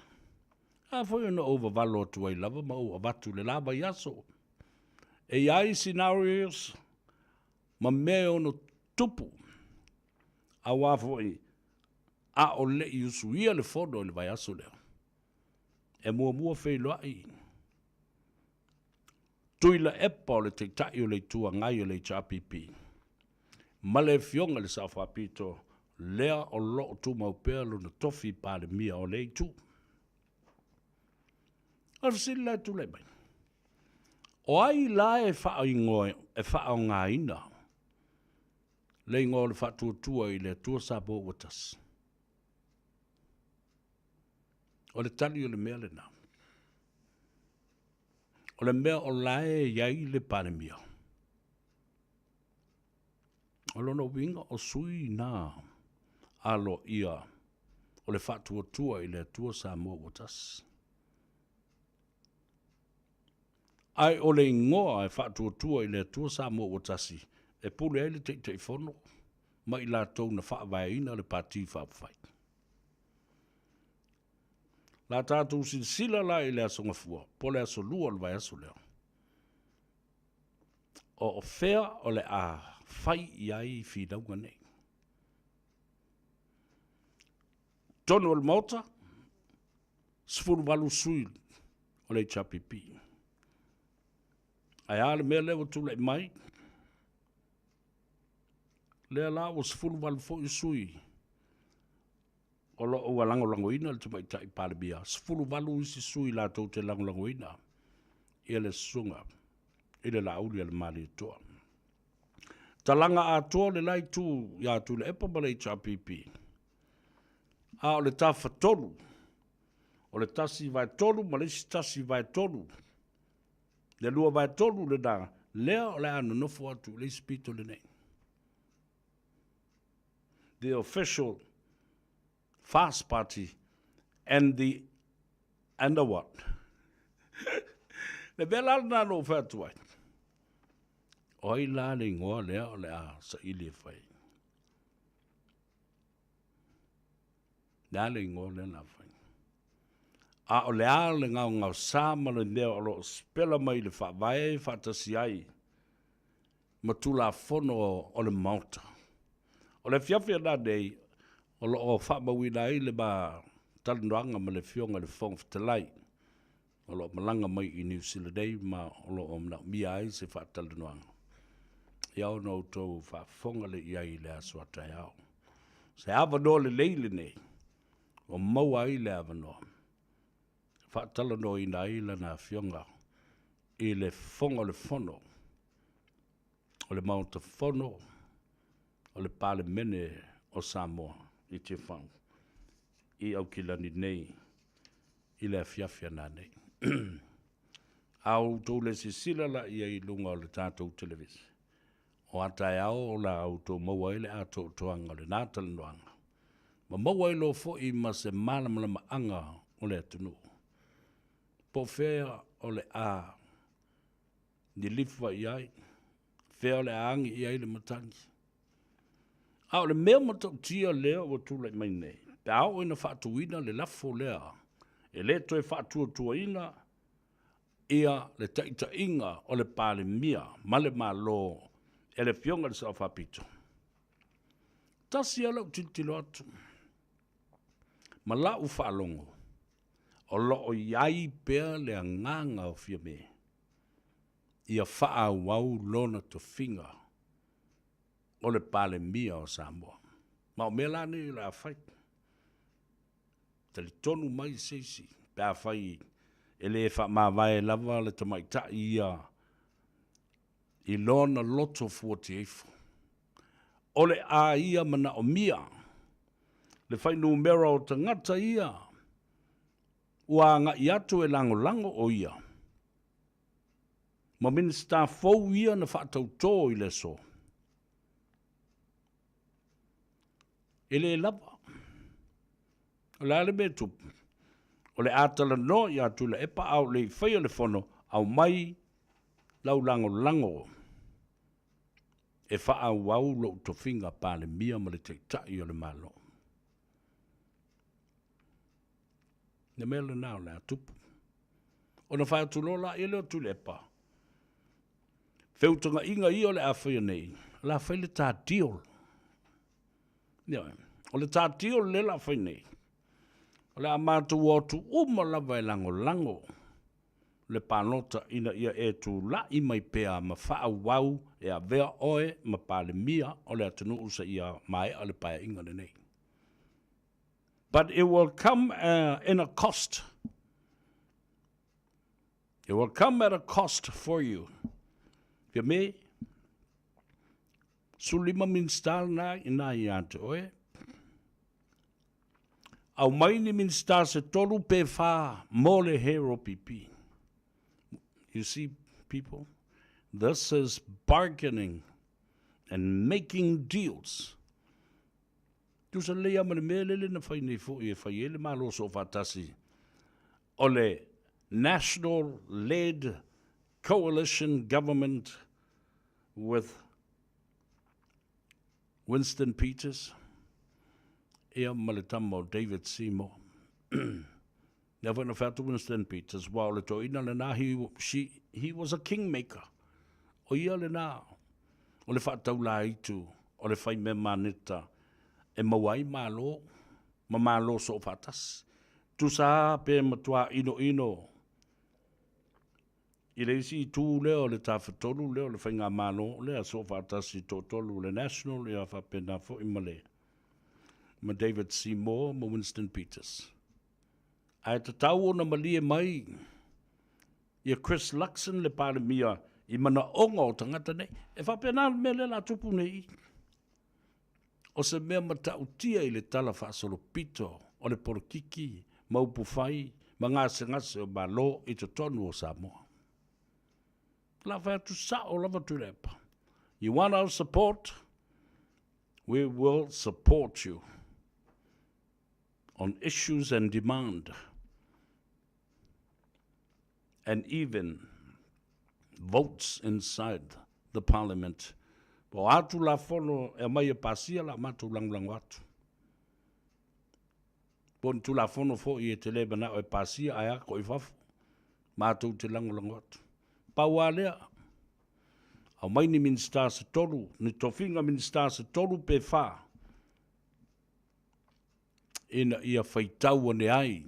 a foi ona ou vavalo atu ai lava ma ou avatu le la vaiaso, e i ai scenarios ma mea e ono tupu, aua foi a o le i usuia le fono i le vaiaso lea, e muamua feiloai Tuilaepa o le Taitai o le Itu Agai o le HRPP ma le Afioga i le Sao Faapito lea o lo o tumau pea lona tofi Palemia o lea Itu. O le fesili la e tulai mai, o ai la e faaigoa e faaaogaina le igoa o le Faatuatua i le Atua Samoa ua Tasi? O le tali o le mea lena. O le mea o la e i ai le Palemia, o lona uiga o sui na aloaia o le Faatuatua i le Atua Samoa ua Tasi. Ae o le igoa e Faatuatua i le Atua Samoa ua Tasi e pule ai le Taitaifono ma i latou na faavaeina le Pati Faaupufai. La tatou silasila la i le Aso Gafua po o le Aso Lua o le vaiaso lea, o fea o le a fai i ai finauga nei. Totonu o le Maota, 18 sui o le HRPP. Ae a le mea lea ua tulai mai? Lea la ua 18 foi sui o lo o ua lagolagoina le Tamaitai Palemia, 18 isi sui latou te lagolagoina ia le susuga i le Laauli a le Malietoa. Talaga atoa le la itu ia Tuilaepa ma le HRPP, a o le tafatolu, o le 1/3 ma le isi 1/3, le 2/3 lena, lea o le a nonofo atu i le isi pito lenei. The official FAST party and the and the what? Le mea la lena na ou fai atu ai, o ai la le igoa lea o le a saili e fai? Le a le igoa lea na fai? A o le a le gaogaosa ma le mea o lo o sipela mai i le faavae faatasi ai ma Tulafono o le Maota. O le afiafi ana nei, o lo o faamauina ai le ma talanoaga ma le Afioga i le Fofoga Fetalai, o lo o malaga mai i Niu Sila nei ma o lo o manaomia ai se faatalanoaga. Ia ona outou faafofoga lea i ai i le aso a taeao. Se avanoa lelei lenei ua maua ai le avanoa e faatalanoaina ai lana Afioga i le Fofoga o le Fono o le Maota Fono o le Palemene o Samoa i Tiafau i Aukilani nei i le afiafi a nanei. A outou le silasila la i ai i luga o le tatou televise, o a taeao o la outou maua ai le atoatoaga o lena talanoaga, ma maua ai loa foi ma se malamalamaaga o le atunuu. Po o fea o le a lilifa i ai, fea o le a agi i ai le matagi. A o le mea matautia lea ua tulai mai nei, pe a oo ina faatuina le lafo lea, e le toe faatuatuaina ia le taitaiga o le Palemia ma le Malo e le Afioga i le Sao Faapito. Tasi lava lau tilotilo atu ma lau faalogo, o lo o i ai pea le agaga o Fiame ia faaauau lona tofiga o le Palemia o Samoa. Ma o mea la nei o le a fai. Talitonu mai se isi, pe afai e le faamavae lava le tamaitai ia i lona loto fuatiaifo, o le a ia manaomia le fuainumera o tagata ia ua agai atu e lagolago o ia ma Minisita fou ia na faatautō i le aso. E le lava. O le a le mea e tupu? O le a talanoa ia Tuilaepa a o le i faia le fono, aumai lau lagolago e faaauau lou tofiga Palemia ma le Taitai o le Malo. Le mea lena o le a tupu. Ona fai atu loa laia lea o Tuilaepa, feutagaiga ia o le a faia nei, o le a fai le ta deal. Ioe. O le ta deal lea o le a fai nei, o le a matou o atu uma lava e lagolago le palota ina ia e tulai mai pea ma faaauau e avea oe ma Palemia o le atunuu seia maea le Paeaiga lenei. But it will come in a cost. It will come at a cost for you. Fia me, 15 Minista lena ina ia te oe. Aumai ni Minista se tolu pe wha mo le Hero PP. You see, people, this is bargaining and making deals. Tusa lelei lava ma le mea lele na fai nei foi e fai ai le Malo Soofaatasi o le National Led Coalition Government with Winston Peters ia ma le tama o David Seymour. Lea foi na fai atu Winston Peters, wa o le toeaina lena, he, she, he was a kingmaker. O ia lena, o le faataulaitu, o le fai mea maneta e maua ai Malo ma Malo soofaatasi. Tusa lava pe matua inoino i le isi itu lea o le Tafatolu lea o le Faigamalo lea soofaatasi toatolu le National ia faapena foi ma le ma David Seymour ma Winston Peters. Ae tatau ona malie mai ia Chris Luxon le Palemia i manaoga o tagata nei. E faapena le mea lea la tupu nei i. O se mea matautia i le tala faasolopito o le polokiki ma upufai ma gasegase o Malo i totonu o Samoa. La fai atu sao lava Tuilaepa. You want our support? We will support you on issues and demand and even votes inside the parliament. Po a tulafono e aumai e pasia la matou lagolago atu. Po ni tulafono foi e te le manao e pasia ae ako i fafo, matou te lagolago atu. Pau a lea, aumai ni Minista se tolu, ni tofiga Minista se tolu pe wha, ina ia faitau ane ai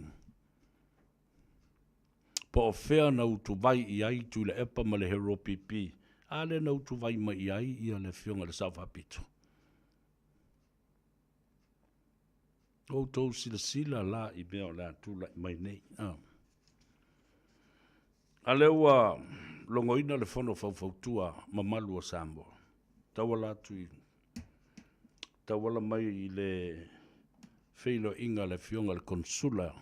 po o fea na utuvai i ai Tuilaepa ma le Hero PP, a lea na utuvai mai i ai ia le Afioga i le Sao Faapito. Outou silasila la i mea o le a tulai mai nei. Ah. A lea ua logoina le fono faufautua mamalu o Samoa. Tauala atu i tauala mai i le feiloaiga a le Afioga i le Konesula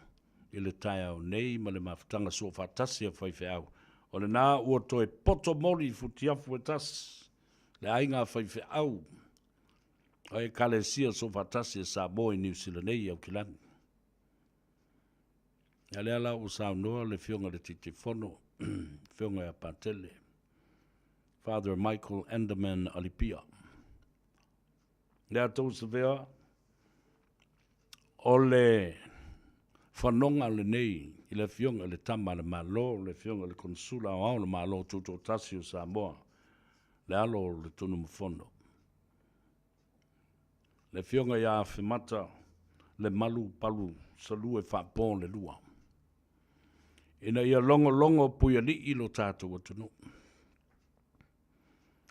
i le taeao nei ma le mafutaga soofaatasi a faifeau. O lena ua toe poto moli i futiafu e tasi le aiga a faifeau a Ekalesia Soofaatasi a Samoa i Niu Sila nei i Aukilani. A lea la ua saunoa le Afioga i le Taitaifono, Afioga ia Patele, Father Michael Enderman Alipia. Lea tou savea, o le fanoga lenei i le Afioga i le Tama a le Malo, le Afioga i le Konesula Aoao o le Malo Tutoatasi o Samoa, le alo o le Tunumafono. Le Afioga ia Afemata Lemalu Palu Salue Faapo le Lua. Ina ia logologo puialii lo tatou atunuu.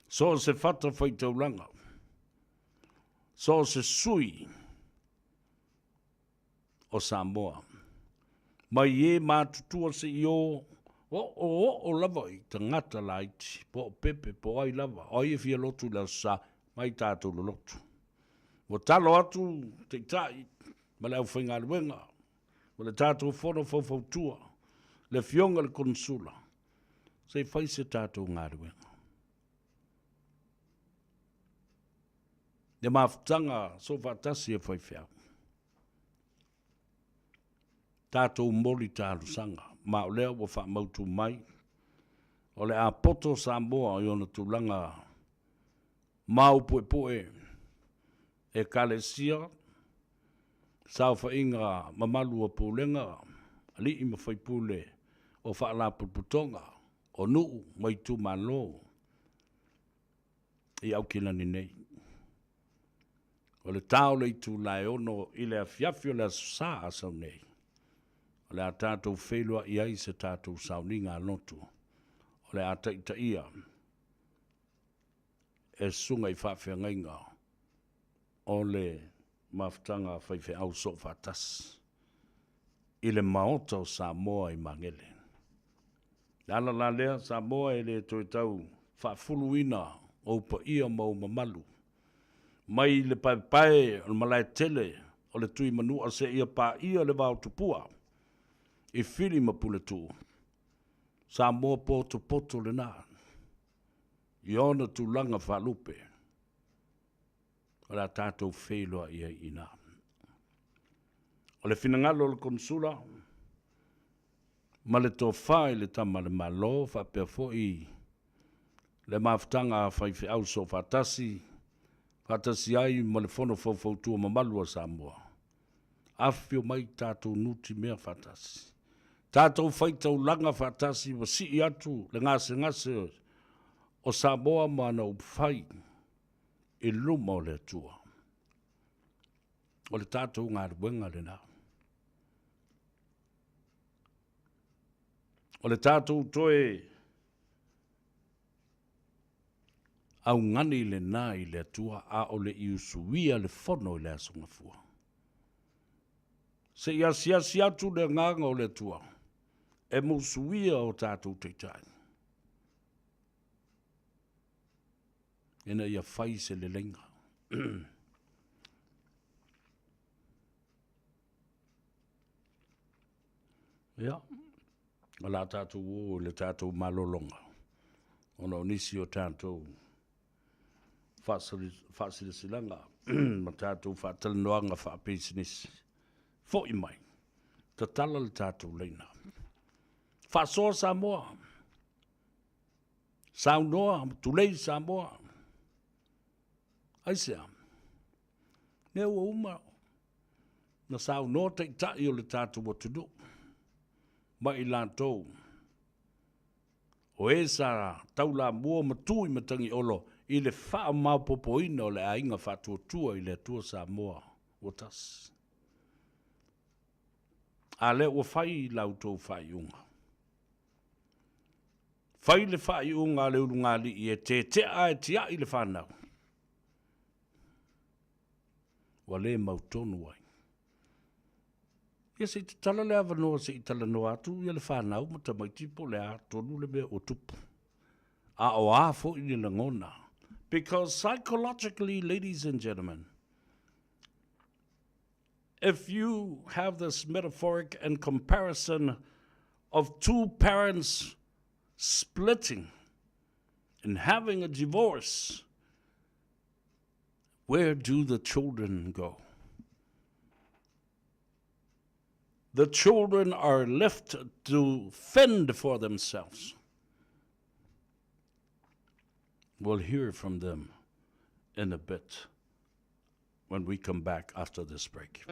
So o se fata faitaulaga, so o se sui o Samoa. Mai e matutua seia oo oo lava i tagata laiti, po o pepe, po o ai lava, o ai e fia lotu i le Aso Sa, mai tatou lolotu. Ua talo atu Taitai ma le aufaigaluega ma le tatou fono faufautua, le Afioga i le Konesula, se i fai se tatou galuega. Le mafutaga soofaatasi a faifeau. Tatou moli talosaga, ma o lea ua faamautu mai, o le a poto Samoa i ona tulaga maopuepue, Ekalesia, saofaiga mamalu o Pulega, alii ma faipule o Faalapotopotoga o nuu ma itumalo i Aukilani nei. O le ta o le itula e 6 i le afiafi o le Aso Sa a sau nei, o le a tatou feiloai ai i se tatou sauniga a lotu, o le a taitaia e susuga i faafeagaiga o le mafutaga a faifeau soofaatasi i le Maota o Samoa i Magele. Le ala la lea, Samoa e le toe tau faafuluina ou paia ma ou mamalu. Mai le paepae o le malae tele o le Tui Manua seia paia le vao tupua i Fili ma Puletuu, Samoa potopoto lena i ona tulaga faalupe o le a tatou feiloai ai i ina. O le finagalo o le Konesula ma le tofa i le Tama a le Malo faapea foi le mafutaga a faifeau soofaatasi faatasi ai ma le Fono Faufautua mamalu a Samoa. Afifio mai tatou nutimea faatasi. Tatou faitaulaga faatasi ua sii atu le gasegase o Samoa ma ana upufai i luma o le Atua. O le tatou galuega lena. O le tatou toe augani lena i le Atua a o le i usuia le fono i le Aso Gafua. Se i asiasi atu le Agaga o le Atua e musuia o tatou taitai ina ia fai se leleiga. Ia, o le a tatou o i le tatou malologa ona o nisi o tatou faasilasilaga ma tatou faatalanoaga faapisinisi. Foi mai, tatala le tatou laina. Faasoa Samoa, saunoa ma tulei Samoa. Aisea? Lea ua uma na saunoa taitai o le tatou atunuu ma i latou o e sa taulamua ma tu i Matagiolo i le faamaopoopoina o le aiga faatuatua i le Atua Samoa ua tasi. A lea ua fai la outou faaiuga. Fai le faaiuga a le ulugalii e tetea e tiai le fanau. Ua le mautonu ai. Ia se i tatala le avanoa se i talanoa atu ia le fanau ma tamaiti po o le a tonu le mea ua tupu. A o a foi ni lagona. Because psychologically, ladies and gentlemen, if you have this metaphoric and comparison of two parents splitting and having a divorce, where do the children go? The children are left to fend for themselves. We'll hear from them in a bit when we come back after this break.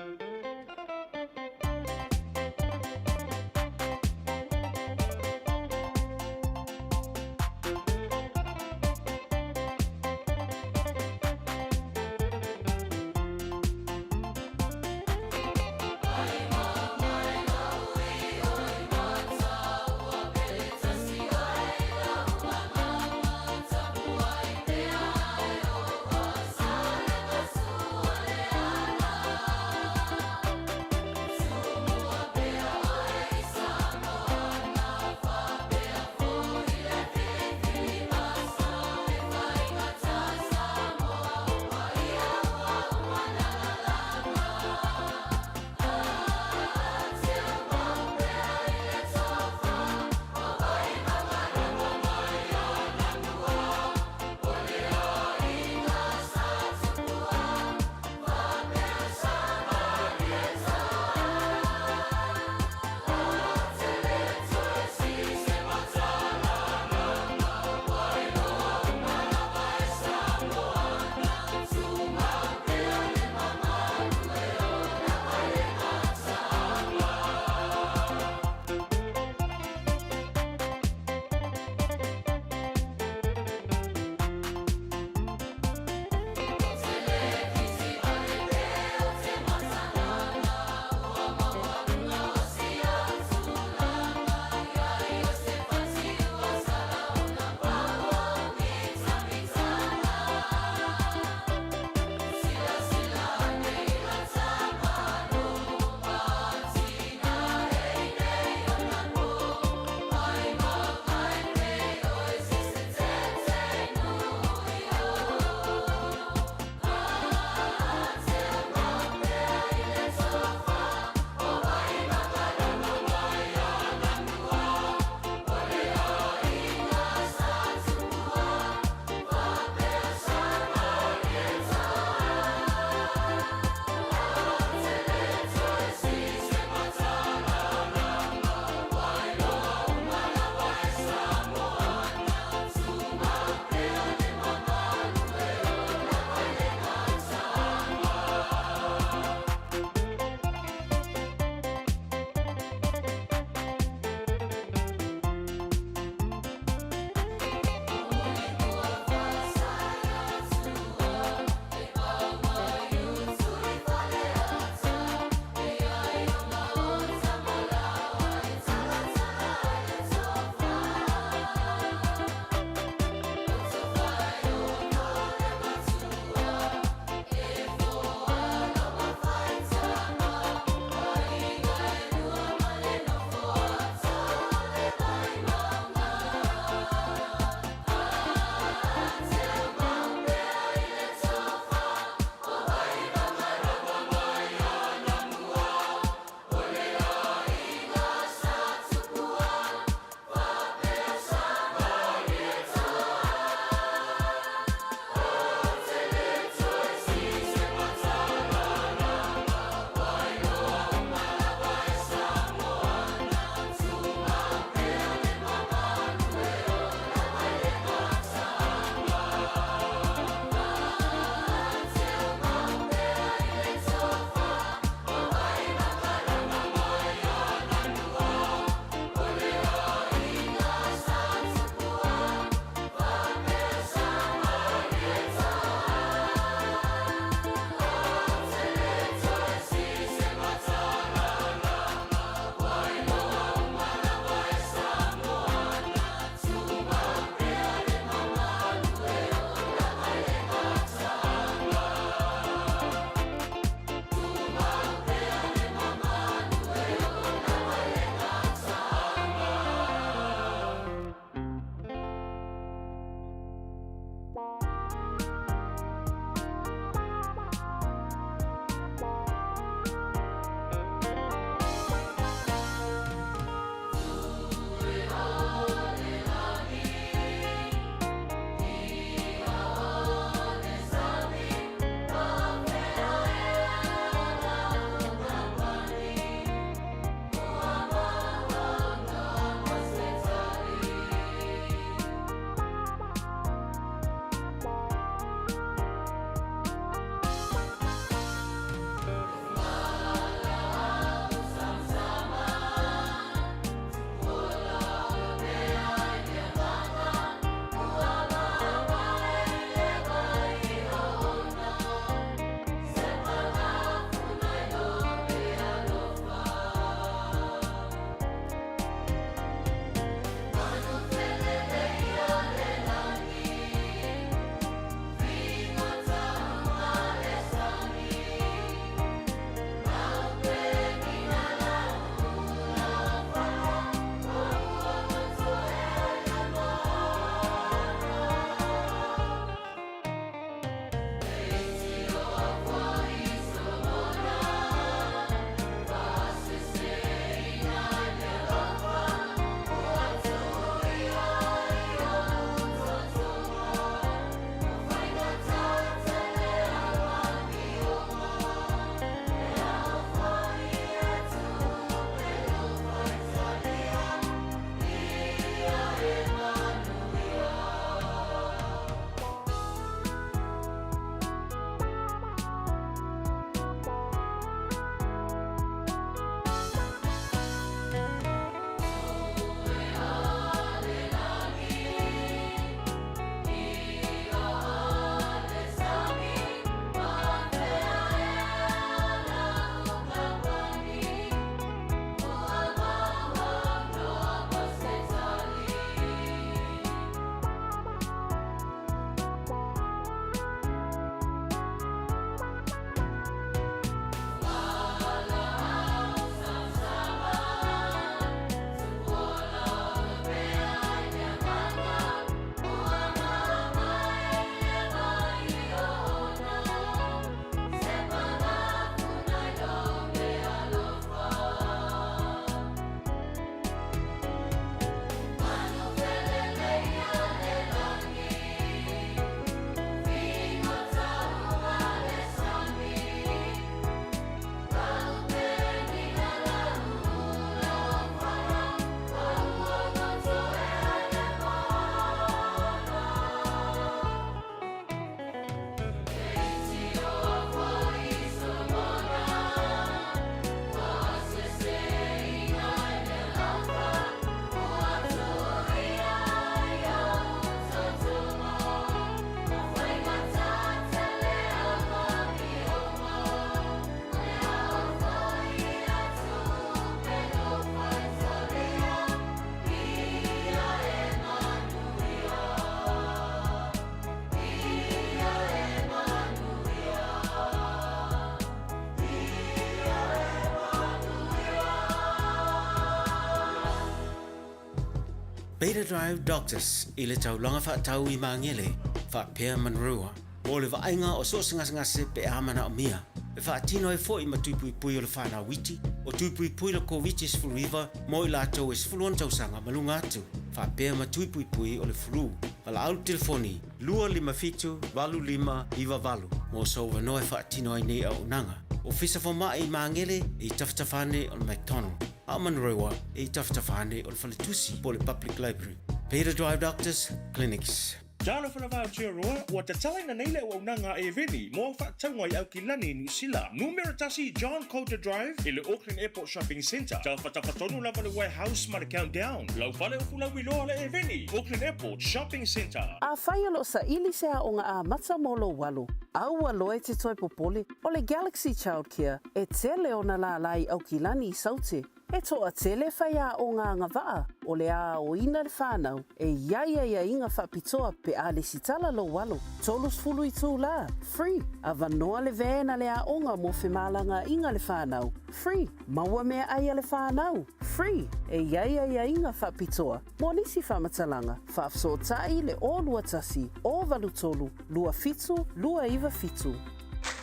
Beta Drive Doctors i le taulaga faatau i Magele faapea Manurewa mo le vaaiga o so o se gasegase pe a manaomia. E faatino ai foi ma tui puipui o le whanau iti, o tui puipui le Koviti-19 mo i latou e 16 tausaga ma luga atu, faapea ma tui puipui o le flu. Valaau le telefoni 257 8598 mo sou avanoa e faatino ai nei auaunaga. Ofisa Fomai i Magele i tafatafa ane o le McDonald, a o Manurewa i tafatafa ane o le Faletusi po o le Public Library. Beta Drive Doctors Clinics. Talofa lava Aotearoa, ua tatalaina nei le auaunaga a Eveni mo au faatauga i Aukilani, Niu Sila. Numera tasi John Coulter Drive i le Auckland Airport Shopping Centre. Tafatafa tonu lava le Warehouse ma le Countdown. Lau fale ufu lauiloa le Eveni, Auckland Airport Shopping Centre. Afai o lo o saili se aoga amata mo lou alo, aua loa e te toe popole, o le Galaxy Childcare e tele ona lālā i Aukilani i Saute. E toatele faiaoga agavaa o le aoina le whanau e i ai aiaiga faapitoa pe a lesitala lou alo. 30 itulā, free, avanoa le van a le aoga mo femalagaaiga le whanau, free, maua meaai a le whanau, free, e i ai aiaiga faapitoa mo nisi faamatalaga, faafesootai le 021 083 27 297.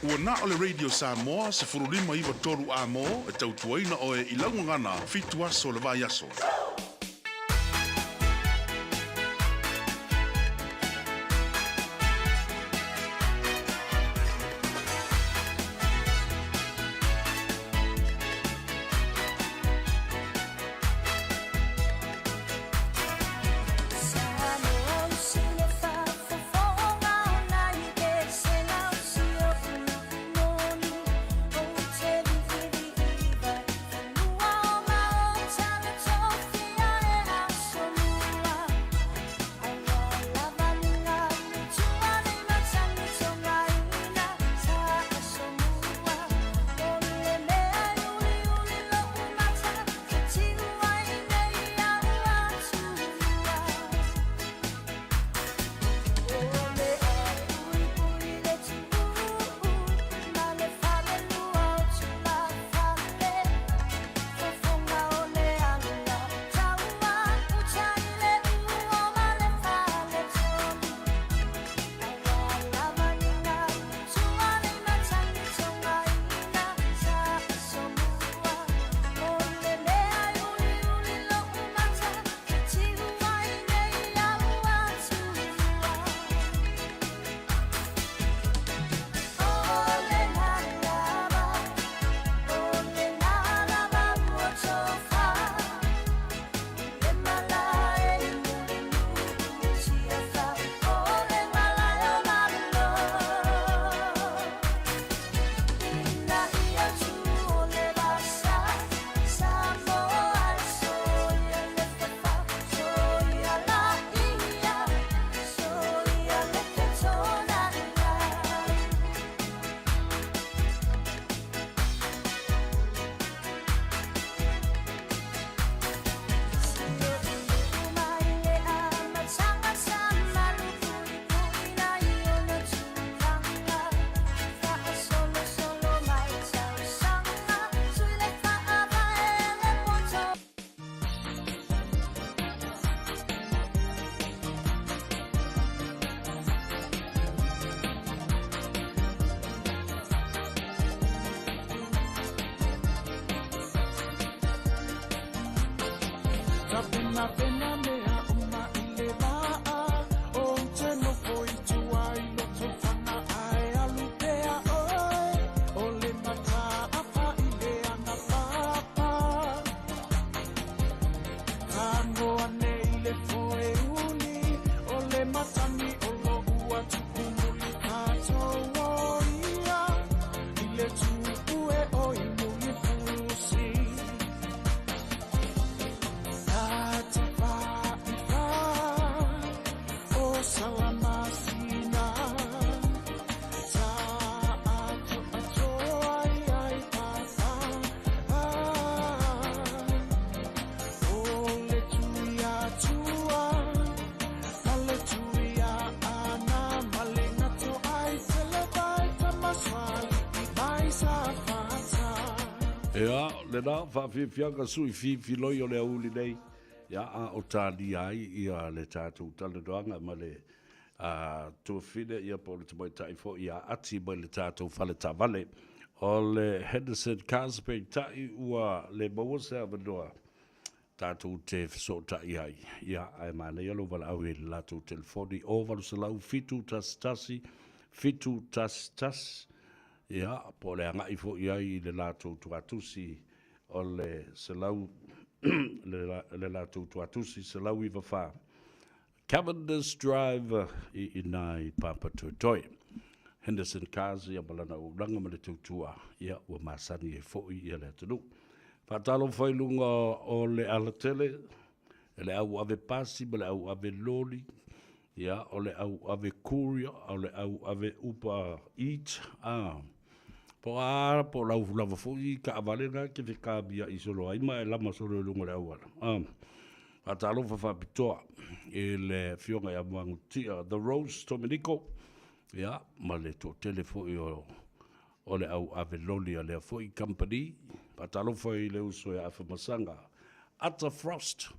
Ua na o le Radio Samoa 15 9 3 A-mo e tautuaina oe i lau gagana fitu aso o le vaiaso. Ea, lena, faafiafiaga sui fifiloi o le auli nei. Ia, a o talia ai ia le tatou talanoaga ma le tuafafine ia po o le tamaitai foi ia Ati mai le tatou fale taavale o le Henderson Cars, peitai ua le maua se avanoa tatou te fesootai ai. Ia, ae manaia lou valaau i le latou telefoni 0800 711 711, ia, po o le agai foi i ai i le latou tuatusi o le 100, le latou tuatusi 194 Cavendish Drive i ina i Papatoetoe. Henderson Cars ia ma lana auaunaga ma le tautua ia ua masani ai foi ia le atunuu. Faatalofa i luga o le alatele, le au ave pasi ma le au ave loli, ia o le au ave courier, o le au ave Uber Eat, a po a po lau lava foi taavale na te fekamia'i solo ai ma e lama solo i luga o le auala. A faatalofa faapitoa i le afioga ia Muagututia The Rose Dominico, ia ma le toatele foi o o le au ave loli a lea foi company. Faatalofa i le uso ia Afamasaga Ata Frost,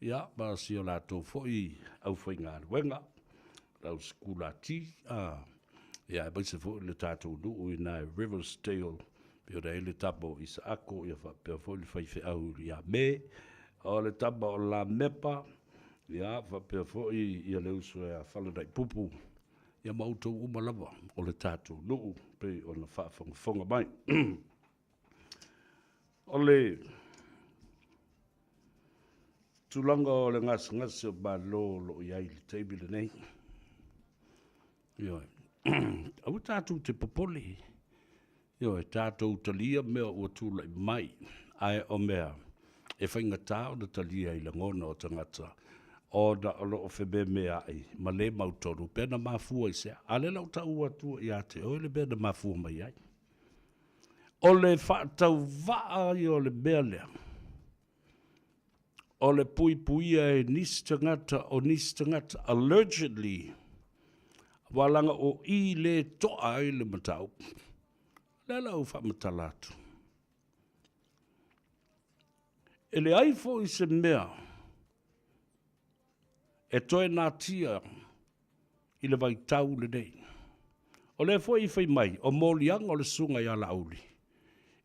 ia ma si o latou foi aufaigaluega, lau sikulati, a, ia aemaise foi le tatou nuu i ina i Riversdale, pei ona i ai le tama o Isaako, ia faapea foi le faifeau ia Me, o le tama o Lamepa, ia faapea foi ia le uso ia Falanaipupu, ia ma outou uma lava o le tatou nuu pei ona faafogafoga mai. O le tulaga o le gasegase o Malo o lo o i ai i le taimi lenei, ioe, aua tatou te popole, ioe, tatou talia mea ua tulai mai, ae o mea e faigata ona talia i lagona o tagata ona o lo o fememea'i ma le mautonu pe na mafua i se a. A o lea la ua tau atu ia te oe le mea na mafua mai ai. O le faatauvaa ia o le mea lea, o le puipuia e nisi tagata o nisi tagata, allegedly, aua leaga o i le to'a ai le mataupu. O lea la ua faamatala atu. E leai foi se mea e toe natia i le vaitau lenei. O lea foi i fai mai, o moliaga o le susuga ia Laauli,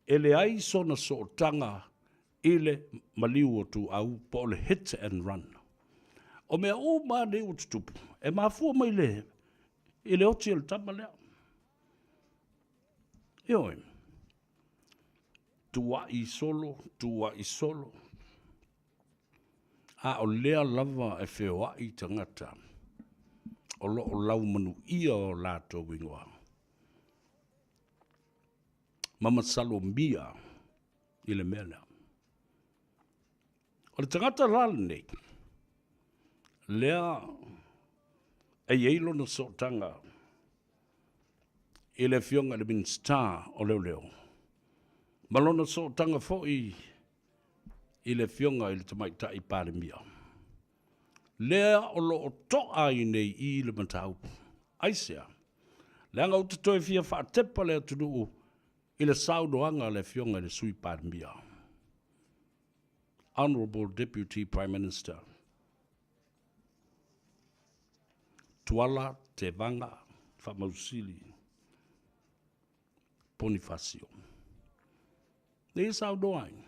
e leai sona sootaga i le maliu o Tuuau po o le hit and run. O mea uma lava nei ua tutupu, e mafua mai le, i le oti o le tama lea. Ioe, tuua'i solo, tuua'i solo, a o lea lava e feoai tagata o lo o laumanuia o latou igoa ma masalomia i le mea lea. O le tagata la lenei, lea e i ai lona sootaga i le Afioga i le Minisita o Leoleo, ma lona sootaga foi i le Afioga i le Tamaitai Palemia, lea o lo o to'a ai nei i le mataupu. Aisea? Leaga ou te toe fia faatepa le atunuu i le saunoaga a le Afioga i le Sui Palemia, Honourable Deputy Prime Minister, Tuala Tevaga Faamausili Ponifasio. Lea e saunoa ai,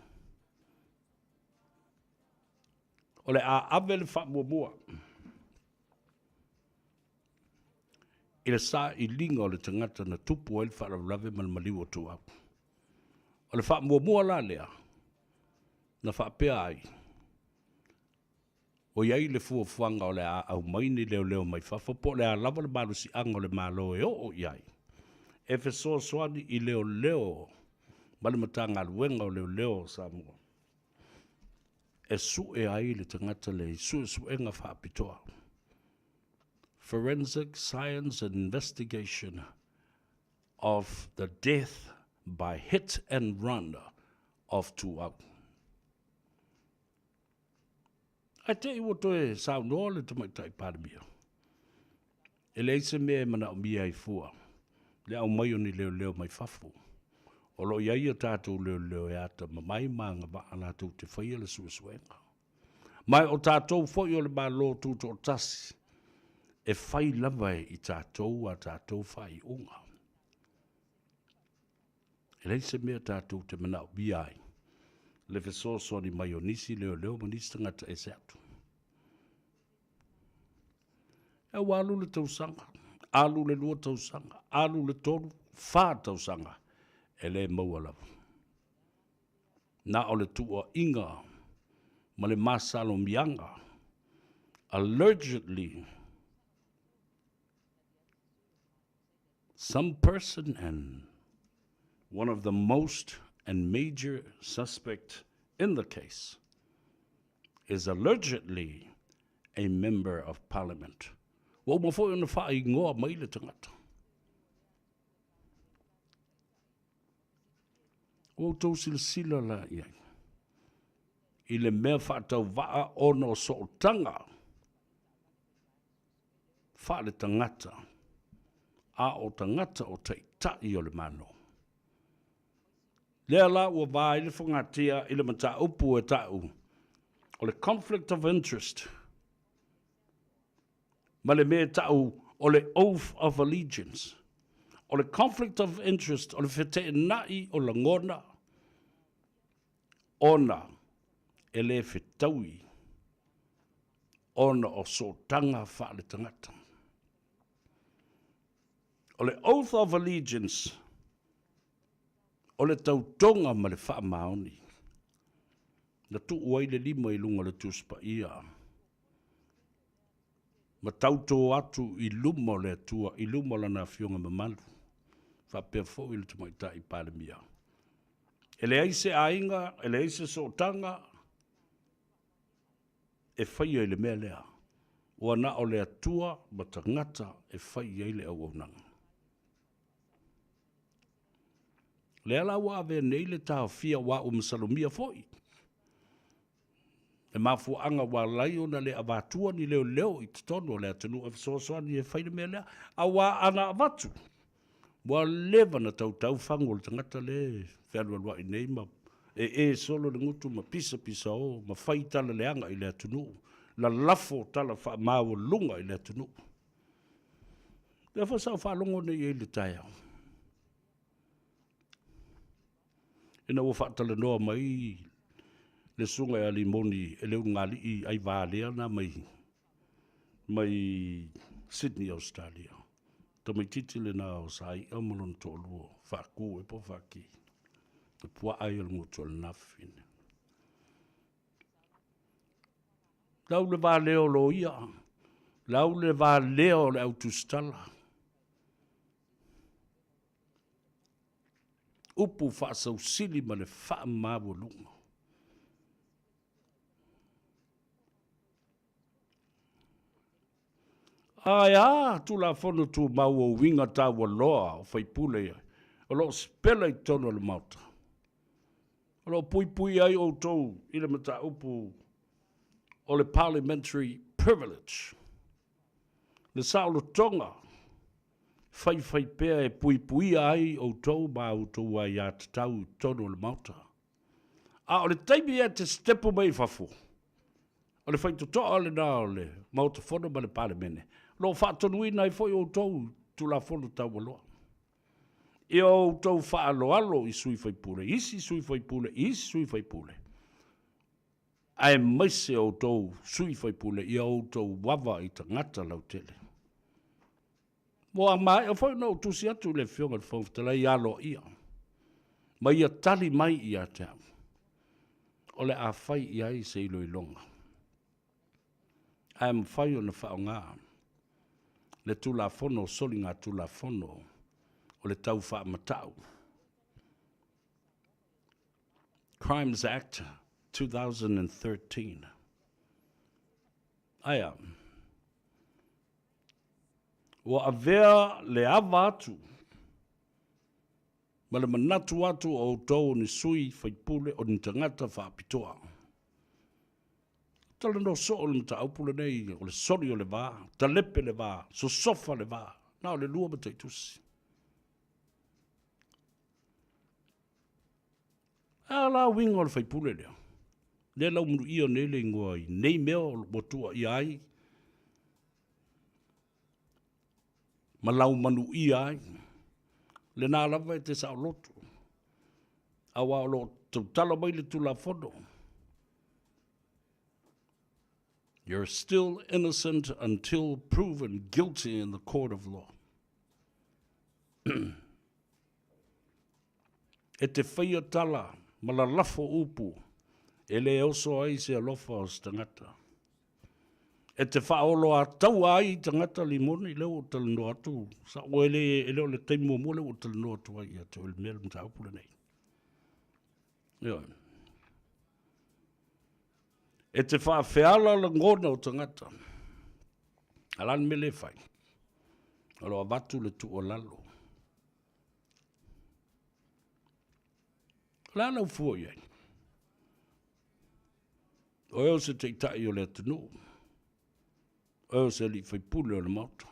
o le a ave le faamuamua i le sailiga o le tagata na tupu ai le faalavelave ma le maliu o Tuau. O le faamuamua la lea na faapea ai, ua i ai le fuafuaga o le a aumai ni leoleo mai fafo po o le a lava le malosiaga o le Malo e oo i ai e fesoasoani i leoleo ma le Matagaluega o Leoleo o Samoa e sue ai le tagata lea i suesuega faapitoa, Forensic Science and Investigation of the Death by Hit and Run of Tuau. Ae te i ua toe saunoa le Tamaitai Palemia, e leai se mea e manaomia ai fua le aumai o ni leoleo mai fafo. O lo o i ai a tatou leoleo e atamamai ma agavaa latou te faia le suesuega. Ma o tatou foi o le Malo Tutoatasi, e fai lava e i tatou a tatou faaiuga. E leai se mea tatou te manaomia ai le fesoasoani mai o nisi leoleo ma nisi tagata ese atu. E ua alu le tausaga, alu le 2 tausaga, alu le 3, 4 tausaga, e le maua lava. Na o le tuuaiga ma le masalomiaga, allegedly, some person and one of the most and major suspect in the case is allegedly a member of parliament. Ua uma foi ona faaigoa mai le tagata. Ua outou silasila la i ai i le mea faatauvaa ona o sootaga faaletagata, a o tagata o taitai o le Malo. Lea la ua va ai le fogatia i le mataupu e ta'u o le conflict of interest ma le mea e ta'u o le oath of allegiance. O le conflict of interest o le feteena'i o lagona ona e le fetaui ona o sootaga faaletagata. O le oath of allegiance o le tautoga ma le faamaoni na tuu ai le lima i luga o le Tusi Paia ma tautō atu i luma o le Atua, i luma o Lana Afioga mamalu, faapea foi le Tamaitai Palemia. E leai se aiga, e leai se sootaga e faia i le mea lea, ua na o le Atua ma tagata e fai i ai le auaunaga. Lea la ua avea nei le taofia aua ua masalomia foi le mafuaaga ua ala ai ona le avatua ni leoleo i totonu o le atunuu e fesoasoani e fai le mea lea. Aua ana avatu, ua leva ona tautau fagu o le tagata lea e fealualuai nei ma ee solo le gutu ma pisapisao ma fai tala leaga i le atunuu, lalafo tala faamaualuga i le atunuu. Lea foi sa ou faalogo nei i ai i le taeao. Ina ua faatalanoa mai le susuga ia Limoni e le ulugalii Aivalea na mai mai Sydney, Australia. Tamaititi lena o Sai'a ma lona toalua, Faaku e po o Faaki. Le puaa ia o le gutu o lena fafine. Lau le valea o loia, lau le valea o le au tusitala. Upu faasausili ma le faamaualuga. Ae a Tulafono Tumau o uiga taualoa o faipule o lo o sipela i totonu o le Maota? O lo o puipui ai outou i le mataupu o le Parliamentary Privilege, le saolotoga faifaipea e puipuia ai outou ma a outou aiatatau i totonu o le Maota. A o le taimi e te sitepu mai i fafo, o le faitotoa lena o le Maota Fono ma le Palemene, o lo o faatonuina ai foi outou i Tulafono Taualoa. Ia outou faaaloalo i sui faipule, isi sui faipule, isi sui faipule, aemaise outou sui faipule, ia outou ava i tagata lautele. Ua maea foi ona ou tusi atu i le Afioga i le Fofoga Fetalai ia aloaia ma ia tali mai ia te au, o le a fai i ai se iloiloga, ae mafai ona faaaoga le Tulafono o Soligatulafono o le Tau Faamatau, Crimes Act 2013. Aea. Ua avea le ava atu ma le manatu atu o outou o ni sui faipule o ni tagata faapitoa. Talanoa soo le mataupu lenei o le soli o le va, talepe le va, sosofa le va, na o le 2 mataitusi. A la uiga o le faipule lea? Lea laumanuia nei le igoa i nei mea ua tuuaia ai ma laumanuia ai. Lena lava e te saoloto, aua o lo o tautala mai le Tulafono. You're still innocent until proven guilty in the court of law. E te whaia tala ma lalafo upu e le oso ai se alofa o se tagata. E te faaoloataua ai i tagata limoni, lea ua ou talanoa atu, sa ua e le, e le o le taimi muamua lea ua ou talanoa atu ai ia te oe i le mea le mataupu lenei. Ioe. E te faafeala lagona o tagata. A la le mea lea e fai? O lo o avatu le tuualalo. O le a lau fua i ai? O oe o se taitai o le atunuu. O oe o se alii faipule o le Maota.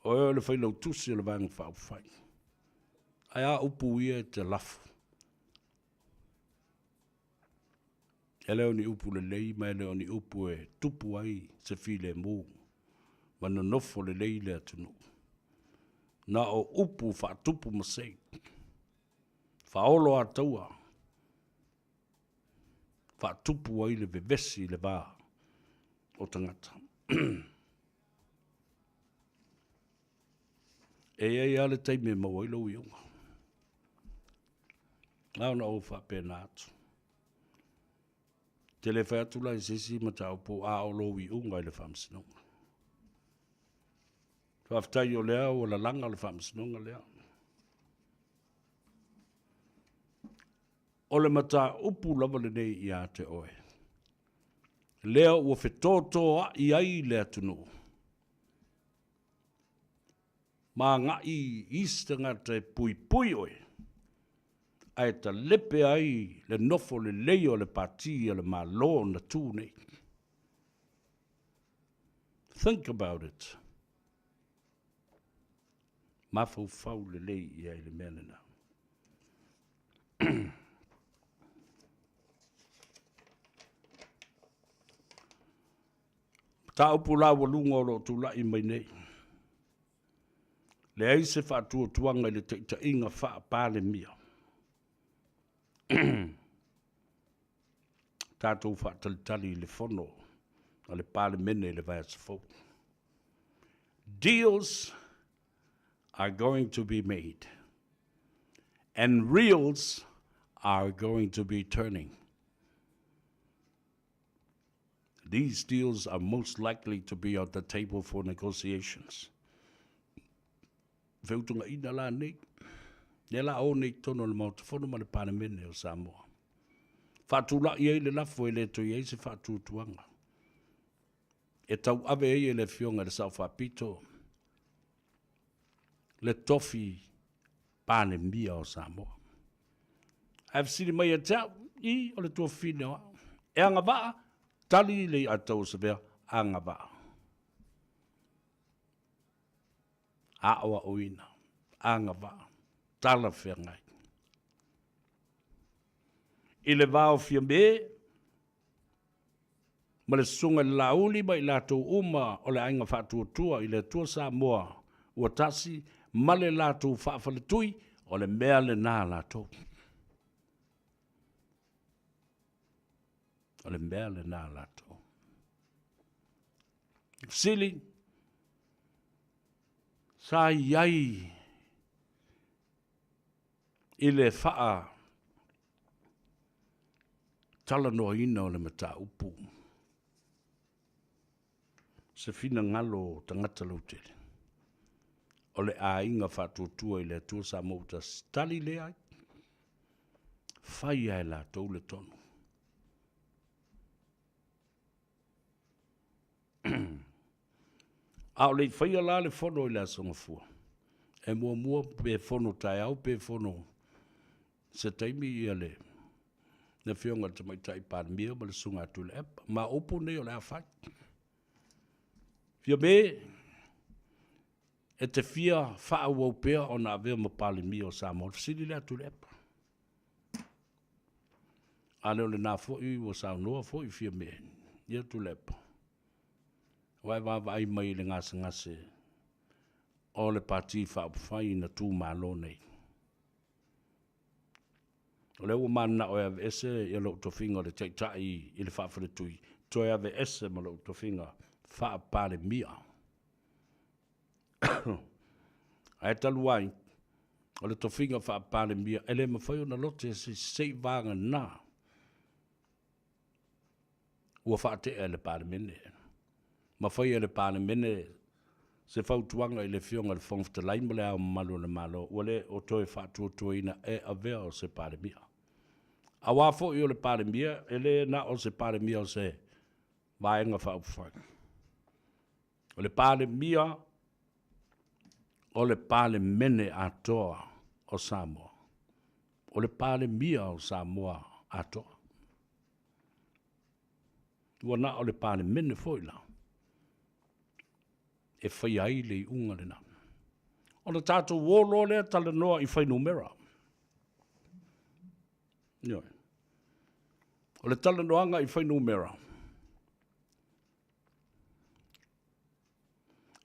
O oe o le failautusi o le Vaega Faaupufai. Ae a upu ia e te lafo? E le o ni upu lelei ma e le o ni upu e tupu ai se filemu ma nonofo lelei le atunuu. Na o upu faatupu masei, faaoloataua, faatupu ai le vevesi i le va o tagata. E i ai lava le taimi e maua ai lou iuga. Na ona ou faapena atu. Te le fai atu la i se isi mataupu a o lou iuga i le faamasinoga. Faafetai o lea ua lalaga le faamasinoga lea. O le mataupu lava lenei ia te oe, lea ua fetotoa'i ai le atunuu, ma agai i isi tagata e puipui oe, ae talepe ai le nofo lelei o le Pati a le Malo na tu nei. Think about it. Mafaufau lelei i ai i le mea lena. Mataupu laualuga o lo o tulai mai nei. Leai se faatuatuaga i le taitaiga faa-Palemia. Tatou faatalitali i le fono a le Palemene i le vaiaso fou. Deals are going to be made and reels are going to be turning. These deals are most likely to be on the table for negotiations. Feutagaiga la nei, lea la o nei totonu o le Maota Fono ma le Palemene o Samoa. Faatulai ai le lafo e le toe i ai se faatuatuaga. E tauave ai e le Afioga i le Sao Faapito le tofi Palemia o Samoa. Ae fesili mai ia te au, i, o le tuafafine o au. E agavaa, tali le iatau o Savea, agavaa. Aoaoina, agavaa, talafeagai. I le va o Fiame, ma le Susuga i le Laauli ma i latou uma o le Aiga Faatuatua i le Atua Samoa ua tasi ma le latou faafaletui, o le mea lena a latou. O le mea lena a latou. Fesili, sa i ai i le faa talanoaina o le mataupu se finagalo o tagata lautele o le aiga faatuatua i le Atua Samoa ua tasi. Tali leai. Fai lava e latou le tonu. A o le i faia la le fono i le Aso Gafua, e muamua pe fono taeao pe fono se taimi ia le le Afioga i le Tamaitai Palemia ma le Susuga ia Tuilaepa, ma o upu nei o le a fai. Fiame, e te fia faaauau pea ona avea ma Palemia o Samoa? O le fesili lea a Tuilaepa. A le o lena foi ua saunoa foi Fiame, ia Tuilaepa, ua e vaavaai mai i le gasegase o le Pati Faaupufai na tu malo nei. O lea ua mananao e aveese ia lou tofiga o le Taitai i le Faafaletui, toe aveese ma lou tofiga Faa-Palemia. Ae talu ai, o le tofiga Faa-Palemia e le mafai ona lote se seivaga ua faatea e le Palemene, ma faia e le Palemene se fautuaga i le Afioga i le Fofoga Fetalai ma Le Ao Mamalu o le Malo, ua le o toe faatuatuaina e avea o se Palemia. Aua foi o le Palemia, e le na o se Palemia o se Vaega Faaupufai. O le Palemia o le Palemene atoa o Samoa. O le Palemia o Samoa atoa. Ua na o le Palemene foi la e faia ai le iuga lena. Ona tatou o loa lea talanoa i fuainumera. Ioe. O le talanoaga i fuainumera,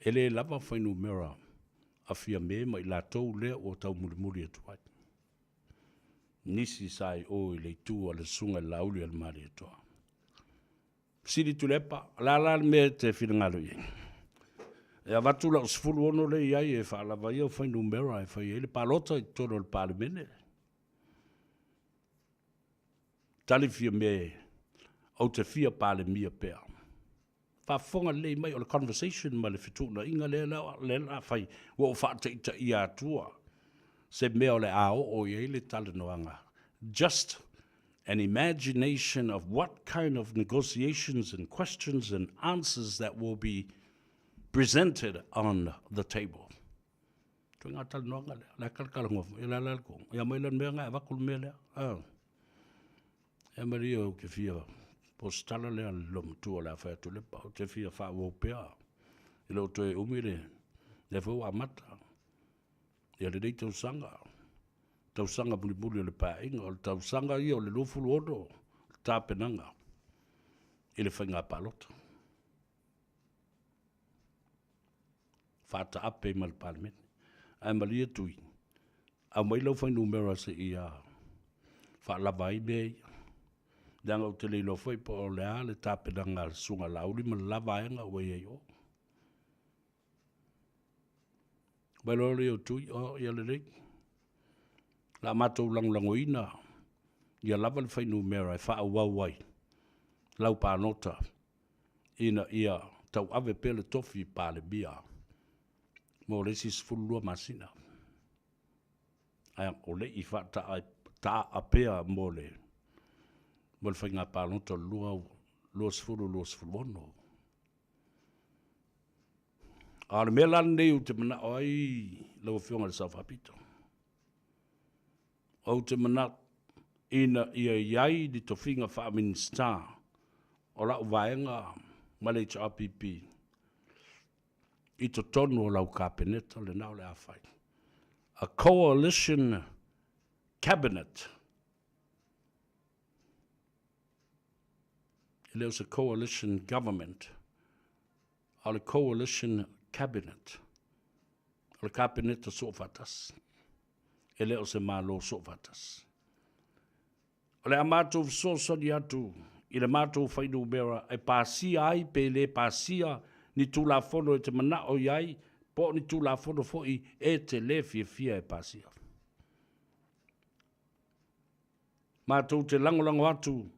e le lava fuainumera a Fiame ma i latou lea ua taumulimuli atu ai. Nisi sa i o i le itu a le Susuga i le Laauli a le Malietoa. Fesili Tuilaepa, o le a la le mea e te finagalo i ai? E avatu lau 16 lea i ai e faalava ia fuainumera e fai ai le palota i totonu o le Palemene. Tali Fiame, ou te fia Palemia pea. Faafofoga lelei mai, o le conversation ma le fetuunaiga lea lea la fai, ua ou faataitaia atua se mea o le a oo i ai le talanoaga. Just an imagination of what kind of negotiations and questions and answers that will be presented on the table. Toi ngā talanoaga lea, la kalakala ngoa, ia la la ko, ia mai la mea ngai avatu le mea lea. Ah. E maria o ke fia postala lea le lomatua le a fai atu le pa, o te fia faaauau pea. E le o toe umi le, lea foi ua amata. Ia lenei tausaga, tausaga mulimuli o le paeaiga, o le tausaga ia o le 26, tapenaga i le faiga palota. Faataape ma le Palemene. Ae malie Tui, aumai lau fuainumera seia faalava ai mea ia. Leaga ou te le iloa foi po o le a le tapenaga a le Susuga Laauli ma le la vaega ua i ai o. Mai loa lea o Tui, o ia lelei. La matou lagolagoina ia lava le fuainumera e faaauau ai lau palota ina ia tauave pea le tofi Palemia mo le isi 12 masina. Ae o le i faataa pea mo le faiga palota o le 2026. A o le mea la lenei ou te manao ai lau Afioga i le Sao Faapito, ou te manatu ina ia i ai ni tofiga faa-Minisita o lau vaega ma le HRPP i totonu o lau Kapeneta lena o le a fai. A coalition cabinet. E le o se coalition government, a o le coalition cabinet. O le Kapeneta soofaatasi. E le o se Malo soofaatasi. O le a matou fesoasoani atu i le matou fuainumera e pasia ai pe le pasia ni Tulafono e te manao i ai, po o ni Tulafono foi e te le fiafia e pasia. Matou te lagolago atu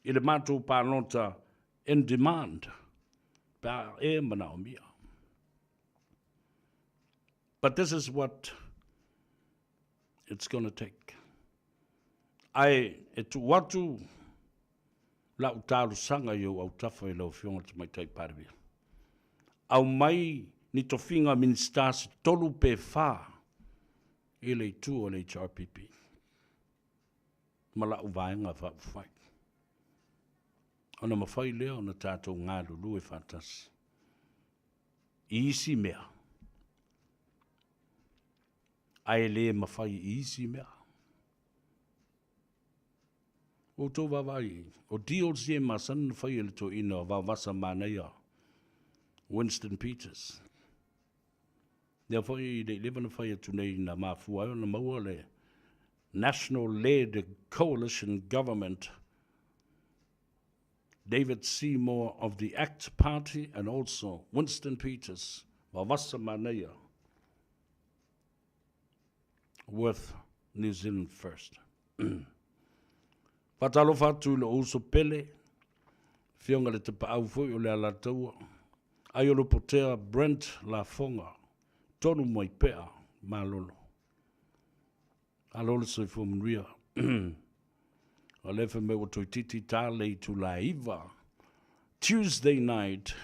i le matou palota in demand pe a e manaomia. But this is what it's gonna take. Ae e tuu atu lau talosaga i ou autafa i lau Afioga i le Tamaitai Palemia. Aumai ni tofiga Minisita se tolu pe fa i le itu o le HRPP ma lau vaega faaupufai. Ona mafai lea ona tatou galulue faatasi i isi mea, ae le mafai i isi mea. Ua outou vaavaai i ai, o deals ia e masani ona fai e le toeaina o Vaovasa Manaia Winston Peters. Lea foi e le i leva ona fai atu nei na mafua ai ona maua le National Led Coalition Government David Seymour of the ACT Party and also Winston Peters, Vaovasa Manaia with New Zealand First. Faatalofa atu i lou uso pele, Afioga i le Tapaau foi o le Alataua, Aiolopotea Brent Lafoga, Tonu mai pea, malolo. Alo le soifua manuia. O lea fai mai ua toeitiiti ta le itula e 9, Tuesday night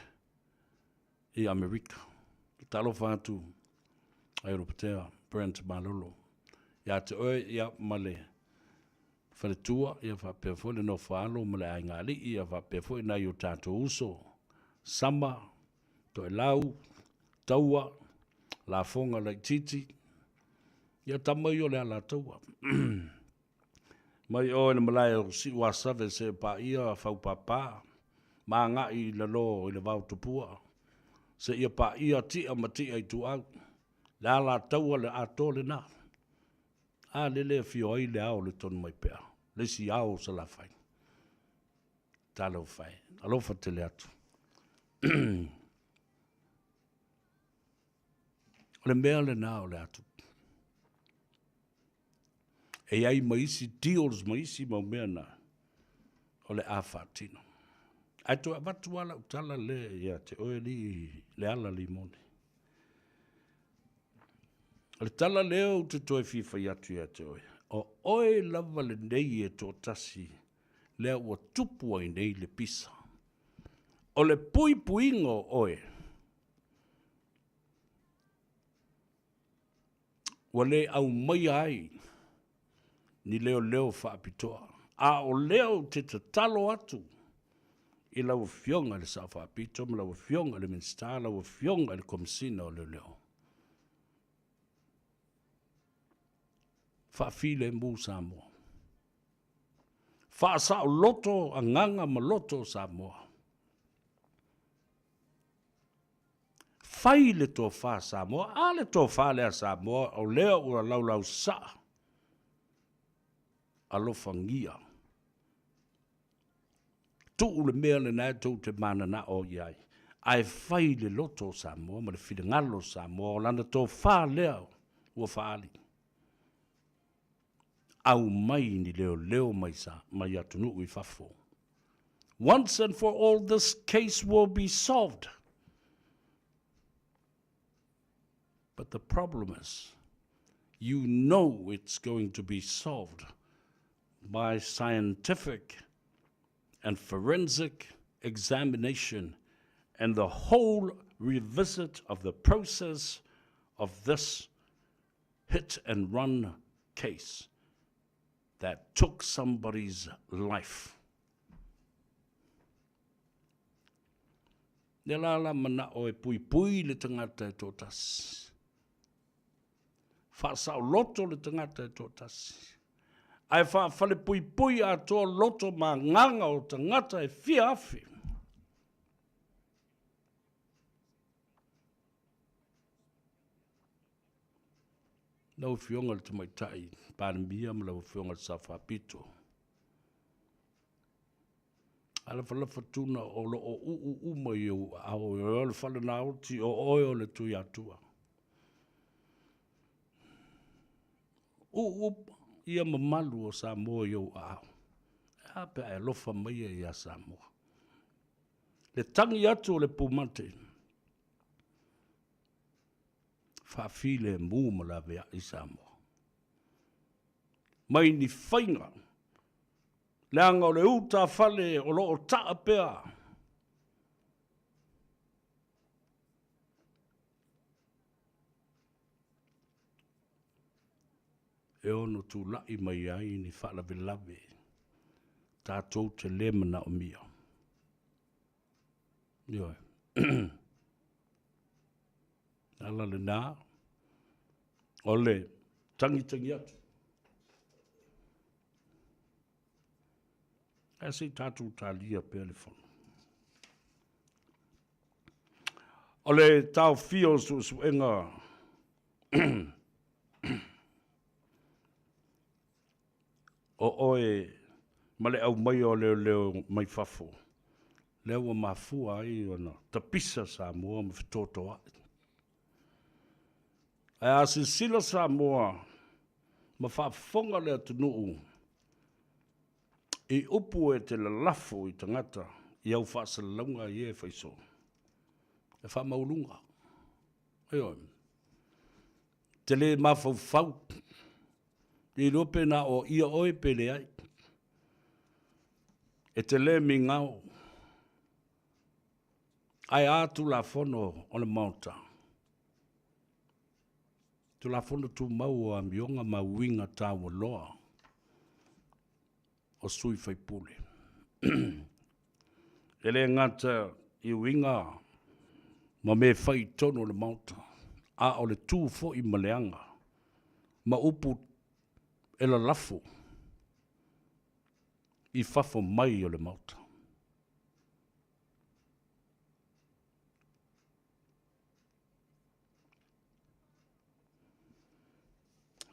i Amerika. Talofa atu Aiolopotea Brent Malolo. Ia te oe ia ma le faletua, ia faapea foi le nofo-a-alo ma le aigaalii, ia faapea foi nai o tatou uso, Sama, Toelau, Taua, Lafoga Laitiiti, ia tama ia o le Alataua. Mai oe le malae o Siuasave seia paia Faupapa, ma agai i lalo i le vao tupua, seia paia Tia ma Tia Ituau, le Alataua le atoa lena. A lele e afio ai le ao o le Tonumaipea, le isi ao o Salafai. Talofa e, alofa tele atu. O le mea lena o le atu. E i ai ma isi deals ma isi mau mea na o le a faatino. Ae toe avatu lava lau tala lea ia te oe alii Leala Limone. O le tala lea ou te toe fia fai atu ia te oe, o oe lava lenei e toatasi lea ua tupu ai nei le pisa. O le puipuiga o oe, ua le aumaia ai ni leoleo faapitoa, a o lea ou te tatalo atu i lau Afioga i le Sao Faapito ma lau Afioga i le Minisita, lau Afioga i le Komesina o Leoleo, faafilemu Samoa. Faasaoloto agaga ma loto o Samoa. Fai le tofa Samoa, a le tofa lea Samoa, o lea ua laulausaa, alofagia. Tuu le mea lena e tou te mananao i ai, ae fai le loto o Samoa ma le finagalo o Samoa, o lana tofa lea ua faaali. Aumai ni leoleo mai, sa, mai atunuu i fafo. Once and for all this case will be solved. But the problem is, you know it's going to be solved by scientific and forensic examination and the whole revisit of the process of this hit and run case that took somebody's life. Lea la la manao e puipui le tagata e toatasi. Faasaoloto le tagata e toatasi. Ae faafalepuipui atoa loto ma agaga o tagata e fia afe. Lau Afioga i le Tamaitai Palemia ma lau Afioga i le Sao Faapito, alafalafa tuna o lo o uu uma i ou aao, o le falenaoti o oe o le Tuiatua. Uu ia mamalu o Samoa i ou aao. E a pe a e alofa mai ia Samoa. Le tagi atu o le pumate, faafilemu ma laveai Samoa. Mai ni faiga, leaga o le utafale o lo o taa pea. E ono tulai mai ai ni faalavelave tatou te le manaomia. Ioe. Ala lena o le tagitagi atu. Ae se i tatou talia pea le fono. O le taofia o suesuega o oe ma le aumaia o leoleo mai fafo, lea ua mafua ai ona tapisa Samoa ma fetotoai. Ae a silasila Samoa ma faafofoga le atunuu i upu e te lalafo i tagata i au faasalalauga ia e fai soo, e faamaualuga. Ioe. Te le mafaufau, le iloa pe na o ia oe pe leai. E te le migao. Ae a Tulafono o le Maota? Tulafono Tumau o Amioga ma Uiga Taualoa o sui faipule. E le gata i uiga ma mea fai i totonu o le Maota, a o le tu foi ma le aga ma upu e lalafo i fafo mai o le Maota.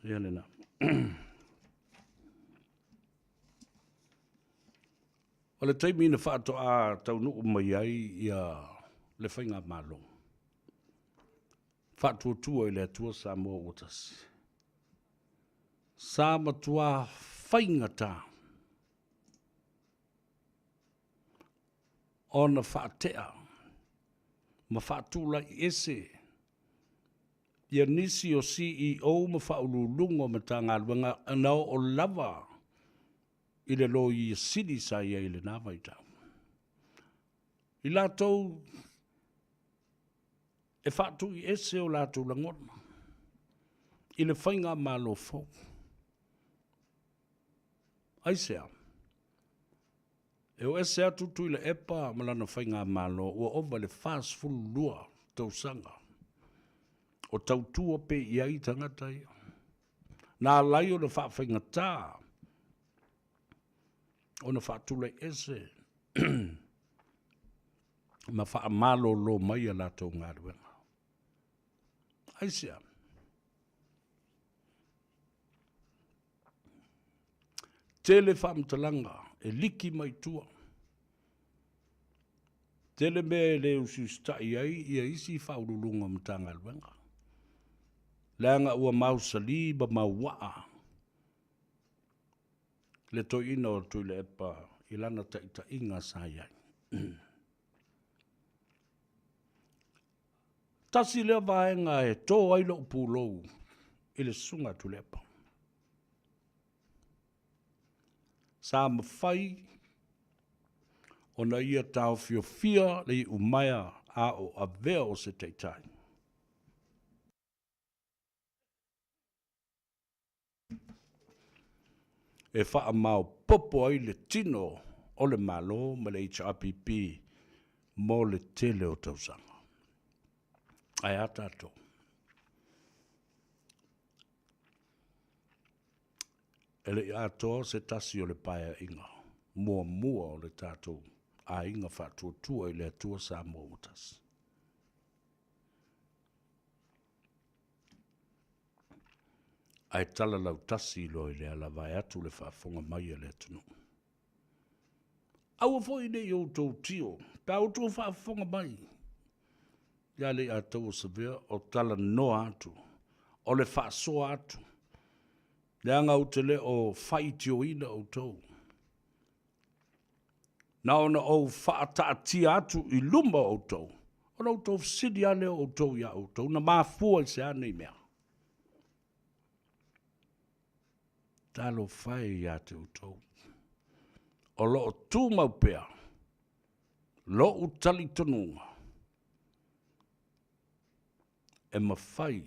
Ia lena. O le taimi na faatoa taunuu mai ai ia le Faigamalo, Faatuatua i le Atua Samoa ua tasi, sa matua faigata ona faatea ma faatulai ese ia nisi o CEO ma faauluuluga o Matagaluega na oo lava i le Loia Sili sa i ai i lena vaitau. I latou e faatuiese o latou lagona i le faigamalo fou. Aisea? E o ese atu Tuilaepa ma lana faigamalo ua ova i le 42 tausaga o tautua pea i ai tagata ia. Na ala ai ona faafaigata ona faatulai ese ma faamalolo mai a latou galuega. Aisea? Tele faamatalaga e liki mai tua. Tele mea e le usiusitai ai ia isi faauluuluga o Matagaluega, leaga ua mausali ma mauaa le toeaina o Tuilaepa i lana taitaiga sa i ai. Tasi lea vaega e to ai lou pulou i le susuga a Tuilaepa. Sa mafai ona ia taofiofia le iumaea a o avea o se taitai. E faamaopoopo ai le tino o le Malo ma le HRPP mo le tele o tausaga. Ae a tatou? E le i atoa se tasi o le paeaiga muamua o le tatou aiga faatuatua i le Atua Samoa ua tasi. Ae tala lautasi loa i le ala vaeatu le faafofoga mai a le atunuu. Aua foi ne i outou tio, pe a outou faafofoga mai ia Leiataua Savea o talanoa atu, o le faasoa atu, leaga ou te le o faitioina outou. Na ona ou faataatia atu i luma o outou, ona outou fesili lava lea o outou iā outou, na mafua i se a nei mea? Talofa e ia te outou, o lo o tumau pea lou talitonuga e mafai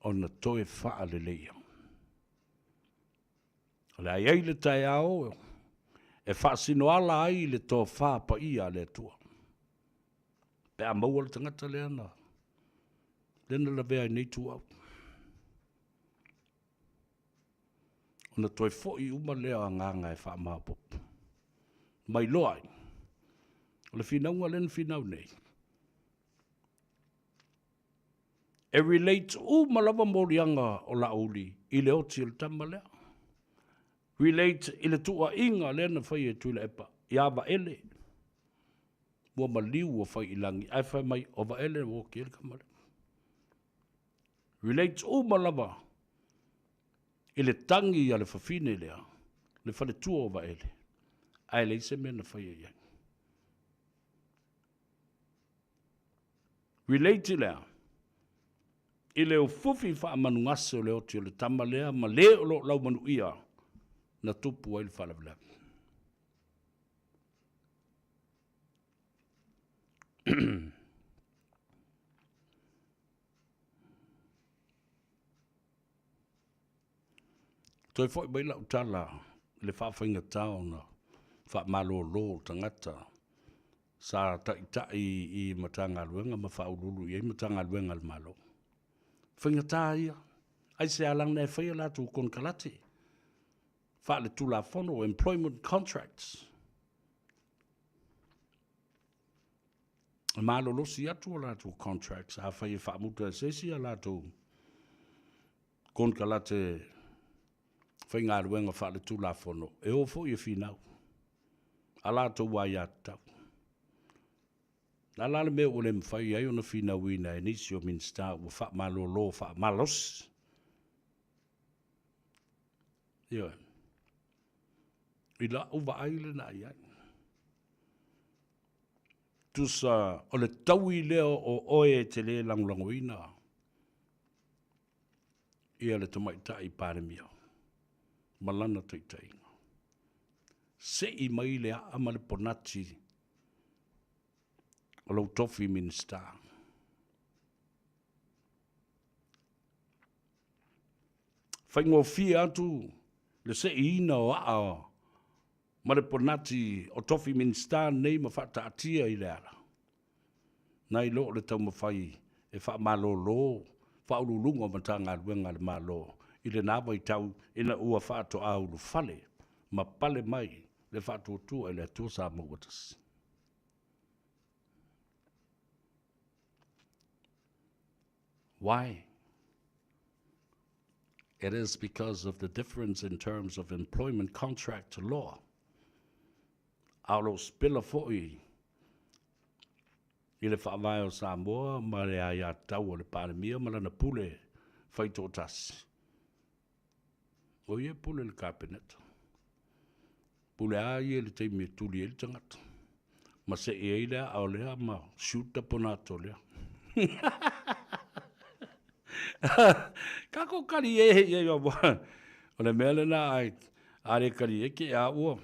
ona toe faaleleia. O le a i ai le taeao e faasinoala ai le tofa paia a le Atua. Pe a maua le tagata lea na, lea na lavea ai nei ituau. Ona toe foi uma lea o agaga e faamaopoopo. Ma iloa ai, o le finauga lea na finau nei, e relate uma lava moliaga o Laauli i le oti o le tama lea. Relate i le tuuaiga lea na faia e Tuilaepa ia Vaele, ua maliu ua fai i lagi, ae fai mai o Vaele ua oti ai le tama lea. Relate uma lava i le tagi a le fafine lea, le faletua o Vaele, ae leai se mea na faia i ai. Relate lea i le ufufi faamanugase o le oti o le tama lea ma le o lo o laumanuia na tupu ai le faalavelave. Toe foi mai lau tala i le faafaigata ona faamalolo o tagata sa taitai i Matagaluega ma faauluulu i ai Matagaluega a le Malo. Faigata ia, aisea leaga e fai a latou konekarate faaletulafono, employment contracts. E malolosi atu a latou contracts afai e faamuta e se isi a latou konekarate faigaluega faaletulafono, e o foi e finau a latou aiatatau. O le a la le mea ua le mafai ai ona finauina e nisi o Minisita ua faamalolo faamalosi? Ioe. I la'u vaai lena i ai. Tusa o le taui lea o oe e te le lagolagoina ia le Tamaitai Palemia ma lana taitaiga. Sei mai le aa ma le ponati o lou tofi Minisita. Faigofie atu le seiina o aa ma le ponati o tofi Minisita nei ma faataatia i le ala, nai lo le taumafai e faamalolo Faauluuluga o Matagaluega a le Malo i lena vaitau ina ua faatoa ulufale ma pale mai le Faatuatua i le Atua Samoa ua Tasi. Why? It is because of the difference in terms of employment contract law. A o lo o sepela foi i le Faavae o Samoa ma le aiatatau a le Palemia ma lana pule faitoatasi. O ia e pule i le Kapeneta. Pule a ia i le taimi e tuli ai le tagata ma see ai le aa o lea ma shoot the ponato lea. Kako kali e he ia o le mea lena ai a le kali e ke a ua.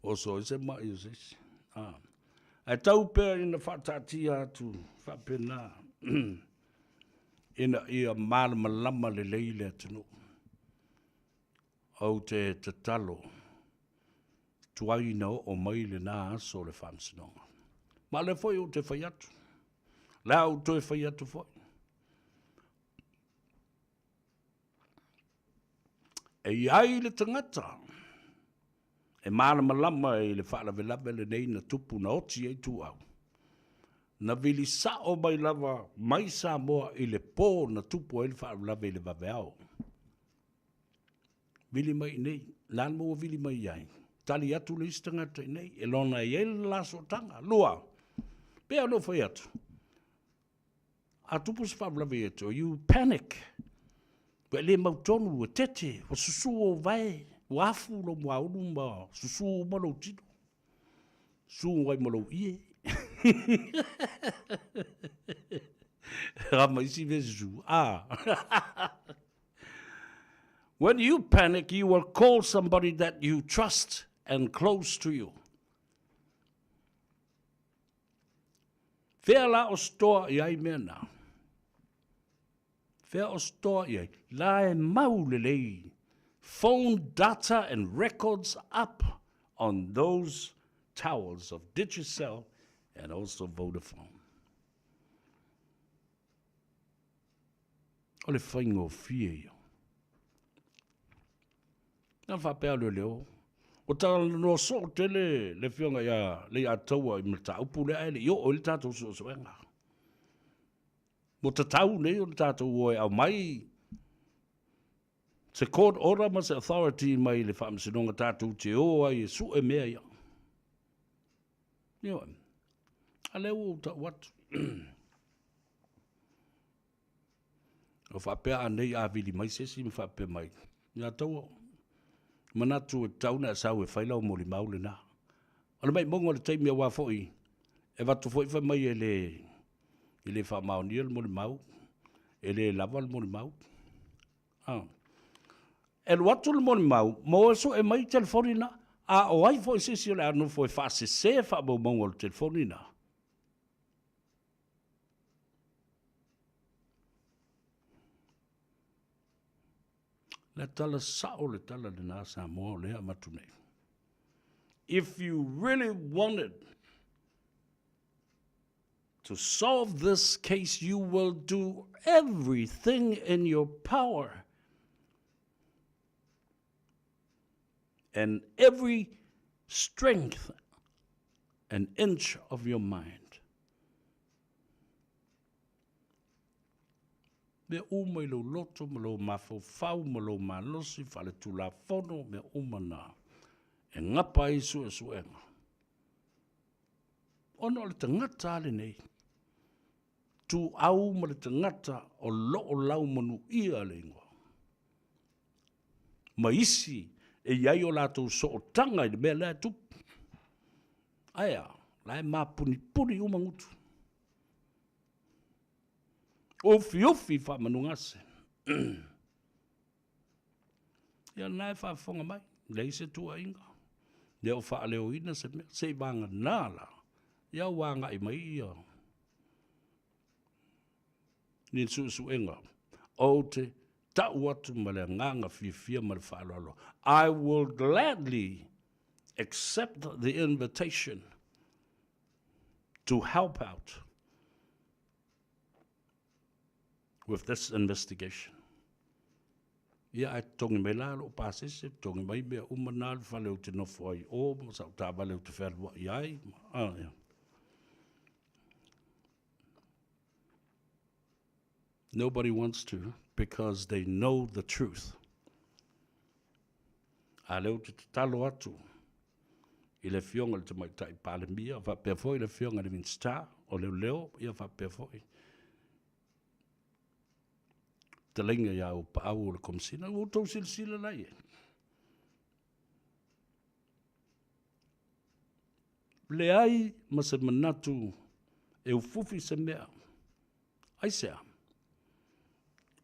Oso ai se maʻi o se isi. A. Ae tau pea ina faataatia atu faapena ina ia malamalama lelei le atunuu. Ou te tatalo, tuai ina oo mai lena aso o le faamasinoga. Ma o lea foi ou te fai atu, o le a ou toe fai atu foi. E i ai le tagata e malamalama i le faalavelave lenei na tupu na oti ai Ituau, na vili sao mai lava mai Samoa i le po na tupu ai le faalavelave i le vaveao. Vili mai i inei, le a le mea ua vili mai ai? Tali atu le isi tagata i inei, e lona e i ai le la sootaga. Lua, pei lava ona ou fai atu, A tupu se faalavelave ia te oe, you panic. Ua e le mautonu, ua tete, ua susu ou vae, ua afu lou muaulu ma susu uma lou tino. Susu ai ma lou ie. A ma isi mea susu. Ah. When you panic, you will call somebody that you trust and close to you. Fea la o stoa i ai mea na? Fea o stoa i ai? La e mau lelei. Phone data and records up on those towers of Digicel and also Vodafone. O le faigofie ia. Na faapea o leoleo, ua talanoa soo tele le Afioga ia Leiataua i mataupu lea ae le i oo i le tatou suesuega. Ua tatau nei ona tatou o e aumai se court order ma se authority mai le Faamasinoga tatou te o ai e sue mea ia. Ioe. A lea ua ou tau atu. O faapea a nei a vili mai se isi ma faapea mai, ia taua, manatu e tatau ona e sau e fai lau molimau lena. O le maimoga o le taimi aua foi e avatu foi fai mai e le, e le faamaonia le molimau, e le lava le molimau. Ah. E alu atu le molimau, mo e sue mai telefoni na, a o ai foi se isi o le a nofo e faasese faamaumauga o le telefoni na. Le tala sao le tala lena Samoa o lea avatu nei. If you really wanted to solve this case, you will do everything in your power and every strength and inch of your mind. Mea uma i lou loto ma lou mafaufau ma lou malosi faaletulafono, mea uma na e gapa ai suesuega. Ona o le tagata a lenei, tuau ma le tagata o loo laumanuia le igoa. Ma isi e i ai o latou sootaga i le mea lea e tupu. Ae a, la e mapunipuni uma gutu. Ufiufi faamanugase. Ia lena e faafofoga mai, leai se tuuaiga, le o faaleoina se mea, se i vagana la, ia ua agai mai ia ni suesuega. Ou te tau atu ma le agaga fiafia ma le faaaloalo, I will gladly accept the invitation to help out with this investigation. Ia, ae totogi mai la lou pasese, totogi mai mea uma na le fale ou te nofo ai o, ma sau taavale ou te fealuai ai. Ah, ia. Nobody wants to because they know the truth. A lea ou te tatalo atu i le Afioga i le Tamaitai Palemia, faapea foi le Afioga i le Minisita o Leoleo, ia faapea foi fetalaiga ia Auuapaau o le Komesina. Ua outou silasila la i ai. Leai ma se manatu e ufufi se mea. Aisea?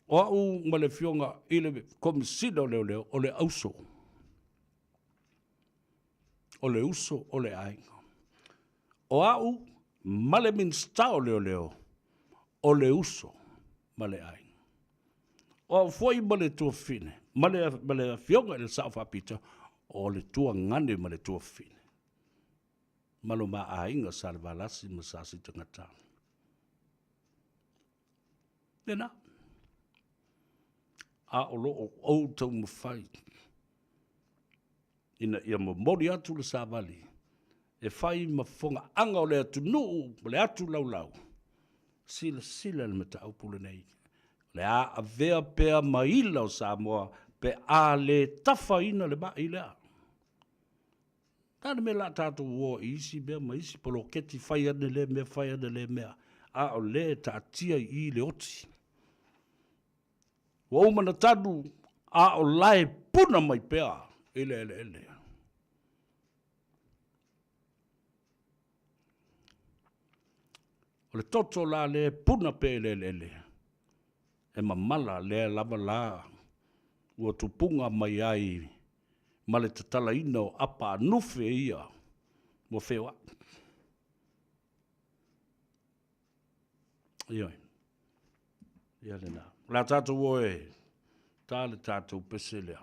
O au ma le Afioga i le Komesina o Leoleo, o le auso. O le uso o le aiga. O au ma le Minisita o Leoleo, o le uso ma le aiga. O au foi ma le tuafafine, ma le, ma le Afioga i le Sao Faapito, o le tuagane ma le tuafafine. Ma lo ma aiga Salevalasi ma Sasitagata. Lena. A o lo o ou taumafai ina ia momoli atu le savali e fai ma fogaaga o le atunuu ma le atu laulau, silasila i le mataupu lenei, o le a avea pea ma ila o Samoa pe a le tafaina le mai lea. O le a le mea o le a tatou o i isi mea ma isi poloketi, fai ane lea mea, fai ane lea mea, a o lea e taatia i i le oti. Ua uma ona tanu, a o la e puna mai pea i le eleele. O le toto la lea e puna pea i le eleele, e mamala lea lava la ua tupuga mai ai ma le tatalaina o apa a nufe ia ua feoai. Ioe. Ia lena. O le a tatou o e ta le tatou pese lea.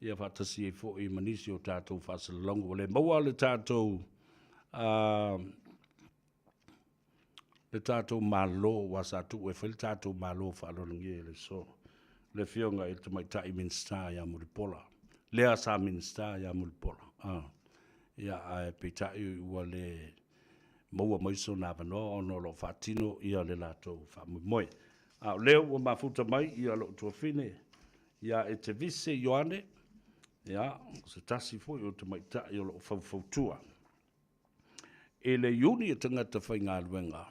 Ia faatasi ai foi ma nisi o tatou faasalalauga ua le maua le tatou uh, le tatou Malo, aua sa tuu e fai le tatou Malo faaaloalogia i le aso, le Afioga i le Tamaitai Minisita ia Mulipola, lea sa Minisita ia Mulipola, a, ia, ae peitai ua le maua mai sona avanoa ona o lo o faatino ia le latou faamoemoe. A o lea ua mafuta mai ia lou tuafine ia Etevise Ioane, ia, o se tasi foi o tamaitai o lo o faufautua i le iuni a tagata faigaluega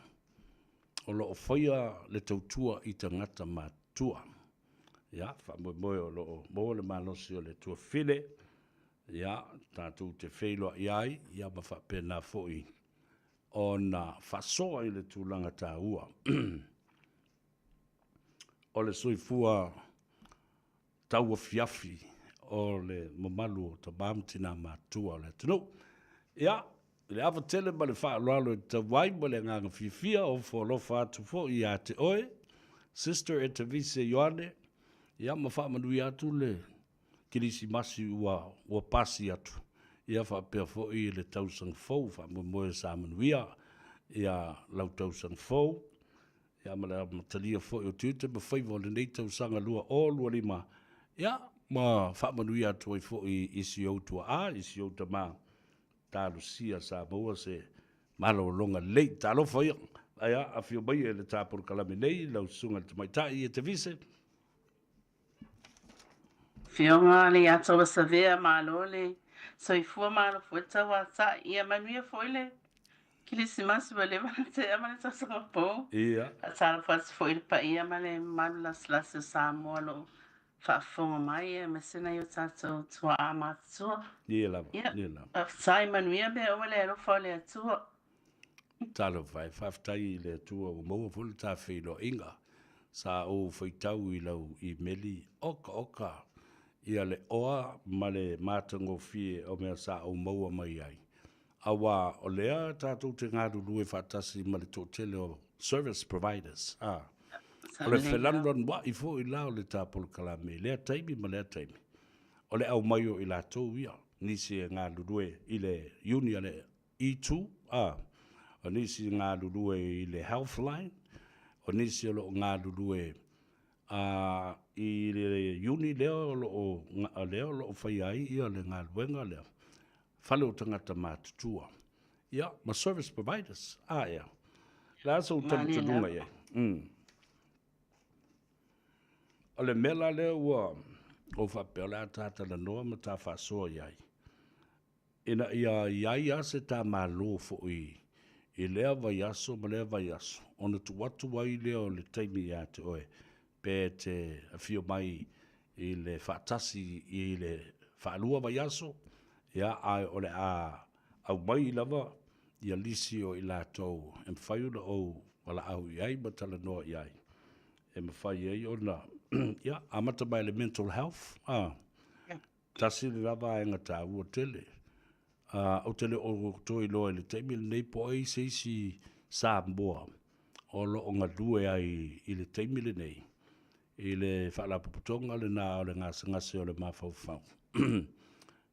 o lo o faia le tautua i tagata matutua. Ia, faamoemoe o lo o maua le malosi o le tuafine, ia, tatou te feiloai ai, ia ma faapena foi ona faasoa i le tulaga taua o le soifua tauafiafi o le mamalu o tama ma tina matutua o le atunuu. Ia, i le ava tele ma le faaaloalo e tatau ai ma le agaga fiafia, ofo alofa atu foi ia te oe, Sister Etavise Ioane, ia ma faamanuia atu le Kerisimasi ua ua pasi atu, ia faapea foi le tausaga fou, faamoemoe sa manuia ia lau tausaga fou, ia ma le amatalia foi o tiute ma faiva o lenei tausaga 2025, ia ma faamanuia atu ai foi i si ou tuaa, i si ou tama, talosia sa maua se malologa lelei. Talofa ia, ae afio mai e le ta polokalame nei, lau susuga i le tamaitai e te vise. Afioga le Atoa Savea malo le soifua malo foi le tauatai ia manuia foi le Kilisimasi ua leva ona tea ma le tausaga fou. Ia. Faatalofa atu foi i le paia ma le mamalu lasilasi o Samoa o lo o faafofoga mai aemaise nai o tatou tuaa matutua. Ia lava. Ia. Ia lava. Faafetai manuia mea uma le alofa o le Atua. Talofa e, faafetai i le Atua ua maua foi le ta feiloaiga. Sa ou faitau i lau imeli, oka oka ia le oa ma le matagofie o mea sa ou maua mai ai. Aua o lea tatou te galulue faatasi ma le toatele o service providers, a. O le felanulanuai foi la o le ta polokalame i lea taimi ma lea taimi, o le aumai o i latou ia, nisi e galulue i le iuni a le E2, a, o nisi e galulue i le Healthline, o nisi o lo o galulue a, i le iuni lea o lo o, lea o lo o faia ai ia le galuega lea, fale o tagata matutua, ia, ma service providers, a ea. O le a sou talitonuga i ai? Mm. O le mea la lea ua ou faapea o le a ta talanoa ma ta faasoa i ai, ina ia i ai lava se ta Malo foi i lea vaiaso ma lea vaiaso, ona tuu atu ai lea o le taimi ia te oe pe te afio mai i le faatasi i le faalua vaiaso, ia, ae o le a aumai lava ia lisi o i latou e mafai ona ou valaau i ai ma talanoa i ai, e mafai ai ona, ia, amata mai le mental health, a. Tasi lena vaega taua tele. Ou te le o toe iloa i le taimi lenei po o ai se isi Samoa o lo o galue ai i le taimi lenei i le Faalapotopotoga lena o le Gasegase o le Mafaufau.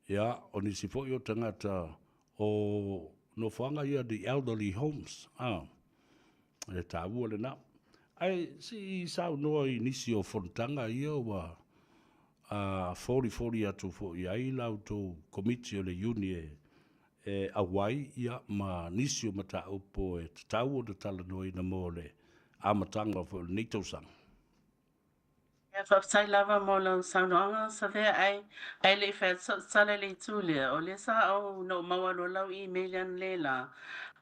Ia, o nisi foi o tagata o nofoaga ia the elderly homes, a, e taua lena. Ae se i saunoa i nisi o fonotaga ia ua a folifoli atu foi i ai la outou Komiti o le Iuni e e auai ia ma nisi o mataupu e tatau ona talanoaina mo le amataga foi o lenei tausaga. Ia, faafetai lava mo lau saunoaga, Savea, ae, ae le i fai atu sau tala i le itu lea, o lea sa ou, na ou maua loa lau email analeila,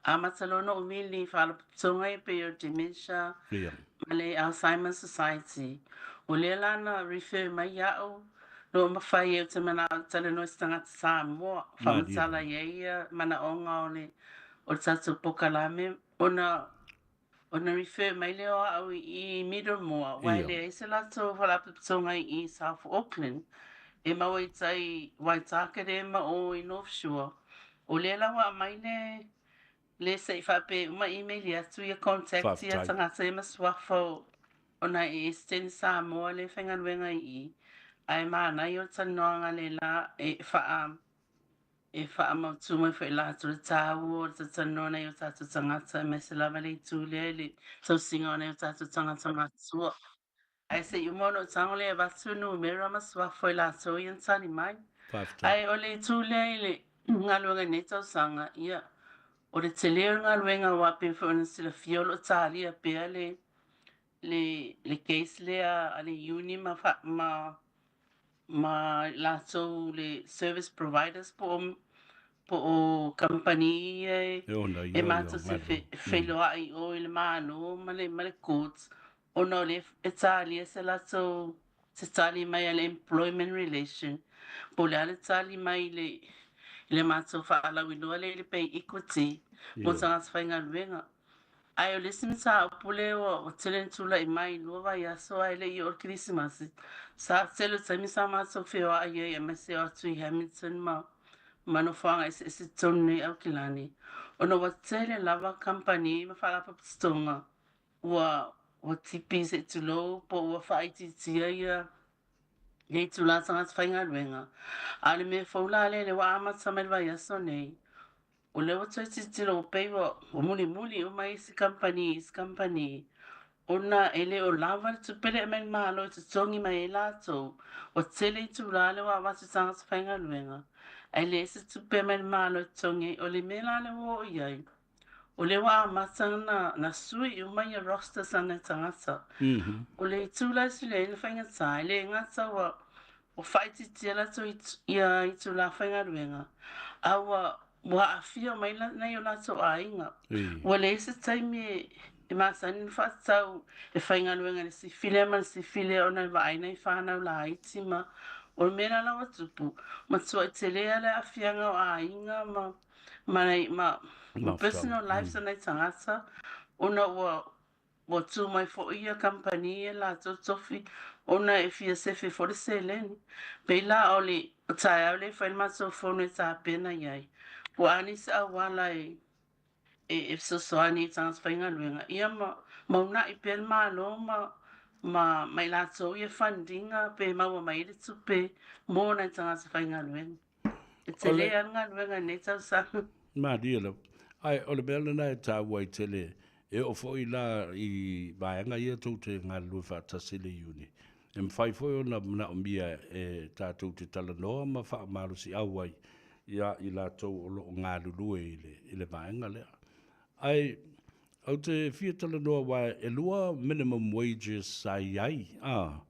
amata loa ona ou mili i faalapotopotoga ia pei o Dementia Ia. ma le Alzheimer's Society. O lea la na refer mai iaʻu, na ua mafai ai ou te manao e talanoa i se tagata Samoa, faamatala i ai ia manaoga o le, o le tatou polokalame, ona Ona refer mai lea o au i Middlemore, aua e leai se latou faalapotopotoga i South Auckland, e maua i tai Waitakere ma o i North Shore. O lea la ua aumai le le se i faapea e uma email atu ia contact ia tagata ia ma suafa o ona e Eastern Samoa lea e faigaluega i i, ae manaia o le talanoaga le la e faa. e faamautu mai foi i latou le taua o le talatalanoa o nai o tatou tagata aemaise lava le itu lea i le tausiga o nai o tatou tagata matutua. Ae se i uma ona ou tago lea e avatu numera ma suafa o i latou ia na tali mai. Faafetai. Ae o le itu lea i le galuega i lenei tausaga, ia, o le tele o le galuega aua pei foi ona silafia o lo o talia pea le le le case lea a le Iuni ma ma ma latou le service providers po o po o kamupani ia e E ona e ia ia matou te galuega. feiloai i o i le Malo ma le ma le courts ona o lea e talia se latou se tali mai a le Employment Relation po o le a le tali mai i le i le matou faalauiloa lea i le pay equity mo tagata faigaluega. Ae o le isi mataupu lea ua tele ina tulai mai i lua vaiaso ae le i oo le Kerisimasi, sa tele o taimi sa matou feoai ai aemaise o atu i Hamilton ma ma nofoaga eseese i totonu nei Aukilani, ona ua tele lava kamupani ma faalapotopotoga ua ua tipi se i tulou po ua faaitiitia ia ia itula tagata faigaluega. A o le mea fou la lea, lea ua amata mai le vaiaso nei, O lea ua toe tilotilo ua pei ua mulimuli uma isi kamupani i isi kamupani ona e le o lava le tupe lea e aumai e le Malo e totogi mai ai latou. Ua tele itula lea ua avatu i tagata faigaluega ae leai se tupe e aumai e le Malo e totogi ai. O le mea la lea ua oo i ai, o lea ua amata ona sui uma ia rosters a nai tagata. O le itu la e sui ai le faigata, e le gata ua Ua faaitiitia latou ia itula faigaluega, a ua ua aafia mai nai o latou aiga. Ua leai se taimi e masani ona faatatau e faigaluega i le sifi lea ma le sifi lea ona e vaai nai fanau laiti ma o le mea la la ua tupu, matuai tele lava le aafiaga o aiga ma ma ma personal lives o nai tagata ona ua Ua tu mai foi ia kamupani ia latou tofi ona e fia sefe foi le seleni. Pei la o le taeao lea e fai le matou fono e tapena i ai, po o a nisi auala e e fesoasoani i tagata faigaluega, ia ma ma uunai pea le Malo ma ma ma i latou ia fund ina pe maua mai ai le tupe mo nai tagata faigaluega. E tele lava le galuega i lenei tausaga. Malie lava. Ae o le mea lena e taua ai tele, e oo foi la i vaega ia tou te galulue faatasi i le Iuni, e mafai foi ona manaomia e tatou te talanoa ma faamalosiau ai ia i latou o lo o galulue i le vaega lea. Ae ou te fia talanoa aua e lua minimum wages sa i ai, a,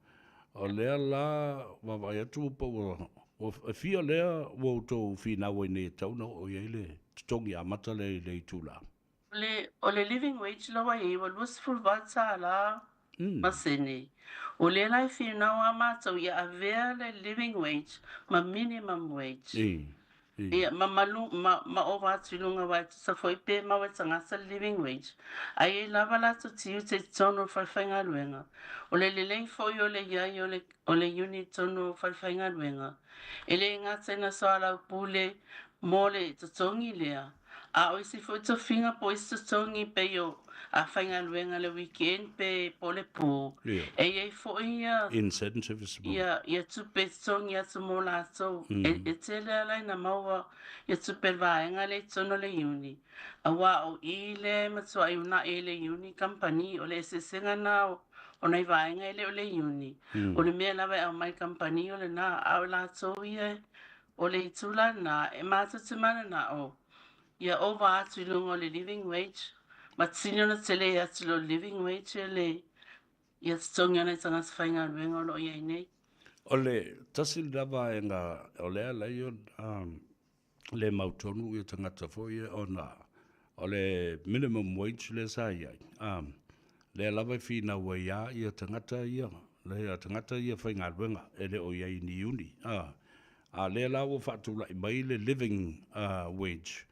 o lea la vaavaai atu po ua, e fia lea ua outou finau ai nei e tatau ona oo i ai le totogi amata lea i le itula? O le, o le living wage la ua i ai ua $28 masene. O lea la e finau a matou ia avea le living wage ma minimum wage. Ia, ma malu, ma, ma ova atu i luga aua e tusa foi pe mau e tagata le living wage, a i ai lava latou tiute i totonu o le falefaigaluega. O le lelei foi o le i ai o le, o le unit i totonu o falefaigaluega, e le gata ina soalaupule mo le totogi lea, a o isi foi tofiga po o isi totogi pei o a faigaluega le weekend pe po o le po, e i ai foi ia Incentives mo. ia, ia tupe e totogi atu mo latou. E, e tele ala ina maua ia tupe a le vaega lea i totonu o le Iuni, aua o i lea e matuai uunai ai le Iuni kamupani, o le eseesega lena o, o nai vaega e le o le Iuni. O le mea lava e aumai i kamupani o lena, a o latou ia o le itu la lena, e matou te mananao ia ova atu i luga o le living wage, ma tini ona tele atu i lo le living wage e le ia totogi o nai tagata faigaluega o lo o i ai nei. O le tasi lena vaega o lea e ala ai ona le mautonu ia tagata foi ia ona o le minimum wage lea sa i ai, lea lava e finau ai lava ia tagata ia, ia tagata ia faigaluega e le o i ai i ni iuni, a lea la ua faatulai mai le living wage,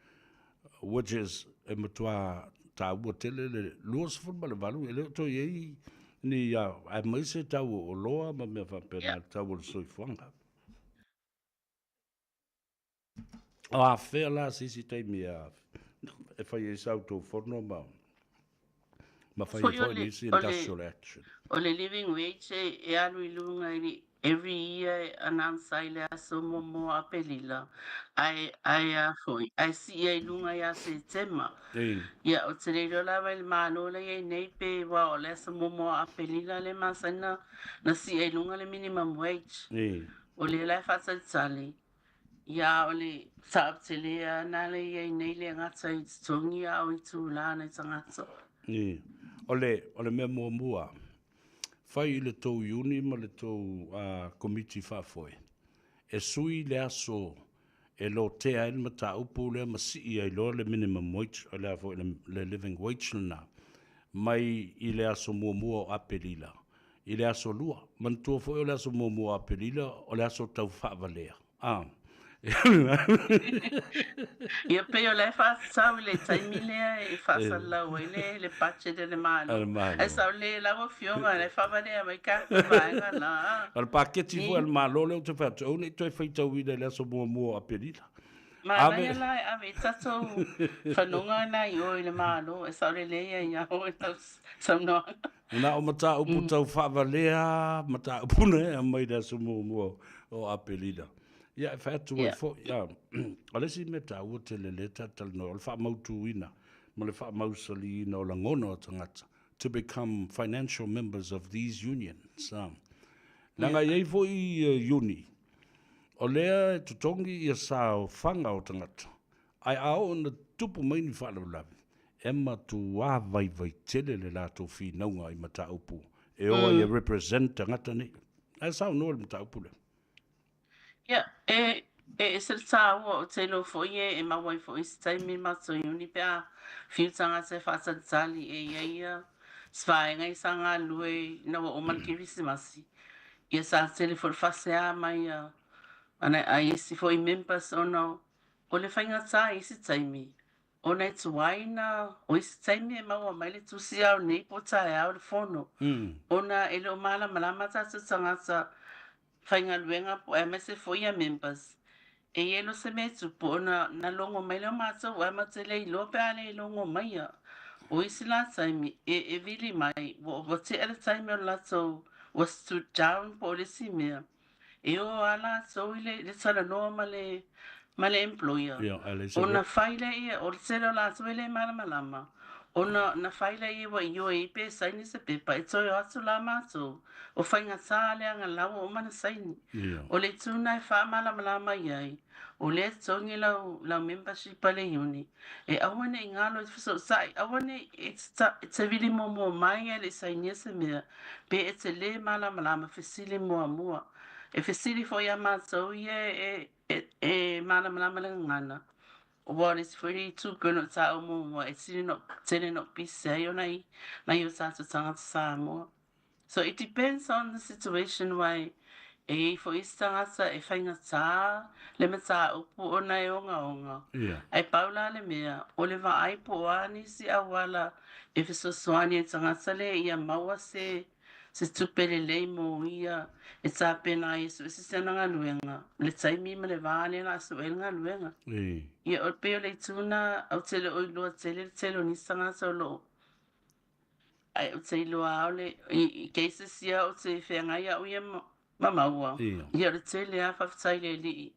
which is e matua taua tele le 28, e le o toe i ai ni, aemaise tau o oloa ma mea faapena, le tau o le soifuaga. O afea la se isi taimi e fai ai sa outou fono ma ma fai ai foi nisi industrial action? O le living wage e alu i luga i le Every year e announce ai le aso muamua o Apelila, ae, ae a foi, ae sii ai i luga ia Setema. Ia, ou te le iloa lava i le Malo la i ai nei pe ua o le aso muamua o Apelila lea e masani na, na sii ai i luga le minimum wage. O lea la e faatalitali, ia a o le mataupu tele lava lena lea e i ai nei le gata i totogi a o itula o nai tagata. O le, o le mea muamua, Fai i le tou iuni ma le tou Komiti Faafoe e sui le aso e lotea ai le mataupu lea ma sii ai loa le minimum wage, o le a foi le living wage lena, mai i le aso muamua o Aperila i le aso lua. Manatua foi o le aso muamua o Aperila o le aso tau faavalea. A. Ia pei o la e faatatau i le taimi lea e faasalalau ai le le budget a le Malo. Ae sao lelei lau Afioga, o la e faavalea mai tatou vaega la. O le paketi foi a le Malo lea ou te fai atu, aua ne i toe faitauina i le aso muamua o Aperila. Manaia la e ave i tatou fanoga na i o i le Malo, e sao lelei ai ia oe lau saunoaga. Na o mataupu tau faavalea mataupu na e aumai i le aso muamua o Aperila. Ia, e fai atu ai foi, o le isi mea taua tele lea ta te talanoa, o le faamautuina ma le faamausaliina o lagona o tagata to become financial members of these unions. Leaga e i ai foi iuni, o lea e totogi ia saofaga o tagata, Ae a oo ina tupu mai ni faalavelave, e matuā vaivai tele le latou finauga i mataupu e o ai e represent tagata nei. Ae saunoa i le mataupu lea. Ia, e, e ese le tāua, ou te iloa foi e, e maua ai foi i se taimi i le matou iuni pe a fiu tagata e faatalitali e i ai ia se vaega ia sa galulue ina ua uma le Kerisimasi. Ia sa tele foi le faasea mai a, a isi foi members ona O le faigata i isi taimi, ona e tuai na o isi taimi e maua mai le tusi ao nei po o taeao le fono, ona e le o malamalama tatou tagata faigaluega po aemaise foi ia members. E i ai loa se mea e tupu ona na logo mai lea o matou ae matou te le iloa pe a le logo maia. O isi la taimi e e vili mai ua tea le taimi o le latou ua stood down po o le isi mea. E o a latou i le, le talanoa ma le, ma le employer. Ia, ae leai se Ona fai lea ia, o le tele o latou e le malamalama, ona na fai lea ia ua ioe ai pe saini se pepa, e toe o atu la matou, o faigata le agalau ua uma ona saini. Ia. O le itu lena e faamalamalama i ai, o lea e totogi lau, lau membership a le iuni, e aua ne i galo e te fesootai, aua ne i e e te vili muamua mai ae le i sainia se mea, pe e te lē malamalama fesili muamua. E fesili foi iā matou ia e, e, e malamalama le gagana, aua o le isi foi itu pei ona ou taua muamua, e tele na, tele na ou pisi ai ona i nai o tatou tagata Samoa. So it depends on the situation wai e i ai foi isi tagata e faigata le mataupu ona e ogaoga. Ae pau la le mea, o le vaai po o a nisi auala e fesoasoani ai tagata lea ia maua se se tupe lelei mo ia e tapena ai e sue se ana galuega, le taimi ma le va lea o le a sue ai le galuega. Ia o pei o le itu lena ou te le o iloa tele le tele o nisi tagata o lo o Ae ou te iloa lava o le, i cases ia ou te feagai au ia ma maua. Ia o le tele lava faafetai i le Alii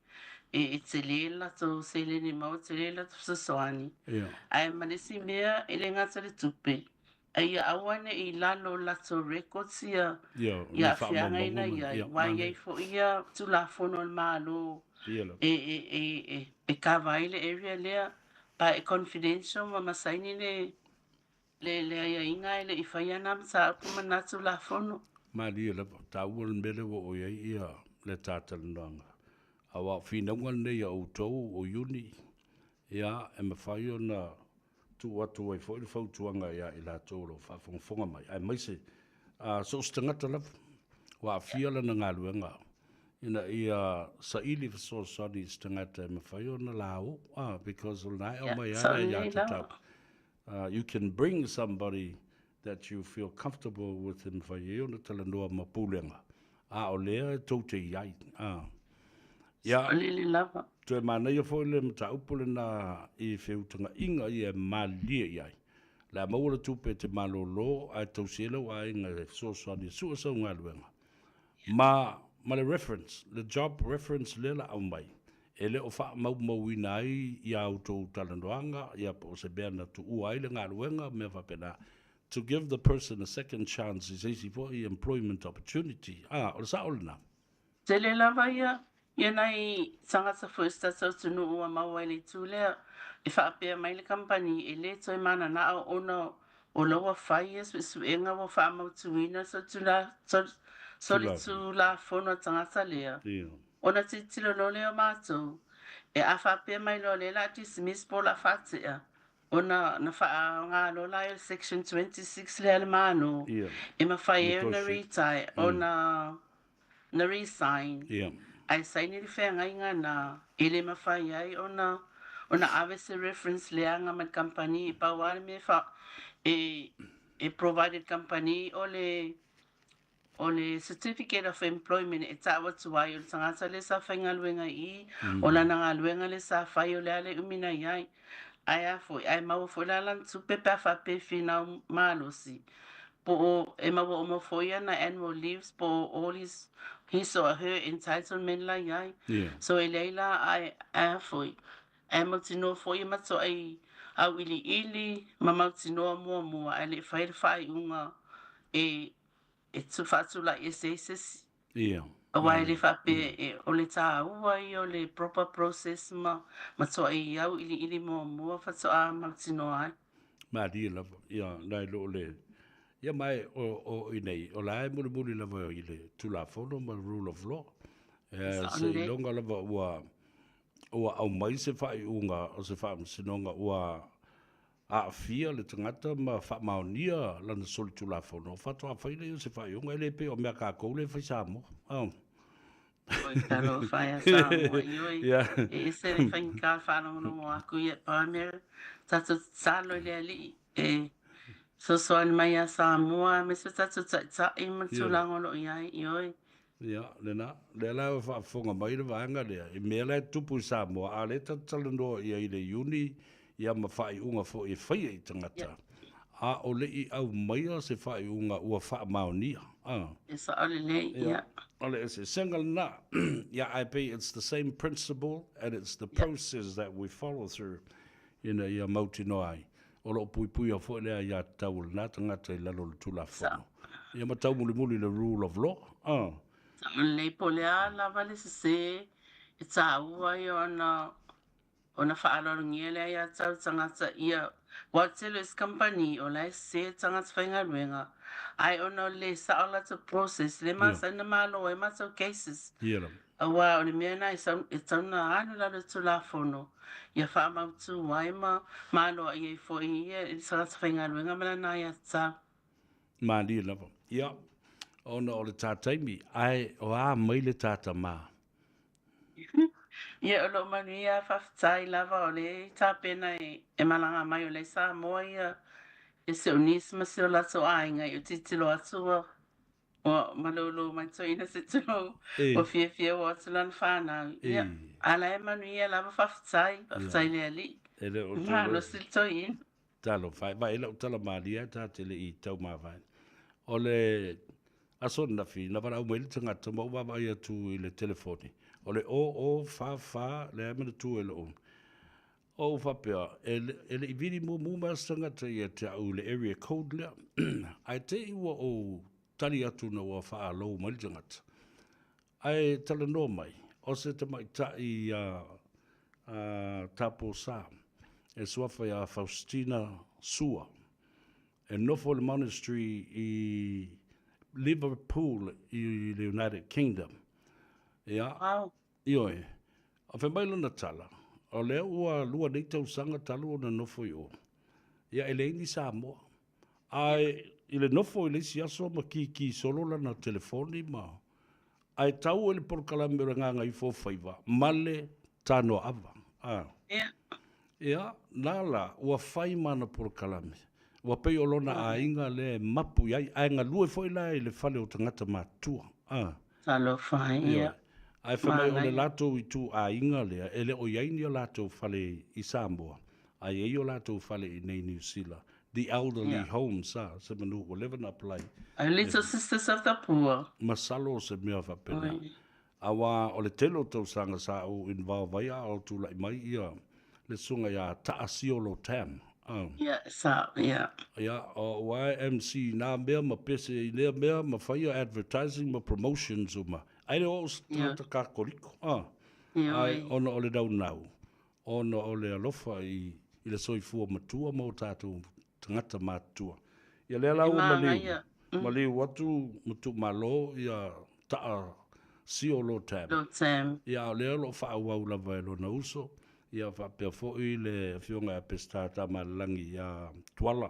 e tele le latou seleni maua, tele le latou fesoasoani. Ae ma le isi mea e le gata i le tupe, a ia aua ne i lalo o latou records ia aafiaga ia na i ai, aua e i ai foi ia Tulafono a le Malo e kava ai le area lea, pa e confidential ma saini le Le le aiaiga e le i faia nā mataupu ma nā Tulafono. Malie lava, taua le mea lea ua oo i ai ia le ta talanoaga. Aua o finauga lenei a outou o Iuni, ia, e mafai ona tuu atu ai foi le fautuaga ia i latou o lo o faafogafoga mai, aemaise a so o se tagata lava ua aafia lana galuega ina ia saili fesoasoani i se tagata e mafai ona lao, because o lena e aumai lava le aiatatau. You can bring somebody that you feel comfortable with e mafai ai ona talanoa ma pulega, a o lea e tou te i ai. Ia, Saolele lava. Toe manaia foi le mataupu lena i feutagaiga ia e malilie i ai. Le a maua le tupe e te malolo ae tausi ai lau aiga e fesoasoani e sue sau galuega. Ma, ma le reference, le job reference lea la aumai, e le o faamaumauina ai ia outou talanoaga, ia po o se mea na tuua ai le galuega, mea faapena, to give the person a second chance i se isi foi employment opportunity. A, o le sao lena. Tele lava ia, ia nai tagata foi o se tatou atunuu ua maua i le itu lea, e faapea mai le kamupani e le toe mananao ona o la ua fai ia suesuega ua faamautuina solitulafono a tagata lea. Ona tilotilo loa lea o matou, e a faapea mai loa o lea o le a dismiss po o le a faatea, ona na faaaoga loa la le section 26 lea a le Malo e mafai ai ona retire, ona na resign ae saini le feagaiga na e le mafai ai ona ona ave se reference leaga mai le kamupani. Pau lava le mea e e e provide e le kamupani o le o le certificate of employment e tau atu ai o le tagata lea sa faigaluega i i, o lana galuega lea sa fai o le a le umi na i ai. Ae a foi, ae maua foi la lana tupe pe a faapea e finau malosi, po o e maua uma foi ana annual leaves po o all his, his or her entitlement la i ai. So e leai la ae a foi, ae mautinoa foi e matuai auiliili ma mautinoa muamua ae le i fai le faaiuga e e faatulai ese ai se isi. Ia. Aua e le faapea e, o le tāua ia o le proper process ma matuai auiliili muamua faatoa mautinoa ai. Malie lava, ia, nai lo o le, ia ma e, o, o i nei, o la e mulimuli lava i le Tulafono ma le rule of law. E, seiloga lava ua, ua aumai se faaiuga o se faamasinoga ua aafia le tagata ma faamaonia lana solitulafono, faatoa fai lea o se faaiuga. E le pei o mea kākou lea e fai Samoa. Oh. Oi, talofa ia Samoa, ioe. Yeah. E ese le faigata faalogologo aku ia pau mea tatou tatalo i le Alii e fesoasoani mai ia Samoa aemaise o tatou taitai ma le tulaga o lo o i ai, ioe. Ia, lena. Lea la ua faafofoga mai le vaega lea, i mea la e tupu i Samoa, a o lea tatou te talanoa i ai i le Iuni, ia ma faaiuga foi e faia i tagata, a o le i aumaia se faaiuga ua faamaonia. A. E sao lelei, ia. O le eseesega lena. Ia, ae pei it's the same principle and it's the process that we follow through ina ia mautinoa ai. O lo o puipuia foi le aiatatau o lena tagata i lalo o le Tulafono. Ia ma taumulimuli i le rule of law. Ah. Lelei po o le a lava le sese e taua ai ona ona faaaloalogia le aiatatau tagata ia aua o le tele o isi kamupani o la e sese tagata faigaluega ae ona o le le sao o latou process lea e masani ona malo ai matou cases. Ia lava. Aua o le mea lena e tatau ona alu i lalo o le Tulafono ia faamautu ai ma aloaia ai foi ia le tagata faigaluega ma lana aiatatau. Malie lava. Ia, ona o le tā taimi, ae o a mai le tā tamā? Ia, o lo o manuia, faafetai lava o lea e tapena e malaga mai o lea i Samoa ia si ou niece ma si o latou aiga, i tilotilo atu ua Ua malolo mai toeaina se tulou. Ua fiafia ua o atu lana fanau. Ia, a la e manuia lava faafetai, faafetai i le Alii. E le o Malosi le toeaina. Talofa e, vaai lau tala malie ae ta te le i taumavae. O le aso ananafi, na valaau mai le tagata ma ou vaavaai atu i le telefoni, o le 0044 lea e manatua i lou. Ou faapea, e le i vili mumu mai se tagata ia te au i le area code lea. Ae te i ua ou tali atu ina ua faalou mai le tagata. Ae talanoa mai, o se tamaitai ia Taposa, e suafa ia Faustina Sua, e nofo i le monastery i Liverpool i le United Kingdom. Ia, Wow. Ioe. A fai mai lana tala, o lea ua lua nei tausaga talu ona nofo i o. Ia, e leai ni Samoa. Ae i le nofo i le isi aso ma kiki solo lana telefoni ma ae tau i le polokalame o le Gagaifo Faiva ma le Tanoaava. A. Ia. Ia, na la, ua fai ma ana polokalame. Ua pei o lona aiga lea e mapu i ai, ae galue foi la i le fale o tagata matutua. A. Talofa, ia. Ae fai mai o le latou ituaiga lea, e le o i ai ni o latou fale i Samoa, ae i ai o latou fale i inei i Niu Sila. The Elderly Homes, a, se manu ua leva na apply. A Little Sisters of the Poor. Masalo se mea faapena. Aua o le tele o tausaga sa ou involve ai a o tulai mai ia le susuga ia Taasiolo Tam. Ia, sa, ia. Ia, o ua e MC i nā mea ma pese i lea mea ma faia advertising ma promotions uma. Ai le o au se tagata Kakoliko, a. Ai, ona o le naunau, ona o le alofa i i le soifua matua ma o tatou tagata matutua. Ia lea la ua maliu, maliu atu ma tuumalo ia taa sio lo Tam. Lo Tam. Ia a o lea o lo o faaauau lava e lona uso, ia faapea foi le afioga ia Peseta Tamaalelagi ia Tuala,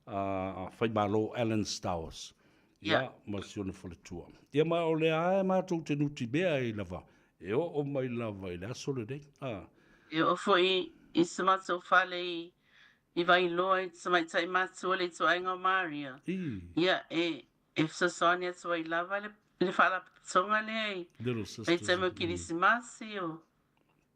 a Faimalo Alan Stowers. Ia, ma si ona faletua. Ia ma o lea lava e matou te nutimea ai lava, e oo mai lava i le aso lenei. A. E oo foi i so matou fale i i Vailoa i te tamaitai matua le ituaiga o Maria. Ia, e, e fesoasoani atu ai lava le, le faalapotopotoga lea i Little i taimi o Kirisimasi o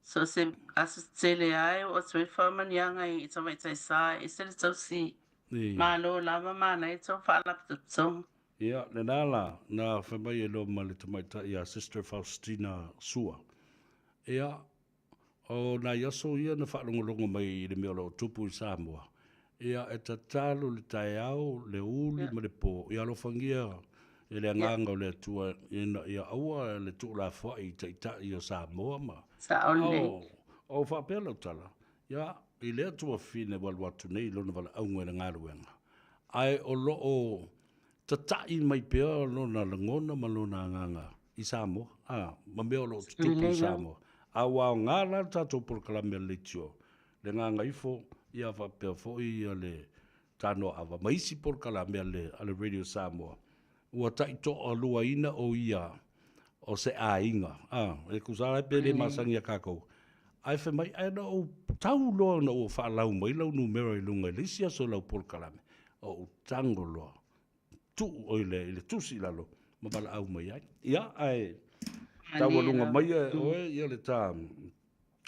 so o se aso tetele lava e oo atu ai le faamanuiaga i tamaitai sa e ese le tausi Malo lava manaia tou faalapotopotoga. Ia, lena la, na fai mai e loa ma le tamaitai ia Sister Faustina Sua. Ia, O nai aso ia na faalogologo mai i le mea o lo o tupu i Samoa, ia e tatalo le taeao, le uli ma le po, ia alofagia e le Agaga o le Atua ina ia aua le tuulafoai i Taitai o Samoa ma. Sao lelei. O faapea lau tala, ia, i lea tuafine ua alu atu nei i lona valaauga i le galuega, ae o lo o tata'i mai pea lona lagona ma lona agaga i Samoa, a, ma mea o lo o tutupu i Samoa. A ua aoga la le tatou polokalame a le leitio, le Gagaifo, ia faapea foi ia le Tanoaava ma isi polokalame a le, a le Radio Samoa, ua taitoaluaina o ia o se aiga, a, e tusa ai pe le masani ia tatou. Ae fai mai, ae na ou tau loa ona ua faalau mai lau numera i luga i le isi aso o lau polokalame, ou tago loa, tuu oi le, i le tusi i lalo ma valaau mai ai. Ia, ae taualuga mai e oe ia le ta,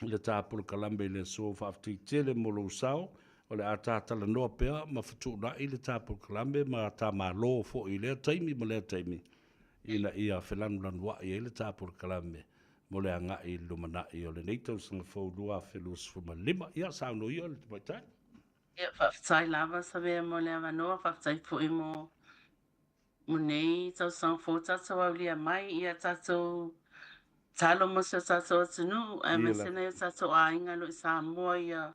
le ta polokalame i le aso. Faafetai tele mo lou sao. O le a ta talanoa pea ma fetuunai le ta polokalame ma ta malo foi i lea taimi ma lea taimi ina ia felanulanuai ai le ta polokalame mo le agai i le lumanai o lenei tausaga fou 2025. Ia, saunoa ia le tamaitai. Ia, faafetai lava Savea mo le avanoa, faafetai foi mo mo nei tausaga fou tatou aulia mai ia tatou talo mo si o tatou atunuu aemaise nai o tatou aiga lo i Samoa ia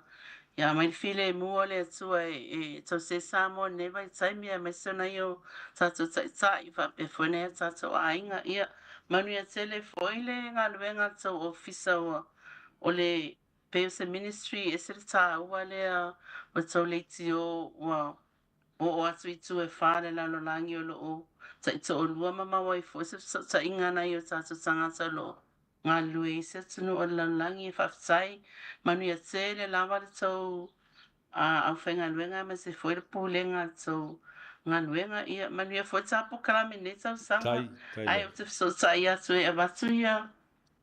ia aumai le filemu o le Atua e e tausi ai Samoa i lenei vaitaimi aemaise o nai o tatou taitai faapea foi nai o tatou aiga. Ia manuia tele foi le galuega a le tou ofisa ua o le Pei o se ministry e ese le taua lea o le tou leitio ua oo atu i itu e fa le lalolagi o lo o taitoalua ma maua ai foi se fesootaiga a nai o tatou tagata o lo o galulue i isi atunuu o le lalolagi. E faafetai manuia tele lava le tou aufaigaluega aemaise foi le pulega a le tou galuega. Ia manuia foi le tapolokalamu i lenei tausaga ae ou te fesootai atu e avatu ia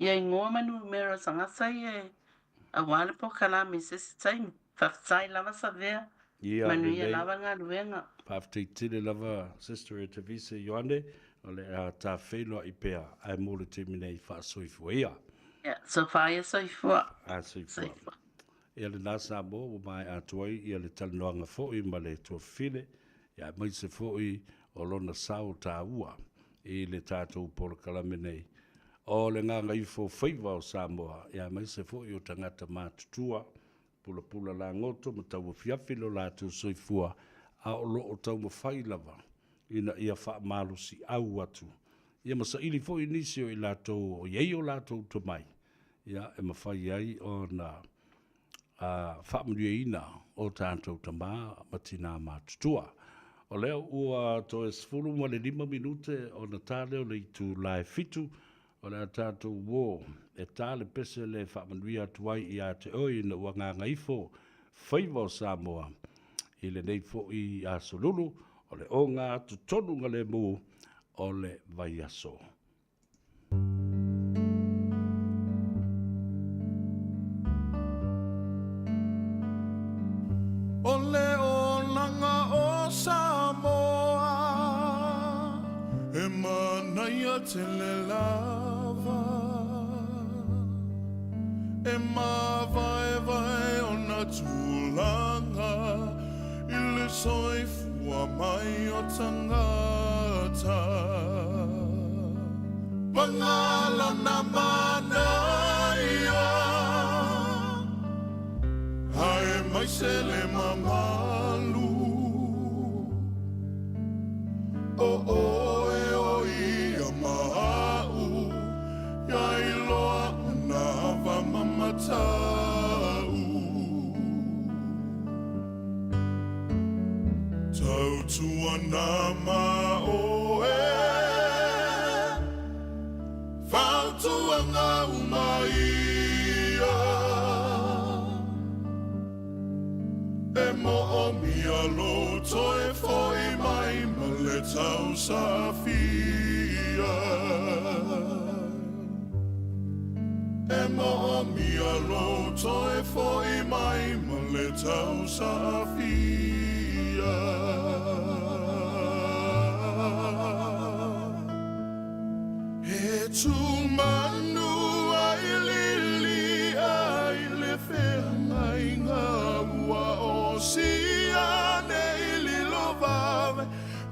Ia igoa ma numera o tagata ia e aua le polokalame i se isi taimi. Faafetai lava Savea. Ia Manuia lelei. lava le galuega. Faafetai tele lava Sister Etavise Ioane, o le a ta feiloai pea ae mo le taimi nei faasoifua ia. Ia, sofa ia soifua. A soifua. Ia lena Samoa ua maea atu ai ia le talanoaga foi ma le tuafafine, ia aemaise foi o lona sao taua i le tatou polokalame nei o le gagaifo faiva o Samoa, ia aemaise foi o tagata matutua, pulapula lagoto ma tauafiafi lo latou soifua, a o lo o taumafai lava ina ia faamalosiau atu ia ma saili foi nisi o i latou o i ai o latou tomai, ia e mafai ai ona faamanuiaina o tatou tama ma tinā matutua. O lea ua toe 15 minute ona ta lea o le itula e fitu, o le a tatou uō e ta le pese lea e faamanuia atu ai ia te oe ina ua gagaifo faiva o Samoa i lenei foi aso lulu o le oga atu tonu galemu o le vaiaso. O le olaga. tele lava E māvaevae ona tulaga I le soifua mai o tagata Paga lona manaia Aemaise le mamalu O oe o ia ma a'u Ia iloa ona ava ma mata'u Tautuana ma oe Fautuaga uma ia E mo'omia lou toe fo'i mai ma le tausafia E mo'omia lou toe fo'i mai ma le tausafia E tumanu ai lilia i le feagaiga ua osia nei lilo vave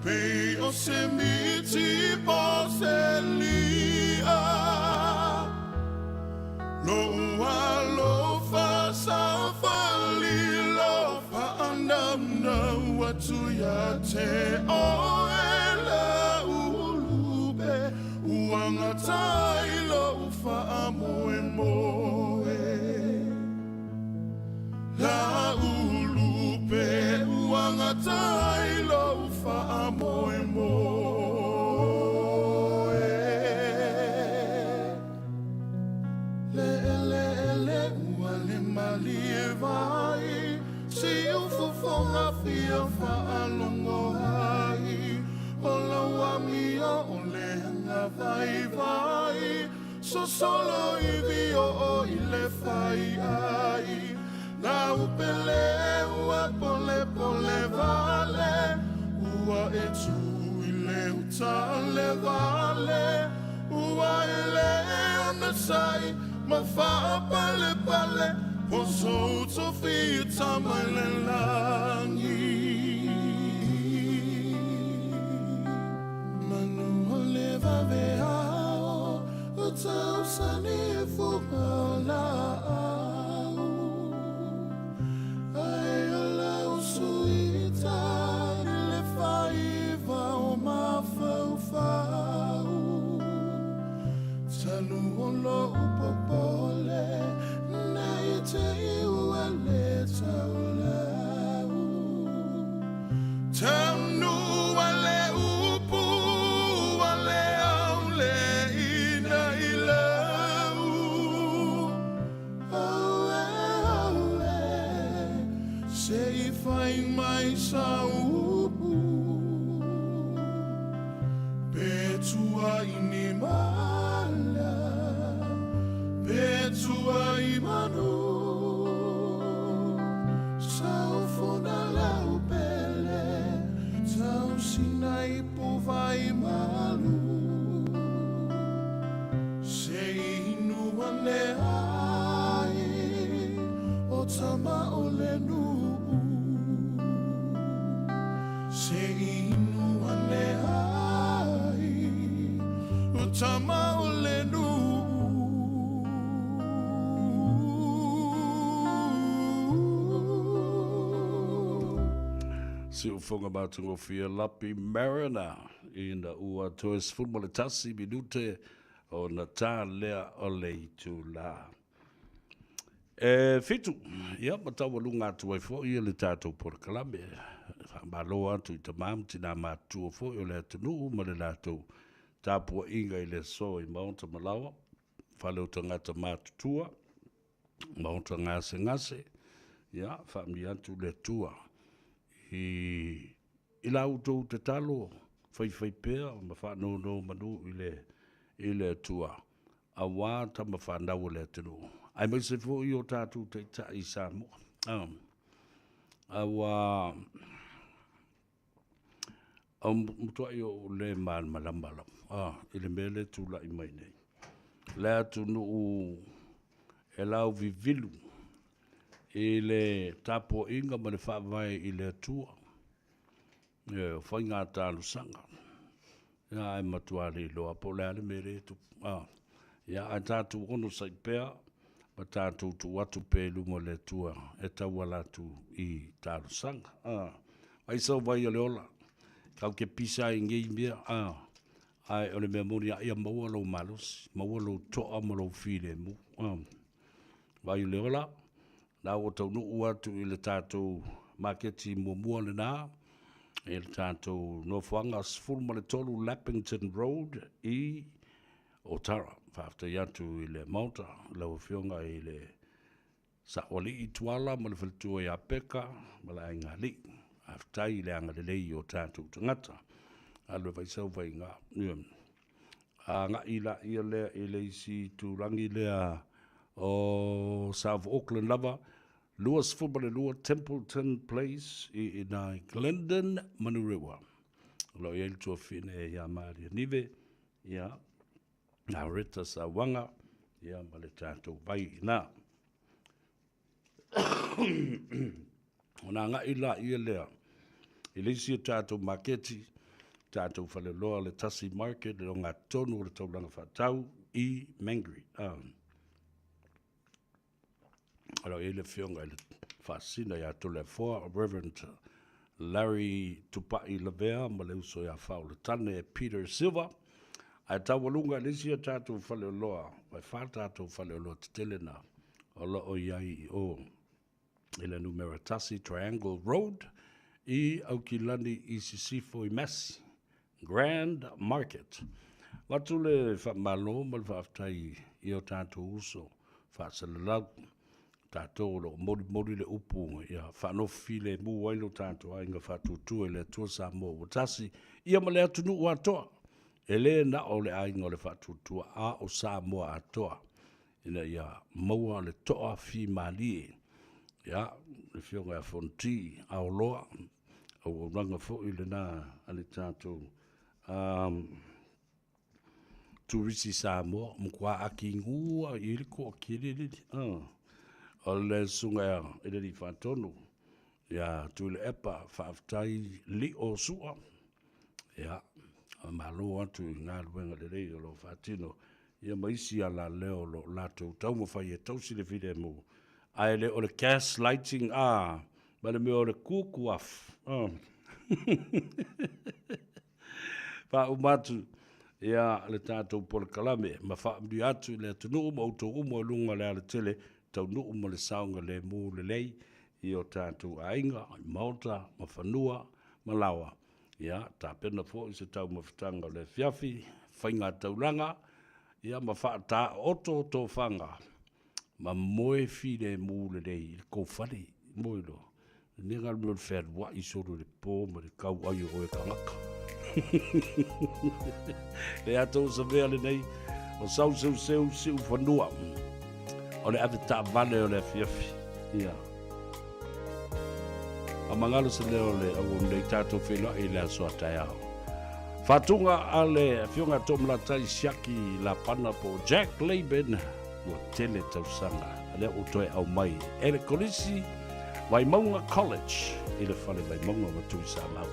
pei o se miti po o se li'a. Lou alofa saofali lo faanaunau atu ia te oe Laulu pe ua gata ai lou faamoemoe. Laulu pe ua gata ai lou faamoemoe. Le'ele'ele ua le malie vai Siufofoga fia faalogo ai O lau amio o le agavaivai Sosolo ivi oo i le faiai Lau pele ua polepole vale Ua e tu i le uta le vale Ua e le onosai ma faapalepale Po sou tofi e tama i le lagi Manu o le vaveao O tausani e fuga o laau Ae o lau suita i le faiva o mafaufau Talu o lou popole Nei te i ua le taulau Taunuu le upu a le aule ina i lau Aue, aue, se i fai mai sau upu Pe tua i ni mala, pe tua i manu Saufona lau pele, tausina i vai malu Se inu ane ai, o tama o le nuu Se inu ane ai, o tama o le nuu Siufoga matagofie Lapi Mariner ina ua toe 11 minute ona tā lea o le itulā. E fitu, ia ma taualuga atu ai foi le tatou polokalame. Faamalo atu i tamā ma tinā matutua foi o le atunuu ma le latou tapuaiga i le aso i maota ma laoa, fale o tagata matutua, maota gasegase, ia faamanuia atu le Atua i i la outou tatalo faifaipea ma faanonomanu i le i le Atua auā tama fanau o le atunuu aemaise foi o tatou taitai i Samoa. Auā O matuai ou le malamalama lava a, i le mea lea e tulai mai nei. Le atunuu e lauvivilu i le tapuaiga ma le faavae i le Atua, e, o faiga talosaga. Ia, ae matua le iloa po o le a le mea lea e tupu. A, ia, ae tatou onosai pea ma tatou tuu atu pea i luma o le Atua e tauala atu i talosaga. A, ai sau vai o le ola, kau ke pisa i nei mea, a, ae o le mea moni a ia maua lou malosi, maua lou toa ma lou filemu. A, vai o le ola, la ua taunuu atu i le tatou maketi muamua lena, i le tatou nofoaga 13 Lappington Road i Otara. Faafetai atu i le Maota, lau Afioga i le Saoalii Tuala ma le faletua ia Peka ma le aiga alii. Faafetai i le agalelei o tatou tagata. Alu e fai sau faiga. Agai laia lea i le isi itulagi lea o South Auckland lava, 22 Templeton Place i ina i Glendon, Manurewa. O lo o i ai le tuafine ia Maria Nive, ia, na Rita Sauaga, ia, ma le tatou vai i ina. Ona agai laia lea i le isi o tatou maketi, tatou faleoloa le Tasi Market, le ogatotonu o le taulaga faatau i Mangere. O lo o i ai le afioga i le Faasina ia Toleafoa, Reverend Larry Tupai Lavea ma le uso ia Faolatane Peter Silva. Ae taualuga i le isi o tatou faleoloa, e fa tatou faleoloa tetele na o lo o i ai i o i le numera 1 Triangle Road i Aukilani i Sisifo i Massey Grand Market. Avatu le faamalo ma le faafetai i o tatou uso faasalalau, tatou o lo o molimoli le upu ia faanofo filemu ai lo tatou aiga faatuatua i le Atua Samoa ua tasi, ia ma le atunuu atoa. E le na o le aiga o le faatuatua, a o Samoa atoa, ina ia maua le toa fimalie. Ia, le Afioga ia Fonoti Aoloa, auaunaga foi lena a le tatou Turisi Samoa, matua akigua i le toatele lele. O le susuga i le Alii Faatonu ia Tuilaepa, faafetai Lio Sua. Ia, malo atu i galuega lelei o lo o faatino ia ma isi alaleo o lo o latou taumafai e tausi le filemu. Ae le o le gas lighting a, ma le mea o le kuku afu. Faauma atu ia le tatou polokalame ma faamanuia atu i le atunuu ma outou uma i luga o le alatele, taunuu ma le saogalemu lelei i o tatou aiga, maota ma fanua ma laoa. Ia, tapena foi se taumafataga o le afiafi, faiga taulaga, ia ma faataoto tofaga ma moe filemu lelei i le tou fale. Moe loa. Lenei ga le mea o le fealuai solo i le po ma le tau ai o oe tagata. Le ato savea lenei o sau seu seu siu fanua. O le ave taavale o le afiafi. Ia. Faamagalo se leo o le auauna nei tatou feiloai i le aso a taeao. Faatuga a le Afioga a Toomalatai Siaki Lapana po o Jack Laban ua tele tausaga lea ua toe aumai e le Kolisi Vaimauga College i le Fale Vaimauga o Tuisamau.